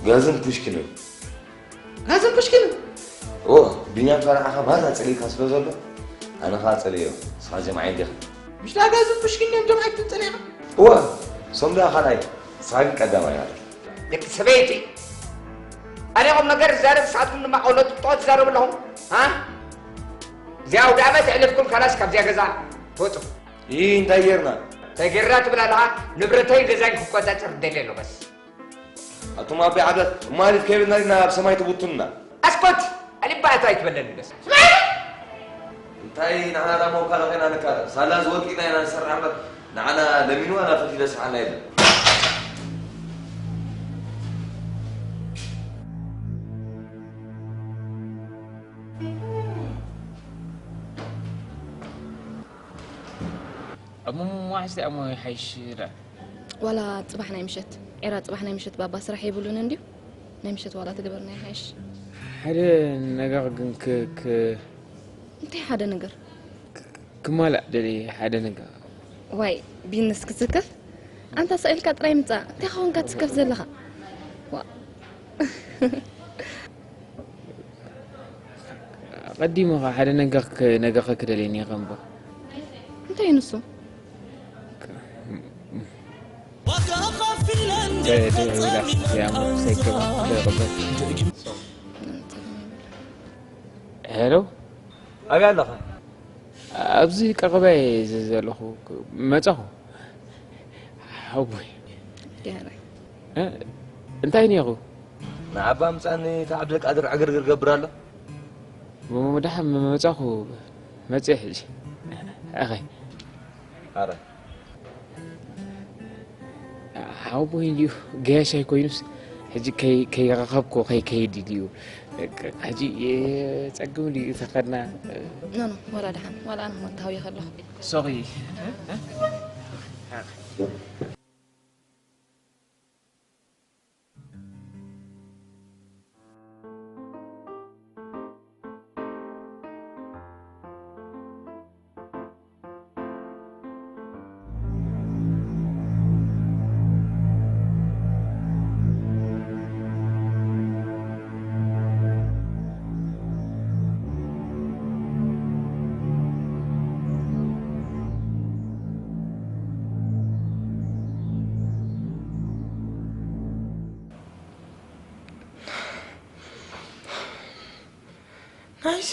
ጋዝን ፑሽኪንን ጋዝን ፑሽኪን ኦ ቢንያም ካልኣኻ ባዛ ጸሊእካ ስለ ዘሎ ኣነ ኸዓ ጸልዮ ስኻ ጀማዓ እንዲኻ ምሽታ ጋዝን ፑሽኪን እዮም ጀማዓ ይትንጸን ኢኻ እዋ ሶም ደኣ ካልኣይ ስኻ ግን ቀዳማይ ማለት ደቂ ሰበይቲ ኣነ ቁም ነገር ዝዛረብ ንስኻትኩም ድማ ቆሎ ጥጥቆ ትዛረቡ ኣለኹም እ እዚኣ ኣውደ ዓመት ኣሕለፍኩም ካላስ ካብዚኣ ገዛ ትወፁ ይህ እንታይ ጌርና እንታይ ጌርና ትብል ኣለኻ ንብረተይን ገዛይን ክቆፃፀር ደልየ ኣሎ በስ ኣቱም ኣቢ ዓብዳት እሞ ኣሊፍ ከይብልና ኢና ኣብ ሰማይ ትቡቱና ኣስኮት ኣሊባእታ ኣይትበለኒ በስ እንታይ ንዓና ዳ መውካላ ኮይና ንቃለ ሳላ ዝወልቂና ኢና ንሰርሕ እምበር ንዓና ለሚኑ ዋላ ፈቲለ ስርሓና የለን እሞ መዋሕስቲ እሞ ይሓይሽ ዳ ዋላ ፅባሕ ናይ ምሸት ኤራ ፅባሕ ናይ ምሸት ባባ ስራሕ የብሉን እንድዩ ናይ ምሸት ዋላ ትግበርና ይሓይሽ ሓደ ነገር ግን ክ- ክ- እንታይ ሓደ ነገር ክማላእ ደልየ ሓደ ነገር ዋይ ቢንስ ክትስከፍ ኣንታ ሰኢልካ ጥራይ ምፃእ እንታይ ኸኾንካ ትስከፍ ዘለኻ ዋ ኣቐዲሙ ኸ ሓደ ነገር ክነገርኸ ክደልየ ነይረ እምበር እንታይ ንሱ ዋጋ ኸፊለ እንዴት ተጸሚመ ቃንዛ ደጊም ሄሎ ኣበይ ኣለኻ ኣብዚ ቀረባይ ዘለኹ መጻኹ ሓወቦይ ዲያራይ እንታይ ነይሩ ንዓባ ምጻኒ እቲ ዓብደልቃድር ዕግርግር ገብር ኣሎ መዳሓ መጻኹ መጽእ ሕጂ ኣኸይ ኣረ ሓወቦይ እንዲዩ ገያሻይ ኮይኑስ ሕጂ ከይረኸብኩ ከይከይድ ድዩ ሕጂ ጸግም ድዩ ተኸድና ኖኖ ወላ ደሓን ዋላ ኣነ ክመታዊ ከለኹ ሶሪ ናይዚ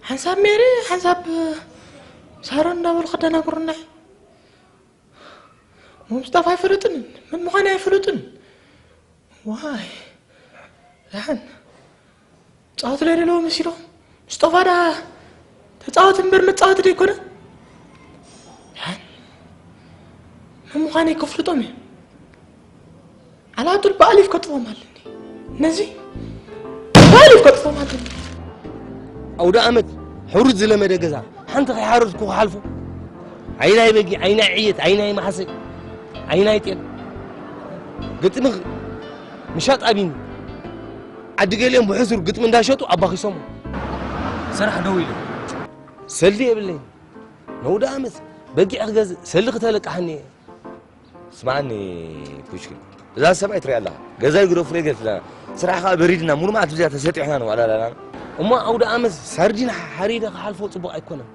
ሓንሳብ ሜሪ ሓንሳብ ሳሮን እንዳበሉ ከደናግሩና ሙስጠፋ ኣይፍልጥን ምን ምዃን ኣይፍልጥን ዋይ ዳሓን ፃወት ለደለዎ መሲሎም ሙስጠፋ ዳ ተፃወት እምበር መፃወት ደይኮነ ዳሓን ምን ምዃን ኣይከፍልጦም እዮም على طول بألف كتبهم علني نزي بألف كتبهم علني ኣውደ ኣመት ሕሩት ዝለመደ ገዛ ሓንቲ ከይሓረድኩ ክሓልፎ? ዓይናይ በጊዕ፣ ዓይናይ ዕየት፣ ዓይናይ ማሕሰይ፣ ዓይናይ ጤል። ግጥሚ ምሻጥ ኣቢኒ። ዓዲ ገሊኦም ብሕሱር ግጥሚ እንዳሸጡ ኣባኺሶሞ። ስራሕ ደው ኢሉ። ሰልዲ የብለይን። ነውዳ ዓመት በጊዕ ክገዝእ ሰልዲ ክተለቃሓኒ እየ። ስማዕኒ ፑሽኪን፣ እዛ ሰብኣይ ትሪኣ ኣለኻ? ገዛ ይግደፉ ለይ ገድፍለና። ስራሕ ኸዓ በሪድና፣ ሙሉ መዓልቲ ብዚኣ ተሰጢሕና ንውዕል ኣለና። እሞ ኣውደ ዓመት ሳርዲን ሓሪደ ክሓልፎ ጽቡቕ ኣይኮነን።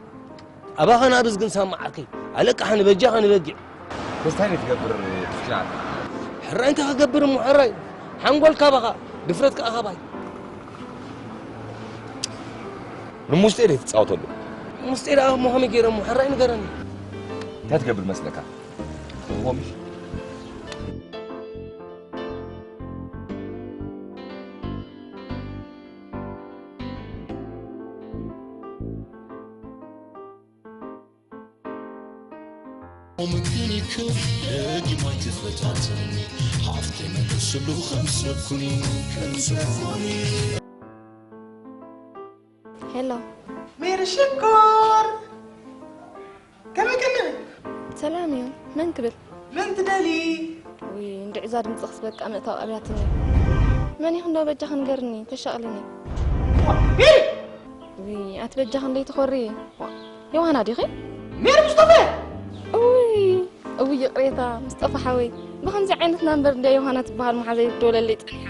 ኣባኻ ናብዝ ግን ሳማ ዓርከይ፣ ኣለቃሓኒ በጃኻ ንበጊዕ። ክስታይ ትገብር ፑሽኪን ዓርከይ። ሕራይ እንታይ ክገብር እሞ ሕራይ? ሓንጎል ካባኻ፣ ድፍረት ከኣ ካባይ። ንሙስጤ ደይ ትጻወተሉ? ሙስጤ ደኣ እሞ ከመይ ገይረ እሞ ሕራይ ንገረኒ። እንታይ ትገብር መስለካ? ሄሎ። ሜሪ ሽኮር! ከመይ ቀኒኺ? ሰላም እዩ። መን ክብል? መን ትደልዪ? ውይ፣ እንድዒ እዛ ድምፅኽስ በቃ ምእታው ኣብያትኒ። መን ኢኺ እንዶ በጃኺ ንገርኒ፣ ተሻቕልኒ። ዋ፣ ሜሪ! ውይ፣ ኣቲ በጃኺ እንደይትኾሪ። ዋ፣ ዮሃና ዲኺ? ሜሪ ሙስጠፈ! ውይ፣ እውይ ይቕሬታ፣ ሙስጠፋ ሓወይ። ብኸምዚ ዓይነት ናምበር እንድያ ዮሃና ትበሃል መሓዘይ ትደውለለይ ጸኒሓ።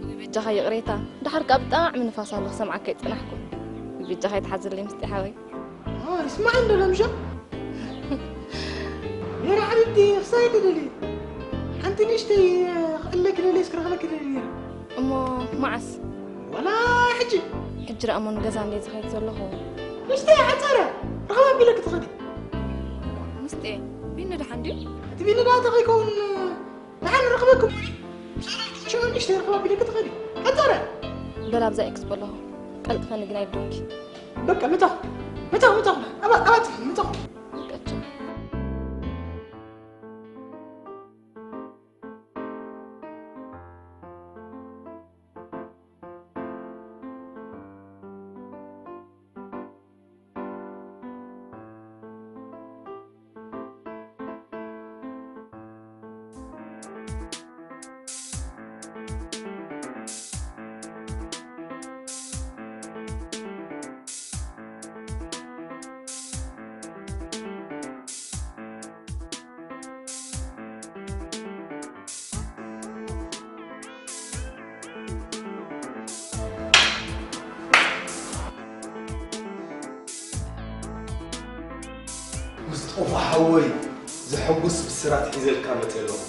ውይ በጃኻ ይቕሬታ። ደሓር ከኣ ብጣዕሚ ንፋስ ኣሎ ክሰምዓካ ኣይጸናሕኩን። ውይ በጃኻ ይትሓዘለይ ምስጢ ሓወይ። ها، اسمع عندنا مشا. يا حبيبتي، خسايت دلي. أنت نشتي، خليك لي، اسكر خليك لي. እሞ መዓስ? ولا حجي. ሕጂ ደኣ እሞ ንገዛ እንደ ዝኸይድ ዘለኹ። نشتي حتى أنا. رغم أبي لك تخدي. ምስጢ ቢኒ ደሓን ድዩ? أنت بينا لا تغيكون. ንሓን ንረኽበኩም። ምሳና ክትሽዑ ንእሽተይ ርኽባ ቢለኪ ትኽእሊ። ቀጸረ። በል ኣብዛ ኤክስፖ ኣለኹ። ቀልጥፈኒ ግን ኣይዶንኪ። በቃ ምታኹ። ምታኹ፣ ምታኹ። ኣባ-፣ ኣባጽሕ፣ ምታኹ። በቃ ቻው። ምስጦፋ ሓወይ፣ ዘሐጉስ ብስራት ሒዘልካ መጽእ ኣለኹ።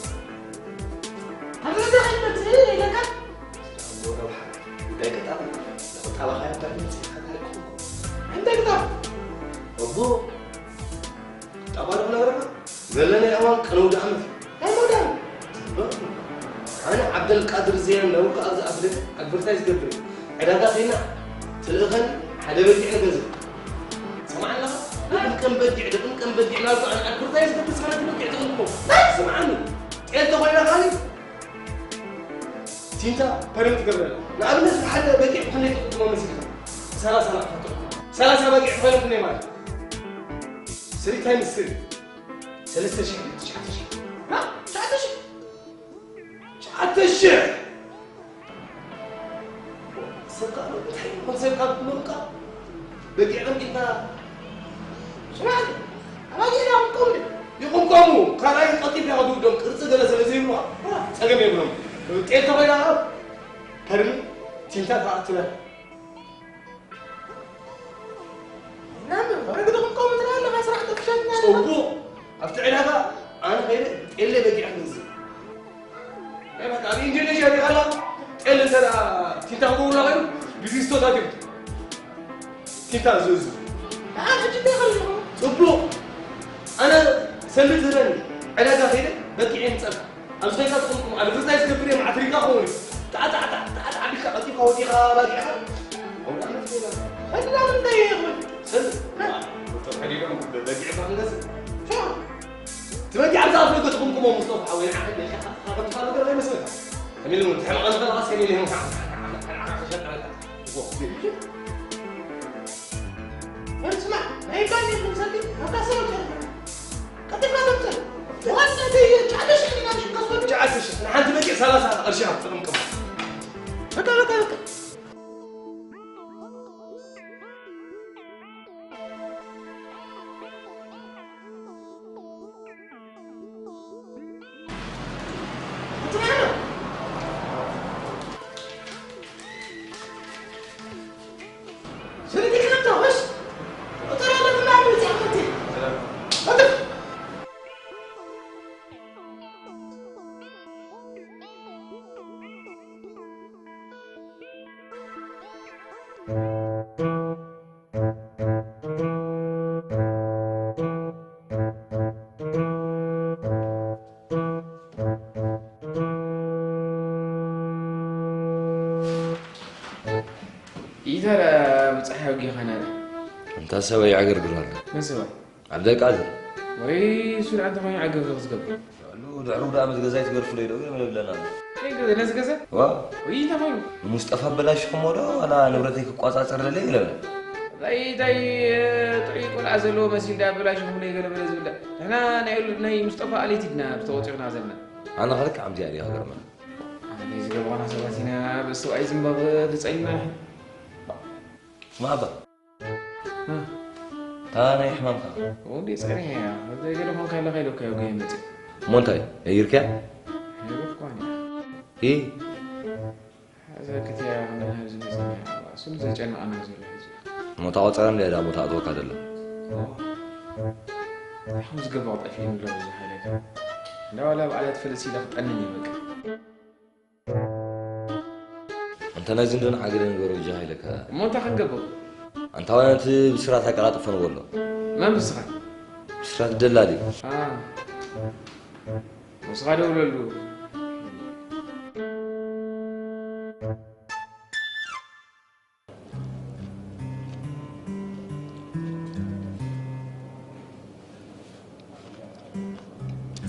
ኣብ ገዛኻ ይመጽእ ኢለካ? ኣቦ ረብሓ፣ ጉዳይ ቀጣብ፣ ንቁጣባኻ እምበር መጺእካ ታሪኽ ኣይኮንኩን። እንታይ ቀጣብ? ኣቦ፣ ቁጣባ ዶ ክነግረካ? ዘለናዮ እዋን ቀነው ደኣመት እዩ። እንታይ ሞዳል? ኣነ ዓብደልቃድር ዜን ነውካ ኣብዚ ኣፍደገ ኣድቨርታይዝ ገብር እየ። ዕዳጋ ኸይና ትልእኸኒ ሓደ በጊዕ ንገዝእ። ሰማዕ ኣለኻ? ደቕምቀም በጊዕ፣ ደቕምቀም በጊዕ ናልኩ ኣነ ኣድቨርታይዝ ገብር ስኻነ ትበጊዕ ትቕልቁ። ስምዓኒ። ጤል ተኾይና ኻሊ ቲንታ ፐርም ትገብረላ። ንኣብነት ሓደ በጊዕ ብኽንደይ ትቕልቁ መሲልካ? ሰላሳ ናቕፋ ትቕልቁ። ሰላሳ በጊዕ ተኾይና ክንደይ ማለት? ስሪ ታይምስ ስሪ። ሰለስተ ሽሕ፣ ትሽዓተ ሽሕ። ና፣ ትሽዓተ ሽሕ። ትሽዓተ ሽሕ። ሰብካ ኣሎ፣ እንታይ ይኾን ሰብካ ብምርቃ? በጊዕ ቀንጢብካ። ስማዕ፣ ኣባጊዕ ዳ ይቁምቆሙ። ይቁምቆሙ። ካልኣይ ቀልጢፍካ ክትውዶም ቅርጺ ገለ ስለ ዘይብሉኻ፣ ጸገም የብሎም። ጤል ተኾይና፣ ከድሚ፣ ቲንታ ትበሃል። ናም፣ ወረግድኹም ከምኡ ትርኢ ኣለኻ፣ ስራሕ ጠፊሻትና ኣለና። ጽቡቕ። ኣብቲ ዕዳጋ ኣነ ከይደ ጤለ በጊዕ ክገዝእ። ናይ በቃ፣ ኣብ ኢንዶኔዥያ ዲኻ ኣላ? ጤል እንተ ደኣ ቲንታ ክገብሩላ ኸይኑ፣ ብፊስቶታት እዮም ቲንታ ዝእዝዙ። ኣነ ሕጂ እንታይ ይኸልኹም? ጽቡቕ። ኣነ ሰልዲ ትህበኒ፣ ዕዳጋ ከይደ በጊዕ የምጸልካ። ኣብ ሸይጣ ትቕምጥሙ፣ ኣድቨርታይዝ ገብር እየ፣ መዓት ሪጋ ክኸውን እዩ። ጣዕ፣ ጣዕ፣ ጣዕ፣ ጣዕ፣ ጣዕ ኣቢልካ ቀልጢፍካ ወዲኻ ባጊዕኻ። ኣውደ ዓመት ሌላ። ሕድና ምንታይ እየ ክብል? ሰብ፣ ዋ፣ ዶክተር ሓዲጎም በጊዕ እኳ ክንገዝእ። ሻ። እቲ በጊዕ ኣብዛ ኣፍ ደገ ትቕምቅሞ፣ ሙስጠፋ ሓወይ፣ ንዓኻ ገዚእካ፣ ካብ ትፋል ነገር ኣይመስለካ። ከመይ ኢሉ እውን፣ ትሕመቐኒ ከለኻስ ከመይ ኢሉ ይህምካ? ወ-፣ በል ስማዕ፣ ናይ ቀልጢፍካ ተምፅእ። ዋና ዘይ ትሽዓተ ሽሕ ኢና ንሽቀ ትፈልጥ። ትሽዓተ ሽሕ፣ ንሓንቲ በጊዕ ሰላሳ ቅርሺ ኢኻ ትጥቕም። በቃ፣ በቃ፣ በቃ። ኢተረ ብፀሓይ ወጊኻ ናለ። እንታ ሰበይ ይዕግርግር ኣሎ። መን ሰበይ? ዓብደልቃድር። ወይ እሱ ደኣ እንተኾይኑ ይዕግርግር ዝገብር። ሉ ድሕሩ ደኣ ምስ ገዛይ ትገድፉለይ ዶ? ገለ መለብለና ኣሎ። ከይ ገዛ፣ ነዚ ገዛ? ዋ። ወይ እንታይ ኮይኑ? ንሙስጠፋ ኣበላሽኹሞ ዶ ዋላ ንብረተይ ክቋጻጸር ደለየ? ገለ በለ። እንታይ፣ እንታይ፣ ጥዑይ ቆልዓ ዘለዎ መሲል ደኣ ኣበላሽኹምለይ ገለ በለ ዝብል ደኣ። ንሕና ናይ፣ ናይ ሙስጠፋ ኣሌት ኢድና ተወፂኹና ዘለና። ኣነ ኸልክ ዓምቲ እያ ዲኻ ገርመ። ኣነ ዝገባና ሰባት ኢና፣ በሰብኣይ ዝንባብ ተጸይና። ስማ ኣባ። እታ ናይ ሕማምካ። ወዲ ጸኒሐ እያ። ወዲ ገለ ኾንካ ኣለኻ ኢለካ እዩ ገይ መጽእ። እሞ እንታይ? ነጊርካያ? ነጊርኳኒ። ኢ? ሓዘክት እያ፣ ምን ሃብ ዝመጽእ እያ። እሱ ዘጨንቐና ዘሎ ሕጂ። እሞ እታ ቆጸራ እንድያ እዛ ቦታ ኣትወካ ዘላ? ኦ። ኣኹም ዝገባ ጠፊእኒ ኣሎ ብዙሕ ሓይለካ። እንዳ ዋላ ባዕላ ትፈልጥ ሲዳ ክጠንን እዩ በቃ። ኣንታ ነዚ እንዶ ንዓገለ ንገሮ ጃሂለካ። እሞ እንታይ ክንገብር? ኣንታ ዋላ ነቲ ብስራት ኣቀላጥፎ ንበሎ። መን ብስራት? ብስራት ደላሊ። አ። ንስኻ ደውለሉ።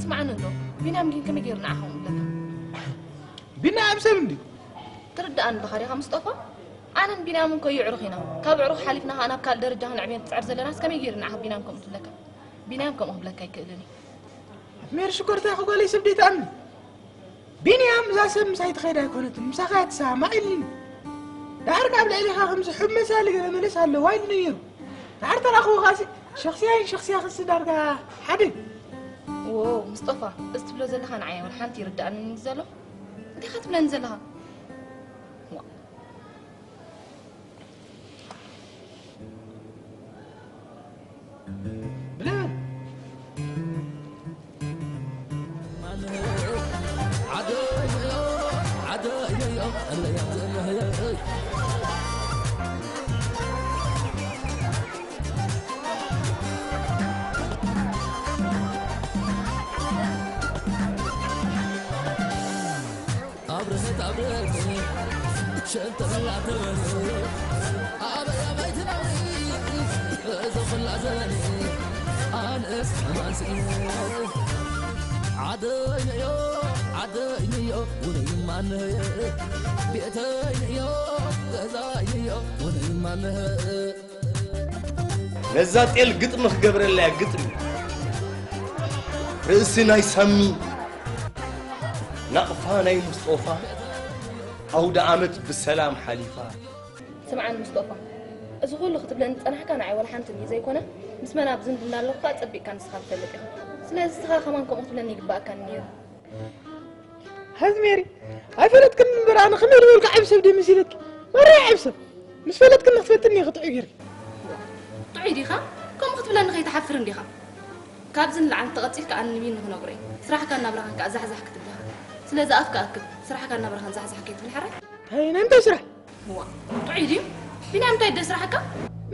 ስምዓኒ እንዶ፣ ቢንያም ግን ከመይ ገይሩ ንዓኻ ከምኡ ዝብለካ? ቢንያም ሰብ እንድዩ። ትርድኣኒ ዲኻ ዲኻ ምስጦፋ? ኣነን ቢንያምን እኮ የዕሩኽ ኢና። ካብ ኣዕሩኽ ሓሊፍና ኸኣ ናብ ካልእ ደረጃ ክንዕብዮ ንጽዕር ዘለናስ ከመይ ገይሩ ንዓኻ ቢንያም ከምኡ ትብለካ? ቢንያም ከምኡ ክብለካ ኣይክእልን እዩ። ሜሪ ሽኮር እንታይ ኢኺ ጓለይ ሰብ ደይትኣምኒ? ቢንያም እዛ ሰብ ምሳይ ትኸይድ ኣይኮነትን፣ ምሳኻ እያ ትሰማማዕ ኢሉኒ። ደሓር ካብ ልዕሊኻ ከምዚ ሕብ መሳሊ ገለ መለስ ኣለዋ ኢሉኒ ነይሩ። ደሓር ተራኽቦ ኸኣሲ ሸኽስያይን ሸኽስያኽንሲ ዳርጋ ሓደ። ዎ፣ ምስጦፋ፣ እዚ ትብሎ ዘለኻ ንዓይ እውን ሓንቲ ይርድኣንን እዩ ዘሎ። እንታይ ኢኻ ትብለኒ ዘለኻ? ዋ። ኣብርሀት ኣብርሀት ሸንተላ ተበል ኣበይ ኣበይ ትነብሪ እዞ ኩላ ዘበን ኣነስ ሕማን ስኢነ ዓደይ ንዮ ዓደይ ንዮ ውነይ ማነየ ቤተይ ንዮ ገዛይ ንዮ ውነይ ማነየ ነዛ ጤል ግጥሚ ክገብረላ እያ ግጥሚ። ርእሲ ናይ ሳሚ፣ ናቕፋ ናይ ሙስጦፋ፣ ኣውደ ዓመት ብሰላም ሓሊፋ። ስምዓኒ ሙስጦፋ፣ እዚ ኩሉ ክትብለኒ ዝጸናሕካ ንዓይ ወላ ሓንቲ ንዩ ዘይኮነ፣ ምስ መን ኣብ ዝምድና ኣለኹ ከኣ ጸቢቕካ ንስኻ ትፈልጥ ኢኻ። ስለዚ ንስኻ ከማን ከምኡ ክትብለኒ ይግባኣካኒ ነይሩ። ሃዝሜሪ፣ ኣይፈለጥክን እምበር ኣነ ከመይ ዝበልኩ ዓቢ ሰብ ድየ መሲለኪ? መራ ዓቢ ሰብ። ምስ ፈለጥክኒ ክትፈልጥኒ ኢኺ ጥዑይ ጌርኪ። ጥዑይ ዲኻ? ከምኡ ክትብለኒ ከይትሓፍር እንዲኻ። ካብዚ ንላዕሊ እንተቐጺልካ ኣነ ንቢኒ ክነግሮ እየ። ስራሕካን ናብራኻን ከኣ ዛሕዛሕ ክትብል ኢኻ። ስለዚ ኣፍካ ኣክብ። ስራሕካን ናብራኻን ዛሕዛሕ ከይትብል ሕራይ። እንታይ ናይ ምንታይ ስራሕ? እዋ፣ ጥዑይ ድዩ? ቢንያም እንታይ ደስራሕካ?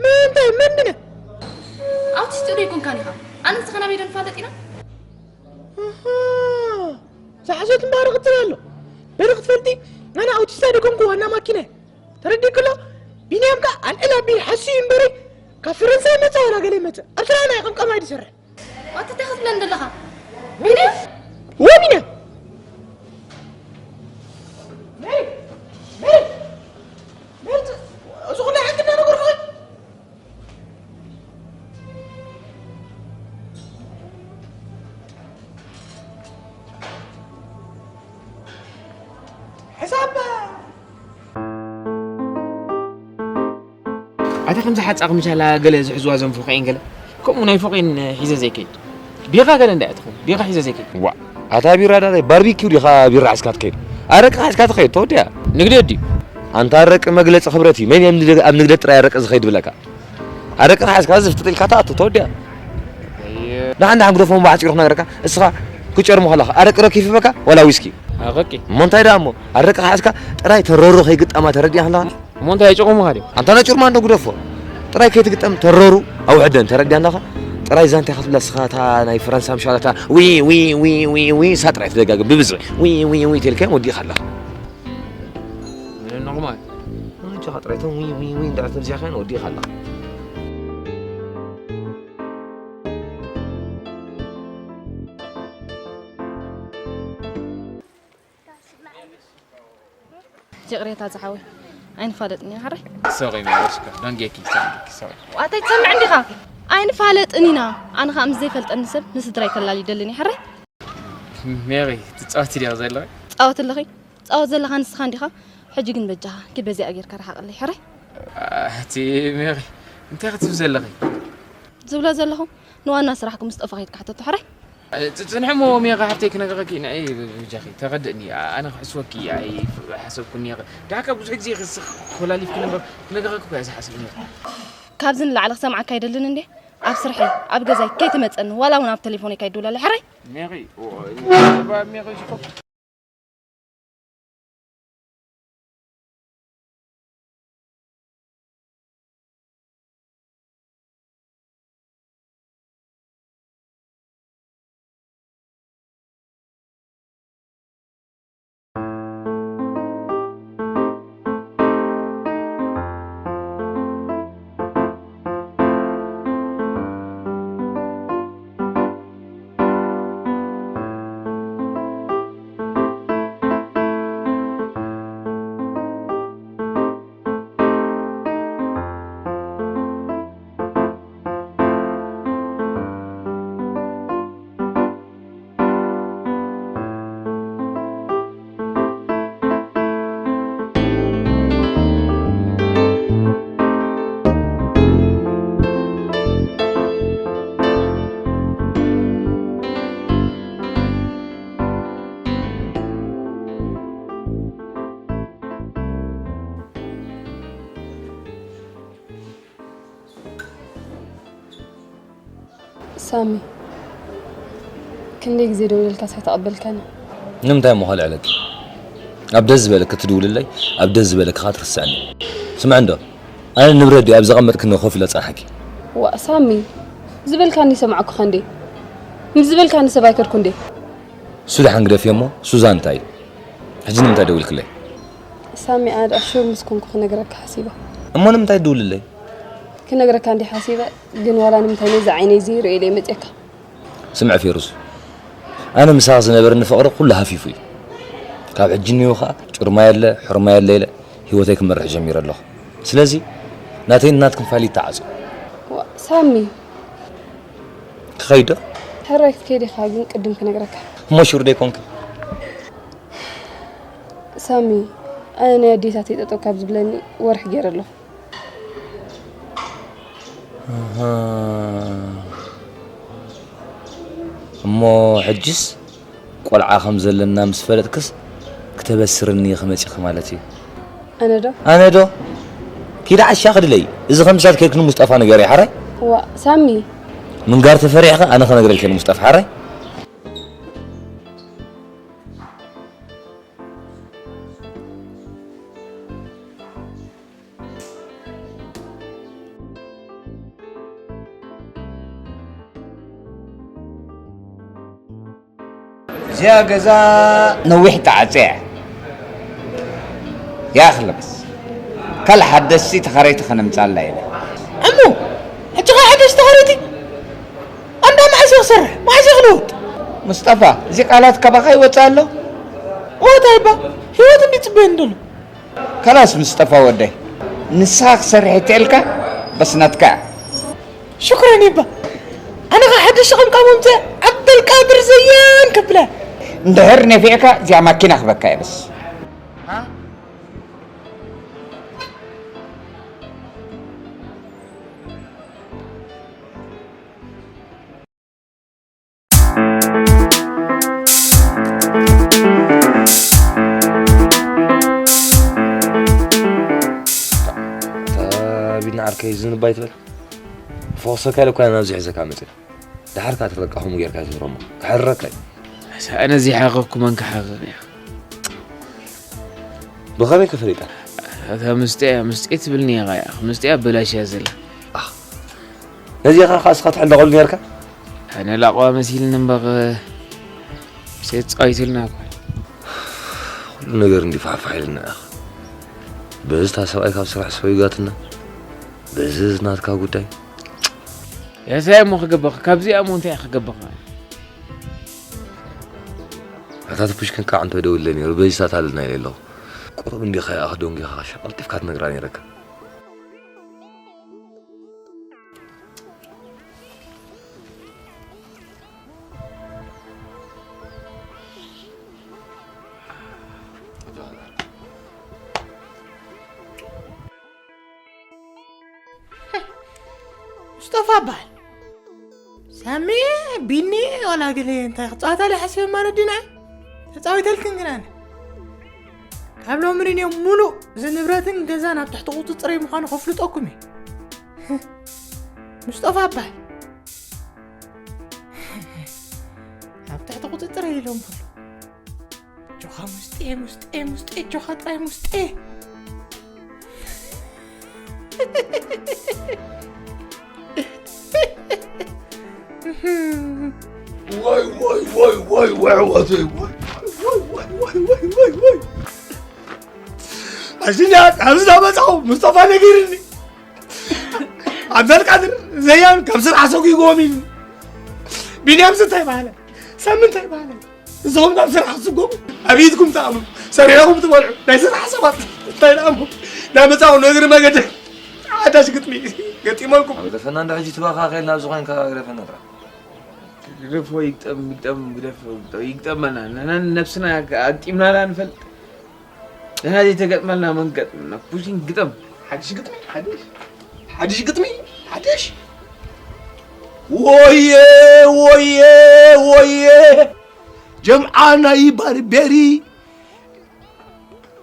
ምንታይ? መን ቢንያም? ኣውቲስት ዶ ኣይኮንካን ኢኻ? ኣነ ንስኻ ናበይ ዶ ንፋለጥ ኢና? ኣሃ፣ ዝሓሰት እምበኣር ክትብል ኣሎ። በሊ ክትፈልጢ፣ ኣነ ኣውቲስት ኣይደኮንኩ፣ ዋና ማኪና እየ። ተረዲእክሎ? ቢንያም ከኣ ኣልዕል ኣቢሉ ሓስዩ እምበሪ፣ ካብ ፈረንሳይ መጸ ዋላ ገለ መጸ፣ ኣብ ስራሕና እዩ ቀምቀማይ ዝሰርሕ። ኣቲ እንታይ ክትብለኒ ዘለኻ? ቢንያም? ወ ቢንያም! ሜሪ! ሜሪ! ሜሪ! እዚ ኩሉ ሓቂ እናነገርኩ። ኣታ ከምዚ ሓጻ ክምሻላ ገለ ዝሕዝዋ ዘን ፎቕ እየን ገለ። ከምኡ ናይ ፎቕ እየን ሒዘ ዘይከይድ። ቢኻ ገለ እንታይ ትኸውን? ቢኻ ሒዘ ዘይከይድ። ዋ፣ ኣታ ቢራ ዳላይ ባርቢኪው ዲኻ ቢራ ሒዝካ ትከይድ? ኣረቂ ሒዝካ ትኸይድ፣ ተወዲኣ። ንግደት ድዩ? ኣንታ ኣረቂ መግለጺ ክብረት እዩ። መን እየ ኣብ ንግደ-፣ ኣብ ንግደት ጥራይ ኣረቂ ዝኸይድ ብለካ? ኣረቂ ሒዝካ ዝፍጥጥ ኢልካ ትኣቱ፣ ተወዲኣ። ኣየ። ደሓን ደሓን ግደፎ፣ እሞ ሓጺሩ ክነግረካ። እስኻ ክጨርሞ ከለኻ ኣረቂ ረኪፍ በካ ዋላ ዊስኪ? ኣረቂ። እሞ እንታይ ደኣ እሞ? ኣረቂ ሒዝካ ጥራይ ተረሩ ከይግጠማ ተረዲኣ ኣለኻ? እሞ እንታይ ጭቑሙኻ ድዮም? ኣንታ ናይ ጭርማ እንዶ ግደፎ። ጥራይ ከይትግጠም ተረሩ ኣውሕደን ተረዲኣ ኣለኻ? ጥራይ ዛንታ ኢኻ ትብላ እስኻ እታ ናይ ፈረንሳ ምሻላታ ዊ ዊ ዊ ዊ ዊ እሳ ጥራይ ትደጋግም ብብዝሒ ዊ ዊ ዊ ተልካዮም ወዲእኻ ኣለኻ። ምንም ነቑማል። ኣጆኻ ጥራይ እቶም ዊ ዊ ዊ እንዳበልካ ተብዚሕካዮን ወዲእኻ ኣለኻ። ይቕሬታ ዝሓወይ ኣይንፋለጥን ኢና ሓራይ። ሶሪ ሜሮሽካ፣ don't get kicked, don't get kicked, ሶሪ። ዋታይ ትሰምዕ እንዲኻ? ኣይንፋለጥን ኢና። ኣነ ኸኣ ምስ ዘይፈልጠኒ ሰብ ንስድራይ ከላሊ ይደልን እየ ሓራይ። ሜሪ፣ ትጻወቲ ዲኻ ዘለኺ? ጻወት ኣለኺ? ጻወት ዘለኻ ንስኻ እንዲኻ። ሕጂ ግን በጃኻ ኪድ በዚኣ ጌርካ ረሓቐለይ ሕራይ። ኣቲ ሜሪ፣ እንታይ ክትብሊ ዘለኺ? ዝብሎ ዘለኹ ንዋና ስራሕኩም ምስ ጠፋ ከይትካሕተቱ ሕራይ። እ፣ ጽ-፣ ጽንሒ እሞ ሜሪ ሓፍተይ ክነግረኪ ንዒ ብጃኺ ተረድእኒ። ኣነ ክሕስወኪ ኣይሓሰብኩን ኔረ። ዳሓር ብዙሕ ግዜ ክስ-፣ ኮላሊፍኪ ነበር ክነግረኪ እኮ እየ ዝሓስብ ኔረ። ካብዚ ንላዕሊ ክሰምዓካ ኣይደልን እንዴ? ኣብ ስርሐይ፣ ኣብ ገዛይ ከይትመጸኒ፣ ዋላ እውን ኣብ ቴሌፎነይ ከይትድውለለይ ሕራይ። ሜሪ፣ ኦ፣ ባ-፣ ሜሪ ሽኮ። ሳሚ፣ ክንደይ ግዜ ደውለልካስ ኣይተቐበልካን? ንምንታይ እሞ ከልዕለኪ? ኣብ ደስ ዝበለኪ ትድውልለይ፣ ኣብ ደስ ዝበለኪ ከኣ ትርስዕኒ። ስምዒ እንዶ፣ ኣነ ንብረት ድየ ኣብ ዘቐመጥክኒ ኮፍ ኢለ ጸንሓኪ? ዋእ ሳሚ፣ ዝበልካኒ ሰማዕኩኻ እንዴ? ምስ ዝበልካኒ ሰብ ኣይከድኩ እንዴ? እሱ ደሓን ግደፍዮ እሞ፣ ሱዛን እንታይ እዩ? ሕጂ ንምንታይ ደዊልክለይ? ሳሚ፣ ኣነ ደኣ ሹር ምስ ኮንኩ ክነግረካ ሓሲበ። እሞ ንምንታይ ትድውልለይ? ክነግረካ እንዲ ሓሲበ፣ ግን ዋላ ንምንታይ ነዚ ዓይነይ እዚ ርእየ ኢለ መጽየካ። ስምዕ ፌሩዝ፣ ኣነ ምሳኻ ዝነበረኒ ፍቕሪ ኩሉ ሃፊፉ እዩ። ካብ ሕጂ እኒኦ ኸኣ ጭርማ የለ፣ ሕርማ የለ ኢለ ህይወተይ ክመርሕ ጀሚረ ኣለኹ። ስለዚ ናተይን ናትክን ፋይል ይተዓጾ። ዋ፣ ሳሚ። ክኸይድ ዶ? ሕራይ ክትከይድ ኢኻ፣ ግን ቅድም ክነግረካ። እሞ ሹር ዶ ኣይኮንክን? ሳሚ፣ ኣነ ናይ ኣዴታተይ ጠጠው ካብ ዝብለኒ ወርሒ ገይረ ኣለኹ። ኣሃ። እሞ ሕጅስ ቆልዓ ከም ዘለና ምስ ፈለጥክስ ክተበስርኒ ኢኺ መጺኺ ማለት እዩ። ኣነ ዶ? ኣነ ዶ? ኪዲ ዓሻ ክድለይ። እዚ ከም ምሳት ከይክን ሙስጠፋ ንገሪ ሓራይ? ዋ፣ ሳሚ። ምንጋር ተፈሪሕኻ ኣነ ክነግረልኪ ሙስጠፋ ሓራይ? እዚኣ ገዛ ነዊሕ ተዓጽያ እያ። ያኽል በስ። ካልእ ሓደስቲ ተኻረይቲ ከነምጻላ ኢና። እሞ፣ ሕጂ ኸኣ ሓደስቲ ተኻረይቲ? ኣንዳ መዓስ እየ ክሰርሕ? መዓስ እየ ክልውጥ? ሙስጠፋ፣ እዚ ቃላት ካባኻ ይወጽእ ኣሎ? እወ፣ እንታይ እባ? ህይወት እንዲ ጽበየኒ ደሎ። ከላስ ምስጠፋ ወደይ፣ ንስኻ ክሰርሕ እትእልካ በስ ናትካ እያ። ሽኩረን ይባ። ኣነ ኸዓ ሓድሽ ሸቐም ካብ ምምፅእ ዓብደልቃድር ዘያን ከብላ። እንድሕር ነፊዕካ እዚኣ ማኪና ክበካ እየ በስ። ሃ? ዝንባይ ትብል። ፈወሰካ ኢለ እኳ ናብዚ ሒዘካ መፅእ። ድሓር ካትረቃኹም ጌርካ ትብሮሞ። ክሕረካ እዩ። ኣነ ዘይሓቐኩ መን ክሓቕቕ እያ? ብኸመይ ከፈሊጣ? እታ ምስጢያ ምስጢ ትብልኒ ኢኻ እያ። ምስጢያ በላሽያ ዘላ። ነዚኻ ኻስኻ ትሕለቐሉ ኔርካ? ኣነ ላቕዋ መሲልኒ እምበቕ፣ ሴት ጻዊትልና እኮ። ኩሉ ነገር እንዲ ፋሕፋሕ ኢልና ኢኻ። በዚ እታ ሰብኣይ ካብ ስራሕ ሰው ይጋትና፣ በዚ እዚ ናትካ ጉዳይ። ያሳይ እሞ ክገበኽ፣ ካብዚኣ እሞ እንታይ ክገበኽ? ኣታ ተፑሽከን ከዓ እንተ ደውለ ነይሩ፣ በዚ ሳታልና ኢለ ኣለኹ። ቁሩብ እንዲኻ ይኣኽ ዶንጊኻ ቀልጢፍካ ትነግራ ነይረካ። ሙስጠፋ በሃል። ሳሚ፣ ቢኒ፣ ዋላ ገለ እንታይ ክጻወታ ኢለ ሓሲበ ማለት ድዩ ንዓይ? ተጻዊተልክን ግን ኣነ። ካብ ሎሚ ንንዮም ሙሉእ እዚ ንብረትን ገዛን ኣብ ትሕቲ ቁጽጽረይ ምዃኑ ከፍልጠኩም እየ። ሙስጠፋ በሃል። ኣብ ትሕቲ ቁጽጽረይ ኢሎም ኩሉ። ጆኻ ሙስጤ፣ ሙስጤ፣ ሙስጤ፣ ጆኻ ጥራይ ሙስጤ። ዋይ፣ ዋይ፣ ዋይ፣ ዋይ፣ ዋይ፣ ዋይ፣ ዋይ፣ ዋይ፣ ዋይ፣ ዋይ፣ ዋይ፣ ዋይ፣ ዋይ፣ ዋይ። ኣሽኛ፣ ኣብዚ ዳመጻኹ፣ ሙስጠፋ ነጊርኒ። ዓብደልቃድር፣ ዘያን፣ ካብ ስራሕ ሰጒግዎም ኢሉ። ቢንያም እንታይ በሃለ? ሳሚ እንታይ በሃለ? እዞም ናብ ስራሕ ዝስጎሙ፣ ኣብ ኢድኩም ትኣምኑ፣ ሰሪሕኹም ትበልዑ፣ ናይ ስራሕ ሰባት እንታይ ደኣ እሞ፣ ዳመጻኹ፣ ነግሪ መገዲ፣ ሓዳሽ ግጥሚ ገጢመልኩም። ኣብ ደፈና እንዳ ሕጂ ትባኻ ከይልና ኣብዚ ኮይንካ ግደፈና ጥራሕ። ግደፎ ይግጠም፣ ይግጠም፣ ግደፎ ይግጠም፣ ይግጠመና። ንሕና ነብስና ኣግጢምናላ ንፈልጥ። ንሕና ዘይተገጥመልና መን ገጥመልና? ፑሽን ግጠም። ሓድሽ ግጥሚ፣ ሓድሽ። ሓድሽ ግጥሚ፣ ሓድሽ። ወየ፣ ወየ፣ ወየ። ጀምዓ ናይ ባርቤሪ፣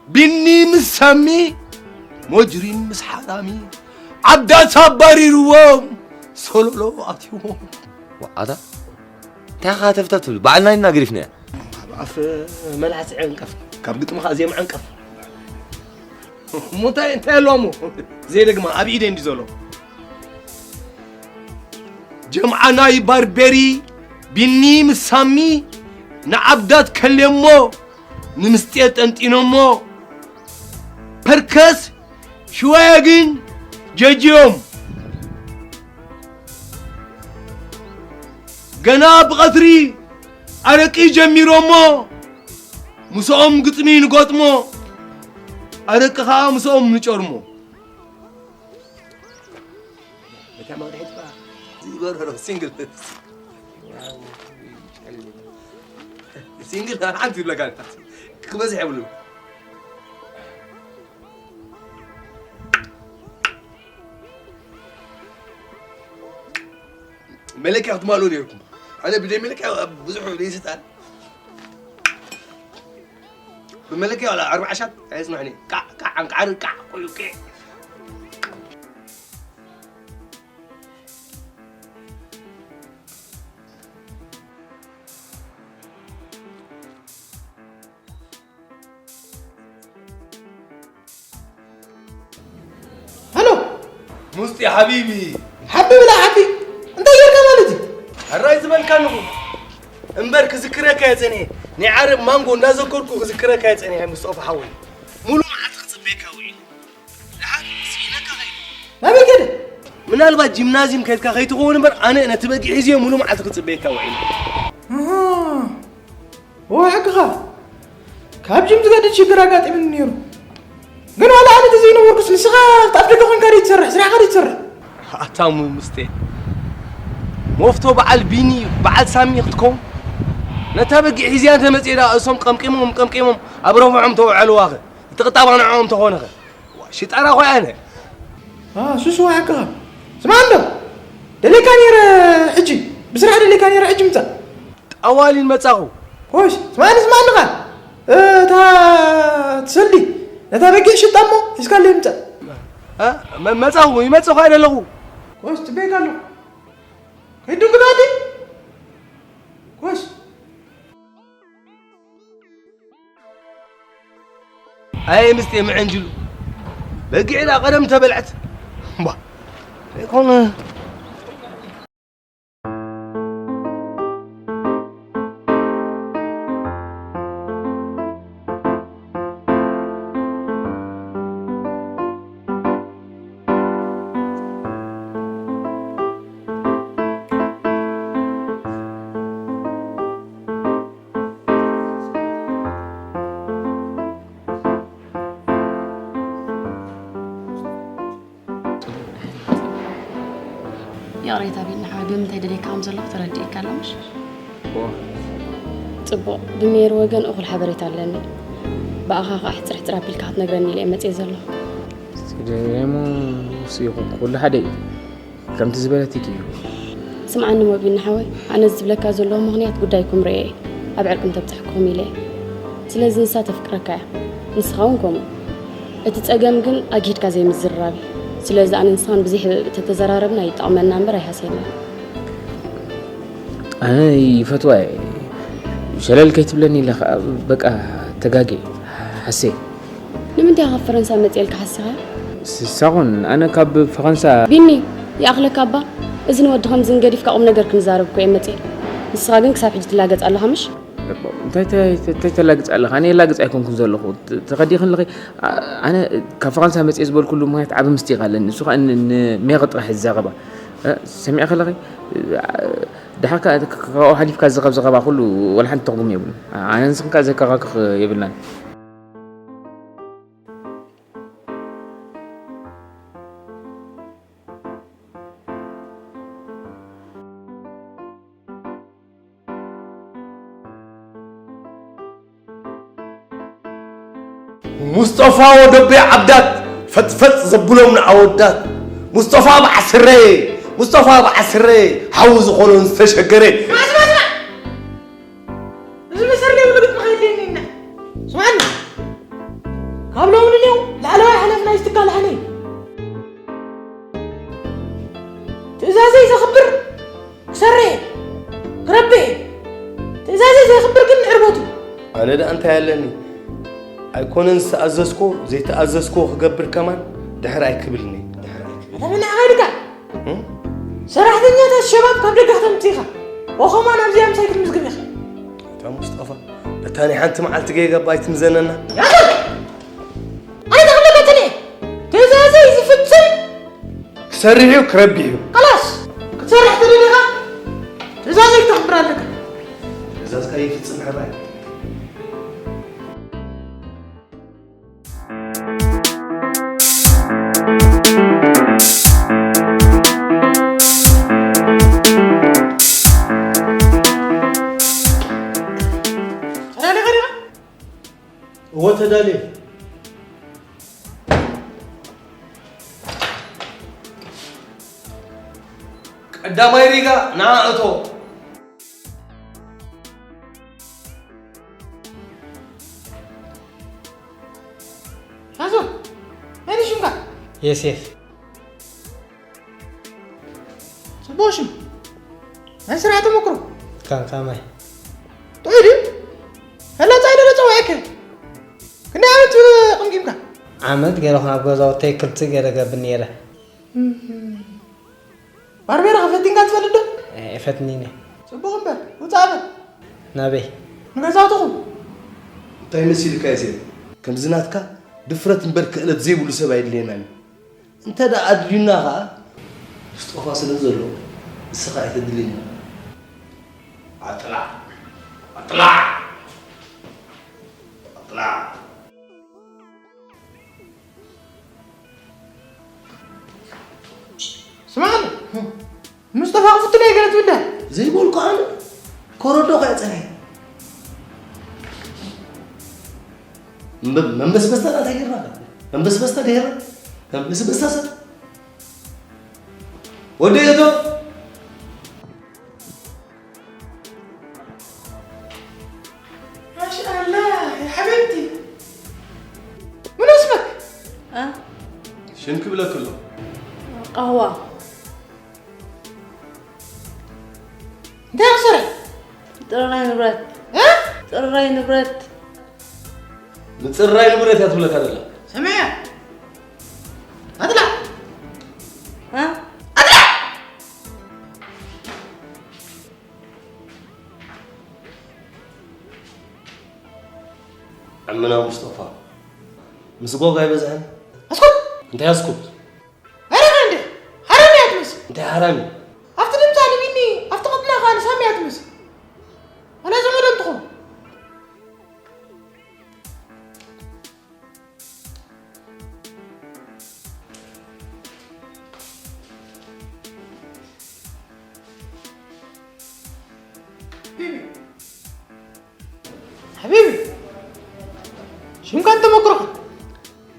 ቢኒ ምስ ሳሚ፣ ሞጅሪም ምስ ሓራሚ፣ ዓዳት ኣባሪርዎም፣ ሶሎሎ ኣትይዎም። ዋዓታ? እንታይ ኢኻ ተፍተፍ ትብል? ባዕልና ኢና ገዲፍናያ። ካብ ኣፍ መልሓስ ዕንቀፍ፣ ካብ ግጥሚ ኸኣ ዜማ ዕንቀፍ። እሞ እንታይ፣ እንታይ ኣለዋ እሞ? ዘይደግማ ኣብ ኢደይ እንዲ ዘሎ። ጀምዓ ናይ ባርቤሪ፣ ቢኒ ምስ ሳሚ፣ ንዓብዳት ከልየሞ፣ ንምስጢር ጠንጢኖሞ። ፐርከስ ሽወያ ግን ጀጅዮም። ገና ብቐትሪ ኣረቂ ጀሚሮሞ፣ ምስኦም ግጥሚ ንገጥሞ፣ ኣረቂ ኸኣ ምስኦም ንጨርሞ። እታ መቕድሒት ከኣ ዝገበሮ ሲንግል። ሲንግል ሓንቲ ይብለካ። ክበዝሕ የብሉን። መለክያ ክትማልኡ ነይርኩም። ኣነ ብደይ መለክያ ብዙሕ ዘይስታል። ብመለክያ ዋላ ኣርባዓ ሻት ኣይጽናሕኒ። ቃዕ፣ ቃዕ፣ ኣንቃዕሪ፣ ቃዕ፣ ቆዩ፣ ቄዕ። ሃሎ። ሙስጢ ሓቢቢ። ሓቢ ብላ ሓቢ። እንታይ ጌርካ ማለት እዩ? ሕራይ ዝበልካ ንኹ። እምበር ክዝክረካ እየ ጸኒሐ። ናይ ዓረብ ማንጎ እንዳዘከርኩ ክዝክረካ እየ ጸኒሐ፣ ሙስጦፋ ሓወይ። ሙሉ መዓልቲ ክጽበየካ ውዒለ። ደሓር ስኢነካ ኸይደ። ናበይ ከደ? ምናልባት ጂምናዝዩም ከድካ ከይትኸውን እምበር፣ ኣነ ነቲ በጊዕ ሒዝዮ ሙሉ መዓልቲ ክጽበየካ ውዒለ። ኣሃ። እወ፣ ሓቅኻ። ካብ ጅም ዝገድድ ሽግር ኣጋጢሙኒ ነይሩ። ግን ዋላ ኣነ ተዘይነበርኩስ፣ ንስኻ ኣብቲ ኣፍ ደገ ኮንካ ድዩ ትሰርሕ? ስራሕኻ ድዩ ትሰርሕ? ኣታ ሙ-፣ ሙስጤ። መፍቶ በዓል ቢኒ፣ በዓል ሳሚ ክትከውን? ነታ በጊዕ ሒዝያ እንተመጽየ ደኣ እሶም ቀምቂሞም፣ ቀምቂሞም ኣብ ረብዖም ተውዕልዋኸ? እቲ ቅጣባ ንዕኦም ተኾነኸ? ዋ፣ ሽጣራ ኾይ ኣነ። ኣ፣ ሱስ፣ እወ፣ ሓቅኻ። ስማዕ እንዶ፣ ደልየካ ነይረ ሕጂ። ብስራሕ ደልየካ ነይረ ሕጂ ምጻእ። ጠዋሊን መጻኹ። ኮይስ፣ ስማዕኒ፣ ስማዕኒ ኸኣ። እታ ትሰልዲ፣ ነታ በጊዕ ሽጣ እሞ ሒዝካለይ ምጻእ። እ? መ-፣ መጻኹ፣ ይመጽእ እኳ ኢለ ኣለኹ። ኮሽ፣ ጽበየካ ኣለኹ። ከይድንግጣ ኣዲ? ኮሽ። ኣይ፣ ምስቲ ምዕንጅሉ። በጊዕ ዳ ቀደም ተበልዐት። እምባ። ኣይኮነ። ይቕሬታ ቢኒ ሓወይ፣ ብምንታይ ደልየካ ከም ዘለኹ ተረዲእካ ኣሎ ምሽ? እወ። ጽቡቕ፣ ብሜሪ ወገን እኹል ሓበሬታ ኣለኒ። ብኣኻ ኸኣ ሕጽር ሕጽር ኣቢልካ ክትነግረኒ ኢለ እየ መጽየ ዘለኹ። እስኪ ደሞ እሱ ይኹን፣ ኩሉ ሓደ እዩ። ከምቲ ዝበለትኪ እዩ። ስምዓኒ ሞቢኒ ሓወይ፣ ኣነ ዝብለካ ዘለኹ ምኽንያት ጉዳይኩም ርእየ እየ ኣብ ዕርቂ እንተብጽሕኩም ኢለ እየ። ስለዚ ንሳ ተፍቅረካ እያ፣ ንስኻ እውን ከምኡ። እቲ ጸገም ግን ኣግሂድካ ዘይምዝርራብ እዩ። ስለዚ ኣነ ንስኻን ብዘይ ሕብእብእ ተተዘራረብና ይጠቕመና እምበር ኣይሃስየናን። ኣነ ይፈትዋ እየ። ሸለል ከይትብለኒ ኢለ ኸኣ በቃ ተጋግየ፣ ሃስየ። ንምንታይ ካብ ፈረንሳ መጽኤልካ ሓሲኻ? ስ-፣ ሳኹን፣ ኣነ ካብ ፈረንሳ ቢኒ፣ ይኣኽለካ እባ። እዚ ንወዲ ከምዚ ንገዲፍካ ቁም ነገር ክንዛረብ እኮ እየ መጽኤ። ንስኻ ግን ክሳብ ሕጂ ትላገጽ ኣለኻ ምሽ? እንታይ ተ-፣ ተ-፣ እንታይ ተላግጽ ኣለኻ? ኣነ የላግጽ ኣይኮንኩን ዘለኹ። ተ-፣ ተኸዲኽን ኣለኺ? ኣ-፣ ኣነ ካብ ፈረንሳ መጽኤ ዝበልኩሉ ምኽንያት ዓቢ ምስጢር ኣለኒ። ንሱ ኸኣ ን-፣ ንሜሪ ጥራሕ ዝዛረባ። እ፣ ሰሚዕኺ ኣለኺ? እ፣ ድሓር ከኣ ክ-፣ ክ-፣ ካብኡ ሓሊፍካ ዝዝረብ ዘረባ ኩሉ ወላ ሓንቲ ትርጉም የብሉን። ኣነ ንስኽን ከኣ ዘከራክር የብልናን። ሙስጠፋ ወደቤ ዓብዳት ፈጥፈጥ ዘብሎም ንኣወዳት። ሙስጠፋ በዓስረ፣ ሙስጠፋ በዓስረ ሓው ዝኾኖን ዝተሸገረ። ስማዕ፣ ስማዕ፣ ስማዕ! እዚ መሰር ዘይብሉ ግጥሚ ከየድልየኒ እና። ስማዕኒ፣ ካብ ሎሚ ንኔው ላዕለዋይ ሓላፊ ናይዚ ትካል ኣነ እየ። ትእዛዘይ ዘኽብር ክሰርሕ እየ፣ ክረብሕ እየ። ትእዛዘይ ዘኽብር ግን ንዕርበቱ። ኣነ ደኣ እንታይ ኣለኒ? ኣይኮነን ዝተኣዘዝኮ፣ ዘይተኣዘዝኮ ክገብር ከማን ድሕር ኣይክብልኒ። ድሕር ኣይክብል። ኣታ ብናዕኻ ኢድካ። እም? ሰራሕተኛታት ሸባብ ካብ ደገ ከተምጽእ ኢኻ። ወኸማን ኣብዚኣ ምሳይ ክትምዝግብ ኢኻ። ኣታ ሙስጠፋ፣ በታ ናይ ሓንቲ መዓልቲ ጌጋ ኣይትምዘነና። ያዘ! ኣነ ተኽለከትኒ። ትእዛዘይ ዝፍጽም ክሰርሕ እዩ፣ ክረብሕ እዩ። ከላስ! ክትሰርሕ ተደሊኻ ትእዛዘይ ክተኽብር ኣለካ። ትእዛዝካ ይፍጽም ሕራይ። ተዳሊኻ ዲኻ? እወ፣ ተዳልየ። ቀዳማይ ሪጋ ንዓ እቶ። ሻዞ፣ መን እዩ ሽምካ? ዮሴፍ። ጽቡቕ ሽም። ናይ ስራሕ ተመክሮ? ከም ከመይ? ጥዑይ ድዩ? ፈላጻይ ዶ ጸዋዒከ? ክንደይ ዓመት ቅምጊምካ? ዓመት ገይረ፣ ኣብ ገዛውተይ ክልተ ገይረ ገብር ነይረ። እህ። ባርቤራ ፈቲንካ ትፈልጥ ዶ? ኣይፈትንን እየ። ጽቡቕ እምበር፣ ውጻእ በል። ናበይ? ንገዛውትኹም። እንታይ መሲልካ ዮሴፍ? ከምዚ ናትካ ድፍረት እምበር ክእለት ዘይብሉ ሰብ ኣየድልየናን እዩ። እንተ ደኣ ኣድልዩና ኸኣ፣ ምስጦፋ ስለ ዘሎ፣ ንስኻ ኣይተድልየና። ኣጥላዕ! ኣጥላዕ! ኣጥላዕ! ስምዓኒ፣ ምስጠፋ ክፍትኖ እየ ገለ ትብል ድያ? ዘይበልኩ ኣነ፣ ኮረዶ እኳ እየ ጸኒሐ። እምበ-፣ መንበስበስታ እንታይ ጌርና? መንበስበስታ ድሄርና? መንበስበስታ ሰብ? ወዲ እቶ? ما شاء الله يا حبيبتي. من اسمك؟ اه. ሽን ክብለክ ኣሎ። ቃህዋ እንታይ ክስራሕ? ጥርናይ ንብረት። እ? ጥርናይ ንብረት። ምፅራይ ንብረት እያ ትብለካ ዘላ። ሰሚዐ። ኣትላ። እ? ዕምና ሙስጠፋ ምስ ጎጋ ኣይበዝሐን። ኣስኩት! እንታይ ኣስኩት? ኣረና እንዴ? ሓራም እያ ትመስል። እንታይ ሓራም እዩ? ኣብቲ ድምፃ ንቢኒ ኣብቲ ቅጥና ከዓ ንሳሚ እያ ትመስል። ኣነ ዘመዶ እንትኾን ሓቢቢ ሽምካን ተመክሮኻን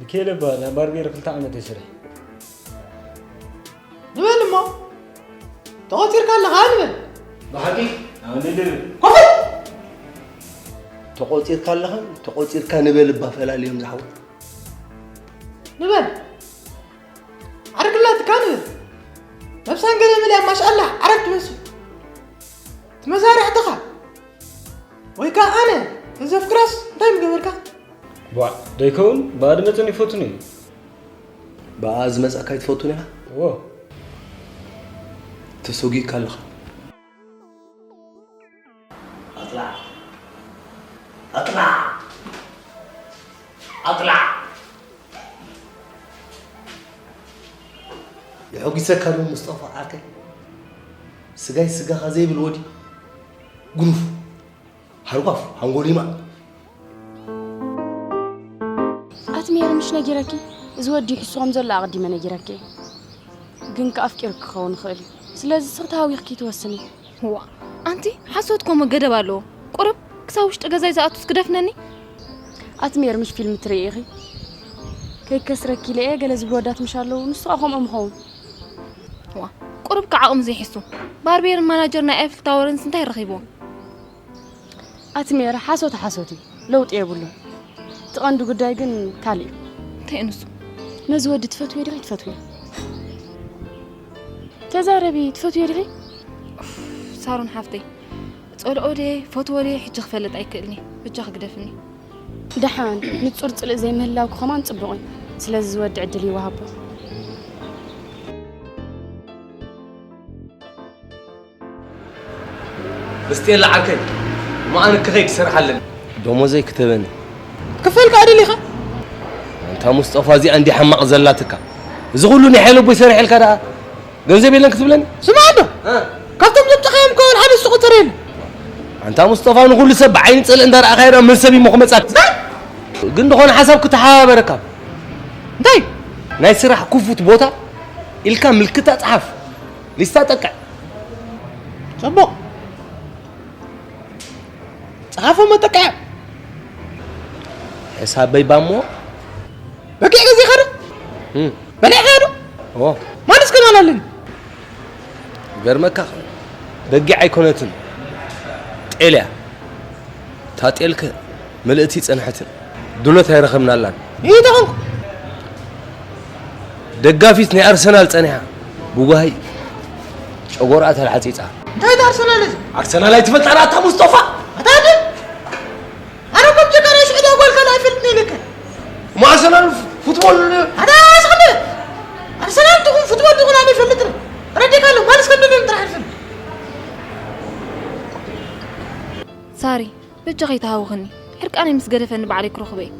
ሚካኤል እባ ናይ ባርቤር ክልተ ዓመት ይስርሕ ንበል እሞ ተቖፂርካ ኣለኻ ንበል ብሓቂ ኣነ ድብል ኮፈል ተቖፂርካ ኣለኻን ተቖፂርካ ንበል እባ ፈላልዮም ዝሓወት ንበል ዓርግላትካ ንበል ነብሳን ገለ መሊኣ ማሻኣላህ ዓረብ ትመስል ትመዛርሕትኻ ወይ ከዓ ኣነ ተዘፍክራስ እንታይ ምገበርካ ቧዕ ደይከውን ብኣድመፅን ይፈቱን እዩ ብኣ ዝመፅእካ ይትፈቱን ኢኻ እዎ ተሰጊእካ ኣለኻ ኣጥላዕ ኣጥላዕ ኣጥላዕ የሐጒሰካ ዶ ሙስጠፋ ዓርከይ ስጋይ ስጋኻ ዘይብል ወዲ ጉኑፍ ሃርጓፍ ሓንጎሊማ ኣቲ ሜሪ ምሽ ነጊረኪ እዚ ወዲ ይሕሱ ከም ዘሎ ኣቐዲመ ነጊረኪ ግን ከኣፍቂሩ ክኸውን ይኽእል እዩ ስለዚ ስኽቲ ሃዊኽኪ ትወስኒ ዋ ኣንቲ ሓሶት ኮሞ ገደብ ኣለዎ ቁሩብ ክሳብ ውሽጢ ገዛይ ዝኣቱስ ክደፍነኒ ኣቲ ሜሪ ምሽ ፊልም ትርኢ ኢኺ ከይከስረኪ ኢለ እየ ገለ ዝብሉ ወዳት ምሽ ኣለዉ ንሱ ከኣ ከምኦም ይኸውን ዋ ቁሩብ ከዓቕሚ ዘይሕሱ ባርቤርን ማናጀር ናይ ኤፍል ታወርንስ እንታይ ረኺብዎም ኣቲ ሜረ ሓሶት ሓሶት እዩ ለውጢ የብሉን እቲ ቀንዲ ጉዳይ ግን ካልእ እዩ እንታይ እዩ ንሱ ነዚ ወዲ ትፈትውዮ ዲኺ ትፈትውዮ ተዛረቢ ትፈትውዮ ዲኺ ሳሮን ሓፍተይ ጸልኦ ድየ ፈትዎ ድየ ሕጂ ክፈልጥ ኣይክእልኒ ብጃ ክግደፍኒ ደሓን ንጹር ጽልእ ዘይምህላውኪ ከማን ጽቡቕ እዩ ስለዚ ዝወዲ ዕድል ይወሃቦ ስቴላ ዓርከይ እሞ ኣነ ክኸይድ ክሰርሕ ኣለኒ ደሞዘይ ክተበኒ ክፈል ከዓ ደሊኻ ኣንታ ሙስጠፋ እዚኣ እንዲ ሓማቕ ዘላትካ እዚ ኩሉ ናይ ሓይለ ቦይ ሰሪሐልካ ደኣ ገንዘብ የለን ክትብለኒ ስማዕ ዶ ካብቶም ዘምፀኻዮም ከውን ሓደ ዝቁፅር የለ ኣንታ ሙስጠፋ ንኩሉ ሰብ ብዓይኒ ፅልእ እንዳረኣኻዮ ዶ መን ሰብ ይሞ ክመፃ ግን ዝኾነ ሓሳብ ክተሓባበረካ እንታይ ናይ ስራሕ ክፉት ቦታ ኢልካ ምልክታ ፀሓፍ ሊስታ ጠቅዕ ፅቡቕ ፀሓፎ መጠቅዕ ሕሳበይ ባሞ በጊዕ ገዚእኻ ዶ በሊዕኻዮ ዶ ኦ ማለስ ከማን ኣለኒ ይገርመካ በጊዕ ኣይኮነትን ጤል እያ እታ ጤልከ ምልእቲ ኣይፀንሐትን ድሎት ኣይረኸብናላን ይተኾንኩ ደጋፊት ናይ ኣርሰናል ጸኒሓ ብጓሂ ጨጎርኣ ተላዕጺጻ። እንታይ እታ ኣርሰናል እዚ? ኣርሰናል ኣይትፈልጣን ኣታ ሙስጦፋ? ኣታ ድም ኣረ ከም ጀጋና ሽዕዳ ጓል ካልእ ኣይፈልጥን ኢለካ። እሞ ኣርሰናል ፉትቦል ኣታ ስኽነ ኣርሰናል ትኹን ፉትቦል ትኹን ኣነ ይፈልጥን ረዲካ ኣሎ ማለስ ከም ደደን ጥራሕ ይፈልጥ። ሳሪ በጃኺ ተሃውኽኒ ሕርቃነይ ምስ ገደፈኒ ባዕለይ ክረኽቦ እየ።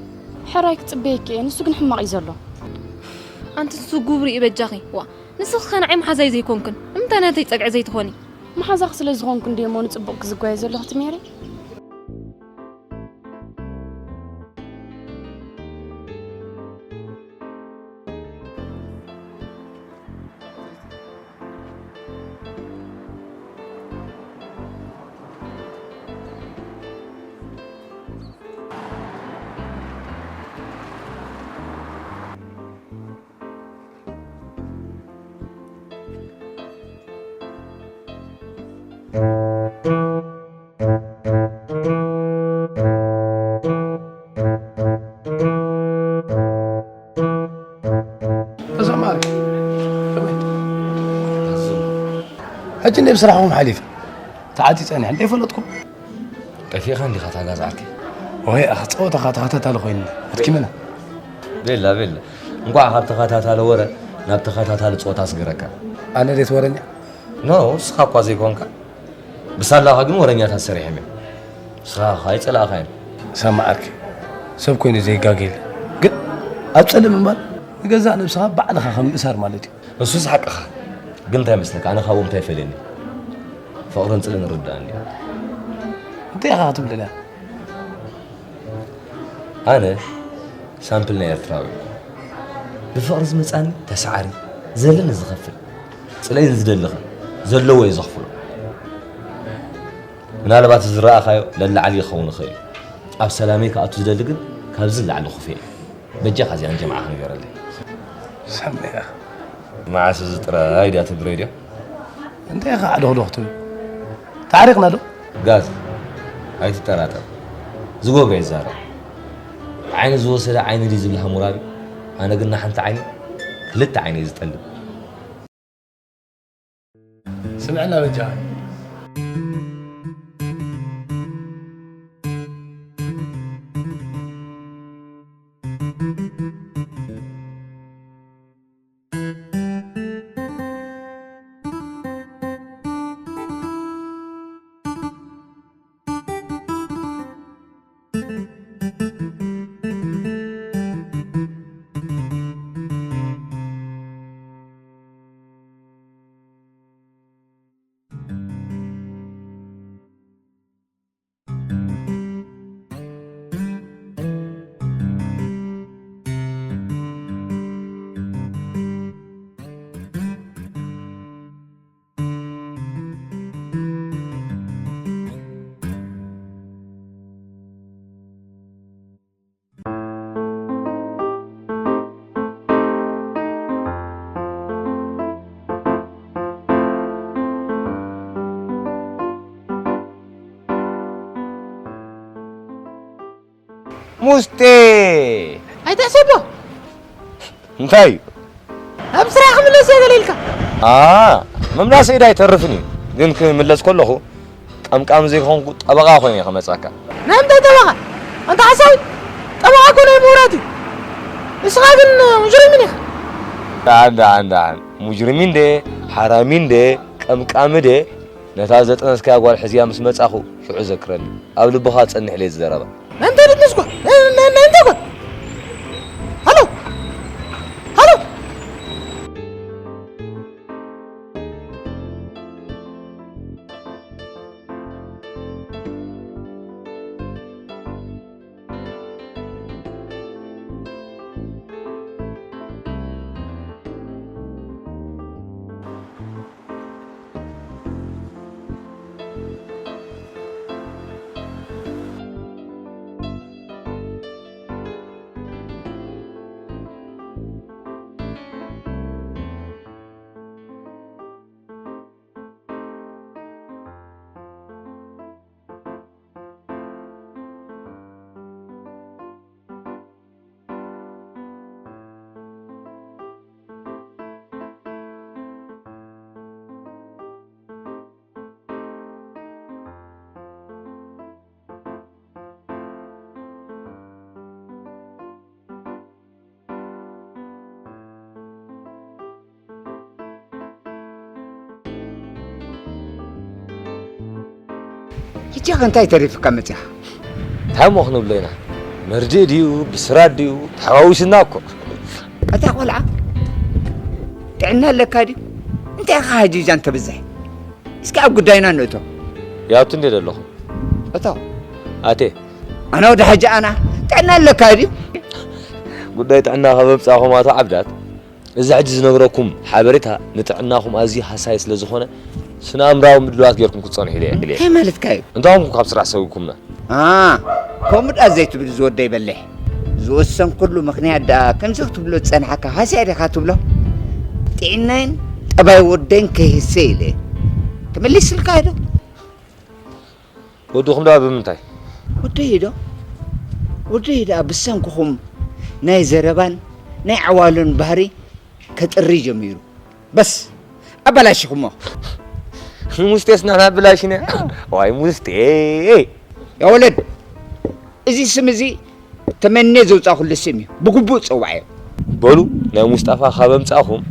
ሕራይ ክጽበየኪ እየ ንሱ ግን ሕማቕ እዩ ዘሎ። ኣንቲ ንሱ ጉብሪ እዩ በጃኺ። ዋ ንስኺ ከ ንዓይ መሓዛይ ዘይኮንክን ንምንታይ ናተይ ጸግዒ ዘይትኾኒ? መሓዛኺ ስለ ዝኾንኩ እንድየ እሞ ንጽቡቕኪ ዝጓየ ዘለኹ እቲ ሜሪ። ሕጂ እንደ ብስራሕኹም ሓሊፈ ተዓጺጸ እኒሐ። እንታይ ፈለጥኩም? ጠፊእኻ እንዲኻ እታ ጋዝ ዓርከይ? ወይ ኣኽ ጸወታኻ ተኸታታሊ ኮይንና። ኣድኪመና። ቤላ፣ ቤላ። እንቋዕ ካብ ተኸታታሊ ወረ ናብ ተኸታታሊ ጸወታ ኣስገረካ። ኣነ ድየት ወረኛ? ኖ፣ ንስኻ እኳ ዘይኮንካ። ብሳላኻ ግን ወረኛታት ሰሪሖም እዮም። ንስኻ ኸኣ ኣይጸላእኻዮን። ሳማ ዓርከይ፣ ሰብ ኮይኑ ዘይጋገ የለን። ግን ኣብ ጸልም ምንባር ንገዛእ ነብስኻ ባዕልኻ ከም ምእሳር ማለት እዩ። እሱስ ሓቅኻ። ግን እንታይ መስለካ፣ ኣነ ካብኦም እንታይ ይፈልየኒ? ፍቕርን ጽልእን ይርድኣኒ እዩ። እንታይ ኢኻ ክትብለና? ኣነ ሳምፕል ናይ ኤርትራዊ እየ። ብፍቕሪ ዝመጻኒ ተሳዓሪ፣ ዘለኒ ዝኸፍል፣ ጽለይ ንዝደሊ ኸ ዘለዎ እየ ዘኽፍሎ። ምናልባት ዝረኣኻዮ ለላዕሊ ክኸውን ይኽእል እዩ። ኣብ ሰላመይ ክኣቱ ዝደሊ ግን ካብዚ ንላዕሊ ክፉእ እዩ። በጃኻ እዚኣን ጀምዓኻ ንገረለይ። ሰመያ። መዓስ እዚ ጥራይ ድያ ትብረይ ድያ? እንታይ ኢኻ ዓዶኽዶኽ ትብል? ተዓሪቕና ዶ? ጋዝ፣ ኣይትጠራጠር። ዝገብሮ ይዛረብ። ዓይኒ ዝወሰደ ዓይኒ ድዩ ዝብል ሃሙራቢ? ኣነ ግን ንሓንቲ ዓይኒ ክልተ ዓይኒ እየ ዝጠልብ። ስምዕና በጃኻ። ሙስጤ! ኣይትሕሰቦ። እንታይ እዩ? ኣብ ስራሕ ክምለስ እየ ገለ ኢልካ። ኣ፣ ምምላሰይ ዳ ኣይተርፍን እዩ። ግን ክምለስ ከለኹ ቀምቃም ዘይኮንኩ ጠበቓ ኮይነ እየ ክመጻካ። ናይ ምንታይ ጠበቓ? ኣንታ ሓሳዊ፣ ጠበቓ እኮ ናይ ምሁራት እዩ። ንስኻ ግን ሙጅሪሚን ኢኻ። ደሓን፣ ደሓን፣ ደሓን። ሙጅሪሚን ደ፣ ሓራሚን ደ፣ ቀምቃሚ ደ፣ ነታ ዘጥነስካያ ጓል ሕዝያ ምስ መጻኹ ሽዑ ዘክረኒ። ኣብ ልብኻ ጸንሕ ኢለ እዚ ዘረባ። ናይ ምንታይ ድትንስኳ? ናይ ምንታይ ጓል? ሃሎ! ሃሎ! ሕጂ ኸ እንታይ ተሪፍካ መጺኻ? እንታይ እሞ ክንብሎ ኢና? መርድእ ድዩ? ብስራት ድዩ? ተሓዋዊስና እኮ። ኣታ ቆልዓ፣ ጥዕና ኣለካ ድዩ? እንታይ ኢኻ ሃጂጃን ተብዝሕ? እስኪ ኣብ ጉዳይና ንእቶ። ያቱ እንዴ ደለኹ? እቶ። ኣቴ። ኣነ ወዲ ሓጂ ኣና፣ ጥዕና ኣለካ ድዩ? ጉዳይ ጥዕና ካብ ኣምጻእኹም ኣቶ ዓብዳት፣ እዚ ሕጂ ዝነግረኩም ሓበሬታ ንጥዕናኹም ኣዝዩ ሃሳዪ ስለ ዝኾነ፣ ስነ ኣእምራዊ ምድላዋት ጌርኩም ክትጸንሑ ኢለ እየ። እንታይ ማለትካ እዩ? እንታይ ኮንኩም ካብ ስራሕ ሰጒግኩምና? ኣ፣ ከምኡ ደኣ ዘይትብል ዝወደይ በሊሕ። ዝወሰንኩሉ ምኽንያት ደኣ ከምዚ ክትብሎ ዝጸናሕካ ሃስያ ዲኻ ትብሎ? ጥዕናይን ጠባይ ወደይን ከይህሰ ኢለ። ተመሊስልካ ዶ? ወድኹም ደኣ ብምንታይ? ወደይ ዶ? ወደይ ደኣ ብሰንክኹም ናይ ዘረባን ናይ ዓዋሉን ባህሪ ከጥሪ ጀሚሩ። በስ፣ ኣበላሺኹሞ። ሙስጤስ ንሕና ብላሽነ። ዋይ ሙስጤ። ያ ወለድ፣ እዚ ስም እዚ ተመኔ ዘውጻእኩሉ ስም እዩ። ብግቡእ ጸውዓዮ። በሉ፣ ናይ ሙስጠፋ ካብ ኣምጻእኹም፣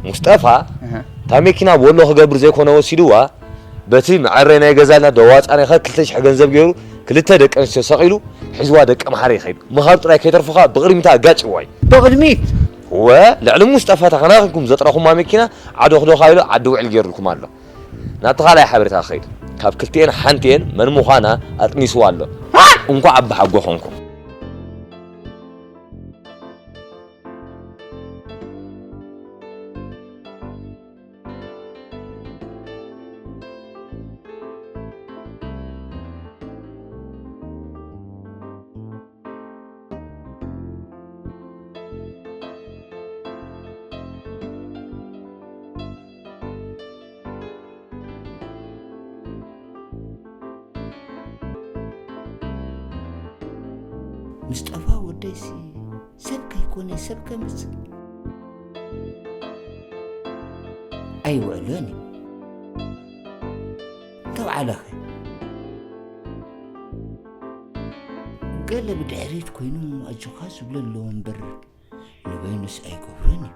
ሙስጠፋ እህ። እታ መኪና ወሎ ክገብር ዘይኮነ ወሲድዋ፣ በቲ መዐረይ ናይ ገዛልና ደዋጻ ናይ ክልተ ሽሕ ገንዘብ ገይሩ ክልተ ደቂ ኣንስትዮ ሰቒሉ ሒዝዋ ደቂ ኣምሓራ ይኸይድ። ምኻድ ጥራይ ከይተርፉኻ ብቕድሚት ኣጋጭዋ እዩ። ብቕድሚት? እወ፣ ልዕሊ ሙስጠፋ ተኸናኺንኩም ዘጥረኹማ መኪና ዓዶ ክዶ ካይሉ ዓዲ ውዕል ገይሩልኩም ኣሎ። ናብቲ ካልኣይ ሓበሬታ ክኸይድ፣ ካብ ክልቲኤን ሓንቲኤን መን ምዃና ኣጥኒስዋ ኣሎ። እንኳዕ ኣባሓጎ ኾንኩም። ምስጠፋ ወደይሲ ሰብ ከይኮነ ሰብ ከምጽእ ኣይውዕሎን እዩ። እንተውዓለኸ ገለ ብድሕሪት ኮይኑ ኣጆኻ ዝብሎ ኣለዎ እምበር ንበይኑስ ኣይገብሮን እዩ።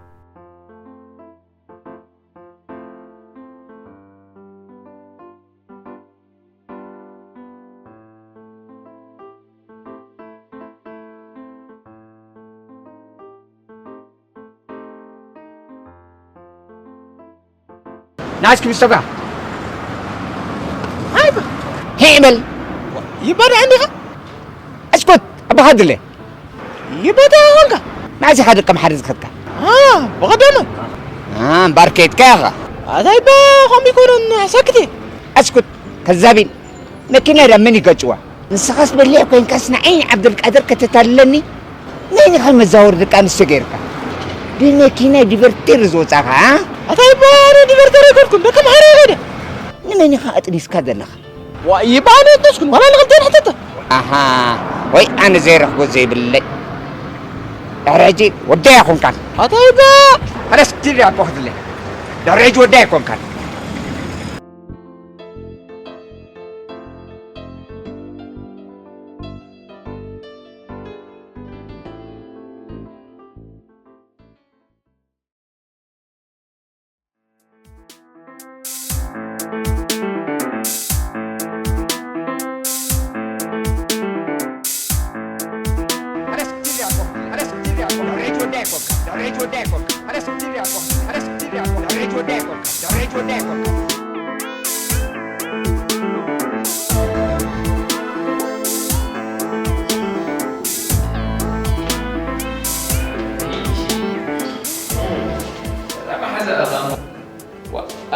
ናስኪ ምስተጋ ሃይ በል። ሄይ በል። ይበዳ እንዲኻ? እስኩት፣ ኣባኻ ድለ። ይበዳ ኾንካ? ናዚ ሓደ ከም ሓደ ዝኸድካ። አ፣ ብቐደመ። አ፣ እምባር ከይድካ ኢኻ። ኣታይ ባ ኸም ይኮነን ሰክቲ። እስኩት፣ ከዛቢን። መኪና ዳ መን ይገጭዋ? ንስኻስ በሊሕ ኮይንካስ ንዓይ ንዓብደልቃድር ከተታልለኒ? ናይ ንኻ መዛወር ደቂ ኣንስትዮ ገይርካ። ብመኪና ዲቨርቴር ዝወጻኻ፣ አ? ኣታይ ባ ኣነ ዲቨርቴር ኣይኮንኩን፣ ደቂ ኣምሓራ ይኸደ። ንመን ኢኻ ኣጥኒስካ ዘለኻ? ዋይ ባ ኣነ ኣጥነስኩን፣ ዋላ ንኽልቴን ሕተተ። ኣሃ፣ ወይ ኣነ ዘይረኽቦ ዘይብለይ። ድሕሪ ሕጂ ወደይ ኣይኮንካን። ኣታይ ባ ኣነስ ዲል ያቆኽድለይ። ድሕሪ ሕጂ ወደይ ኣይኮንካን።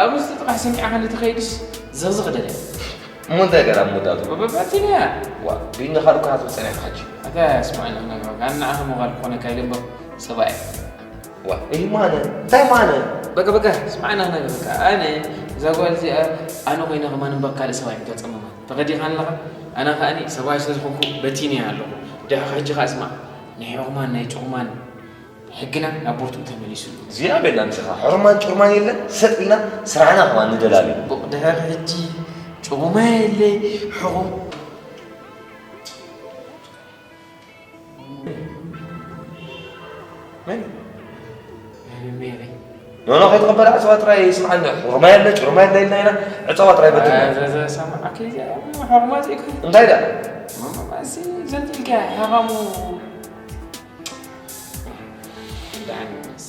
ኣብ ውሽጢ ጥራሕ ሰሚዕኻ ንትኸይድስ ዘኽዘኽ ደልያ። እሞ እንታይ ገራ ምውዳቱ? በበቲንያ። ዋ፣ ቢኒ ካልኩ ሃቱ ጸኒሕካ ሕጂ። ኣታ ስማዕና ክነግረካ፣ ኣነ ንዓኻ ምዃል ክኾነካ ኢለ እምበር ሰብኣይ። ዋ፣ ይህ ማነ? እንታይ ማነ? በቃ፣ በቃ፣ ስማዕና ክነግረካ። ኣነ እዛ ጓል እዚኣ ኣነ ኮይነ ከማን እምበር ካልእ ሰብኣይ ምተጸመማ። ተኸዲኻ ኣለኻ? ኣነ ከኣኒ ሰብኣይ ስለ ዝኾንኩ በቲንያ ኣለኹ። ድሕሪ ሕጂ ከኣ ስማዕ፣ ናይ ሕኹማን ናይ ጭኹማን ሕግና ናብ ቦትኡ ተመሊሱ ኣሎ። ዜና ቤላ ምሳኻ ሕሩማን ጭሩማን የለን፣ ሰጥ ኢልና ስራሕና ከማን ንደላሊ። ጽቡቕ፣ ድሕሪ ሕጂ ጭቑማ የለ፣ ሕቑ-፣ መን? ሜሪ። ኖኖ፣ ከይተቐበለ ዕጸዋ ጥራይ ስምዓኒ። ሕሩማ የለ፣ ጭሩማ የለ ኢልና ኢና፣ ዕጸዋ ጥራይ በትልና። አ፣ ዘ-፣ ዘ-፣ ሰማዕኪ፣ እዚኣ ሕሩማ ዘይኮነ። እንታይ ደኣ? ማማ፣ ማሲ ዘንጢልካ ሕራሙ። ደሓን ይመስ።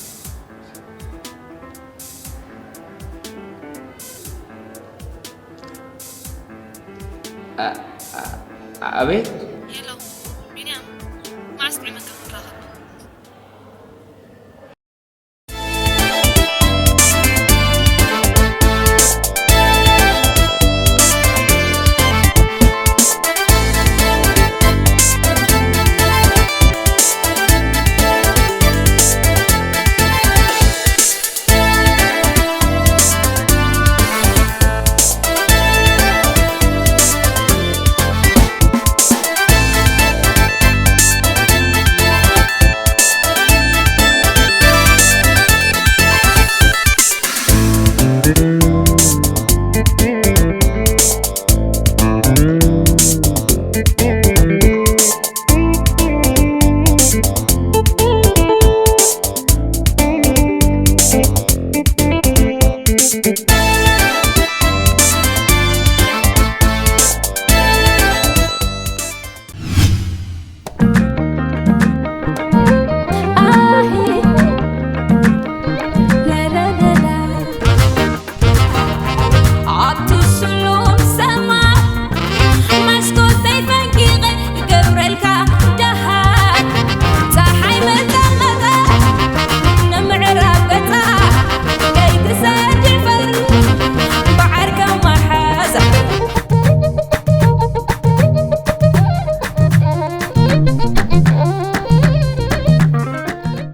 ኣ-፣ ኣ-፣ ኣቤት። ሄሎ፣ ቢንያም፣ መዓስ ጥዕመካ ክንራኸብ?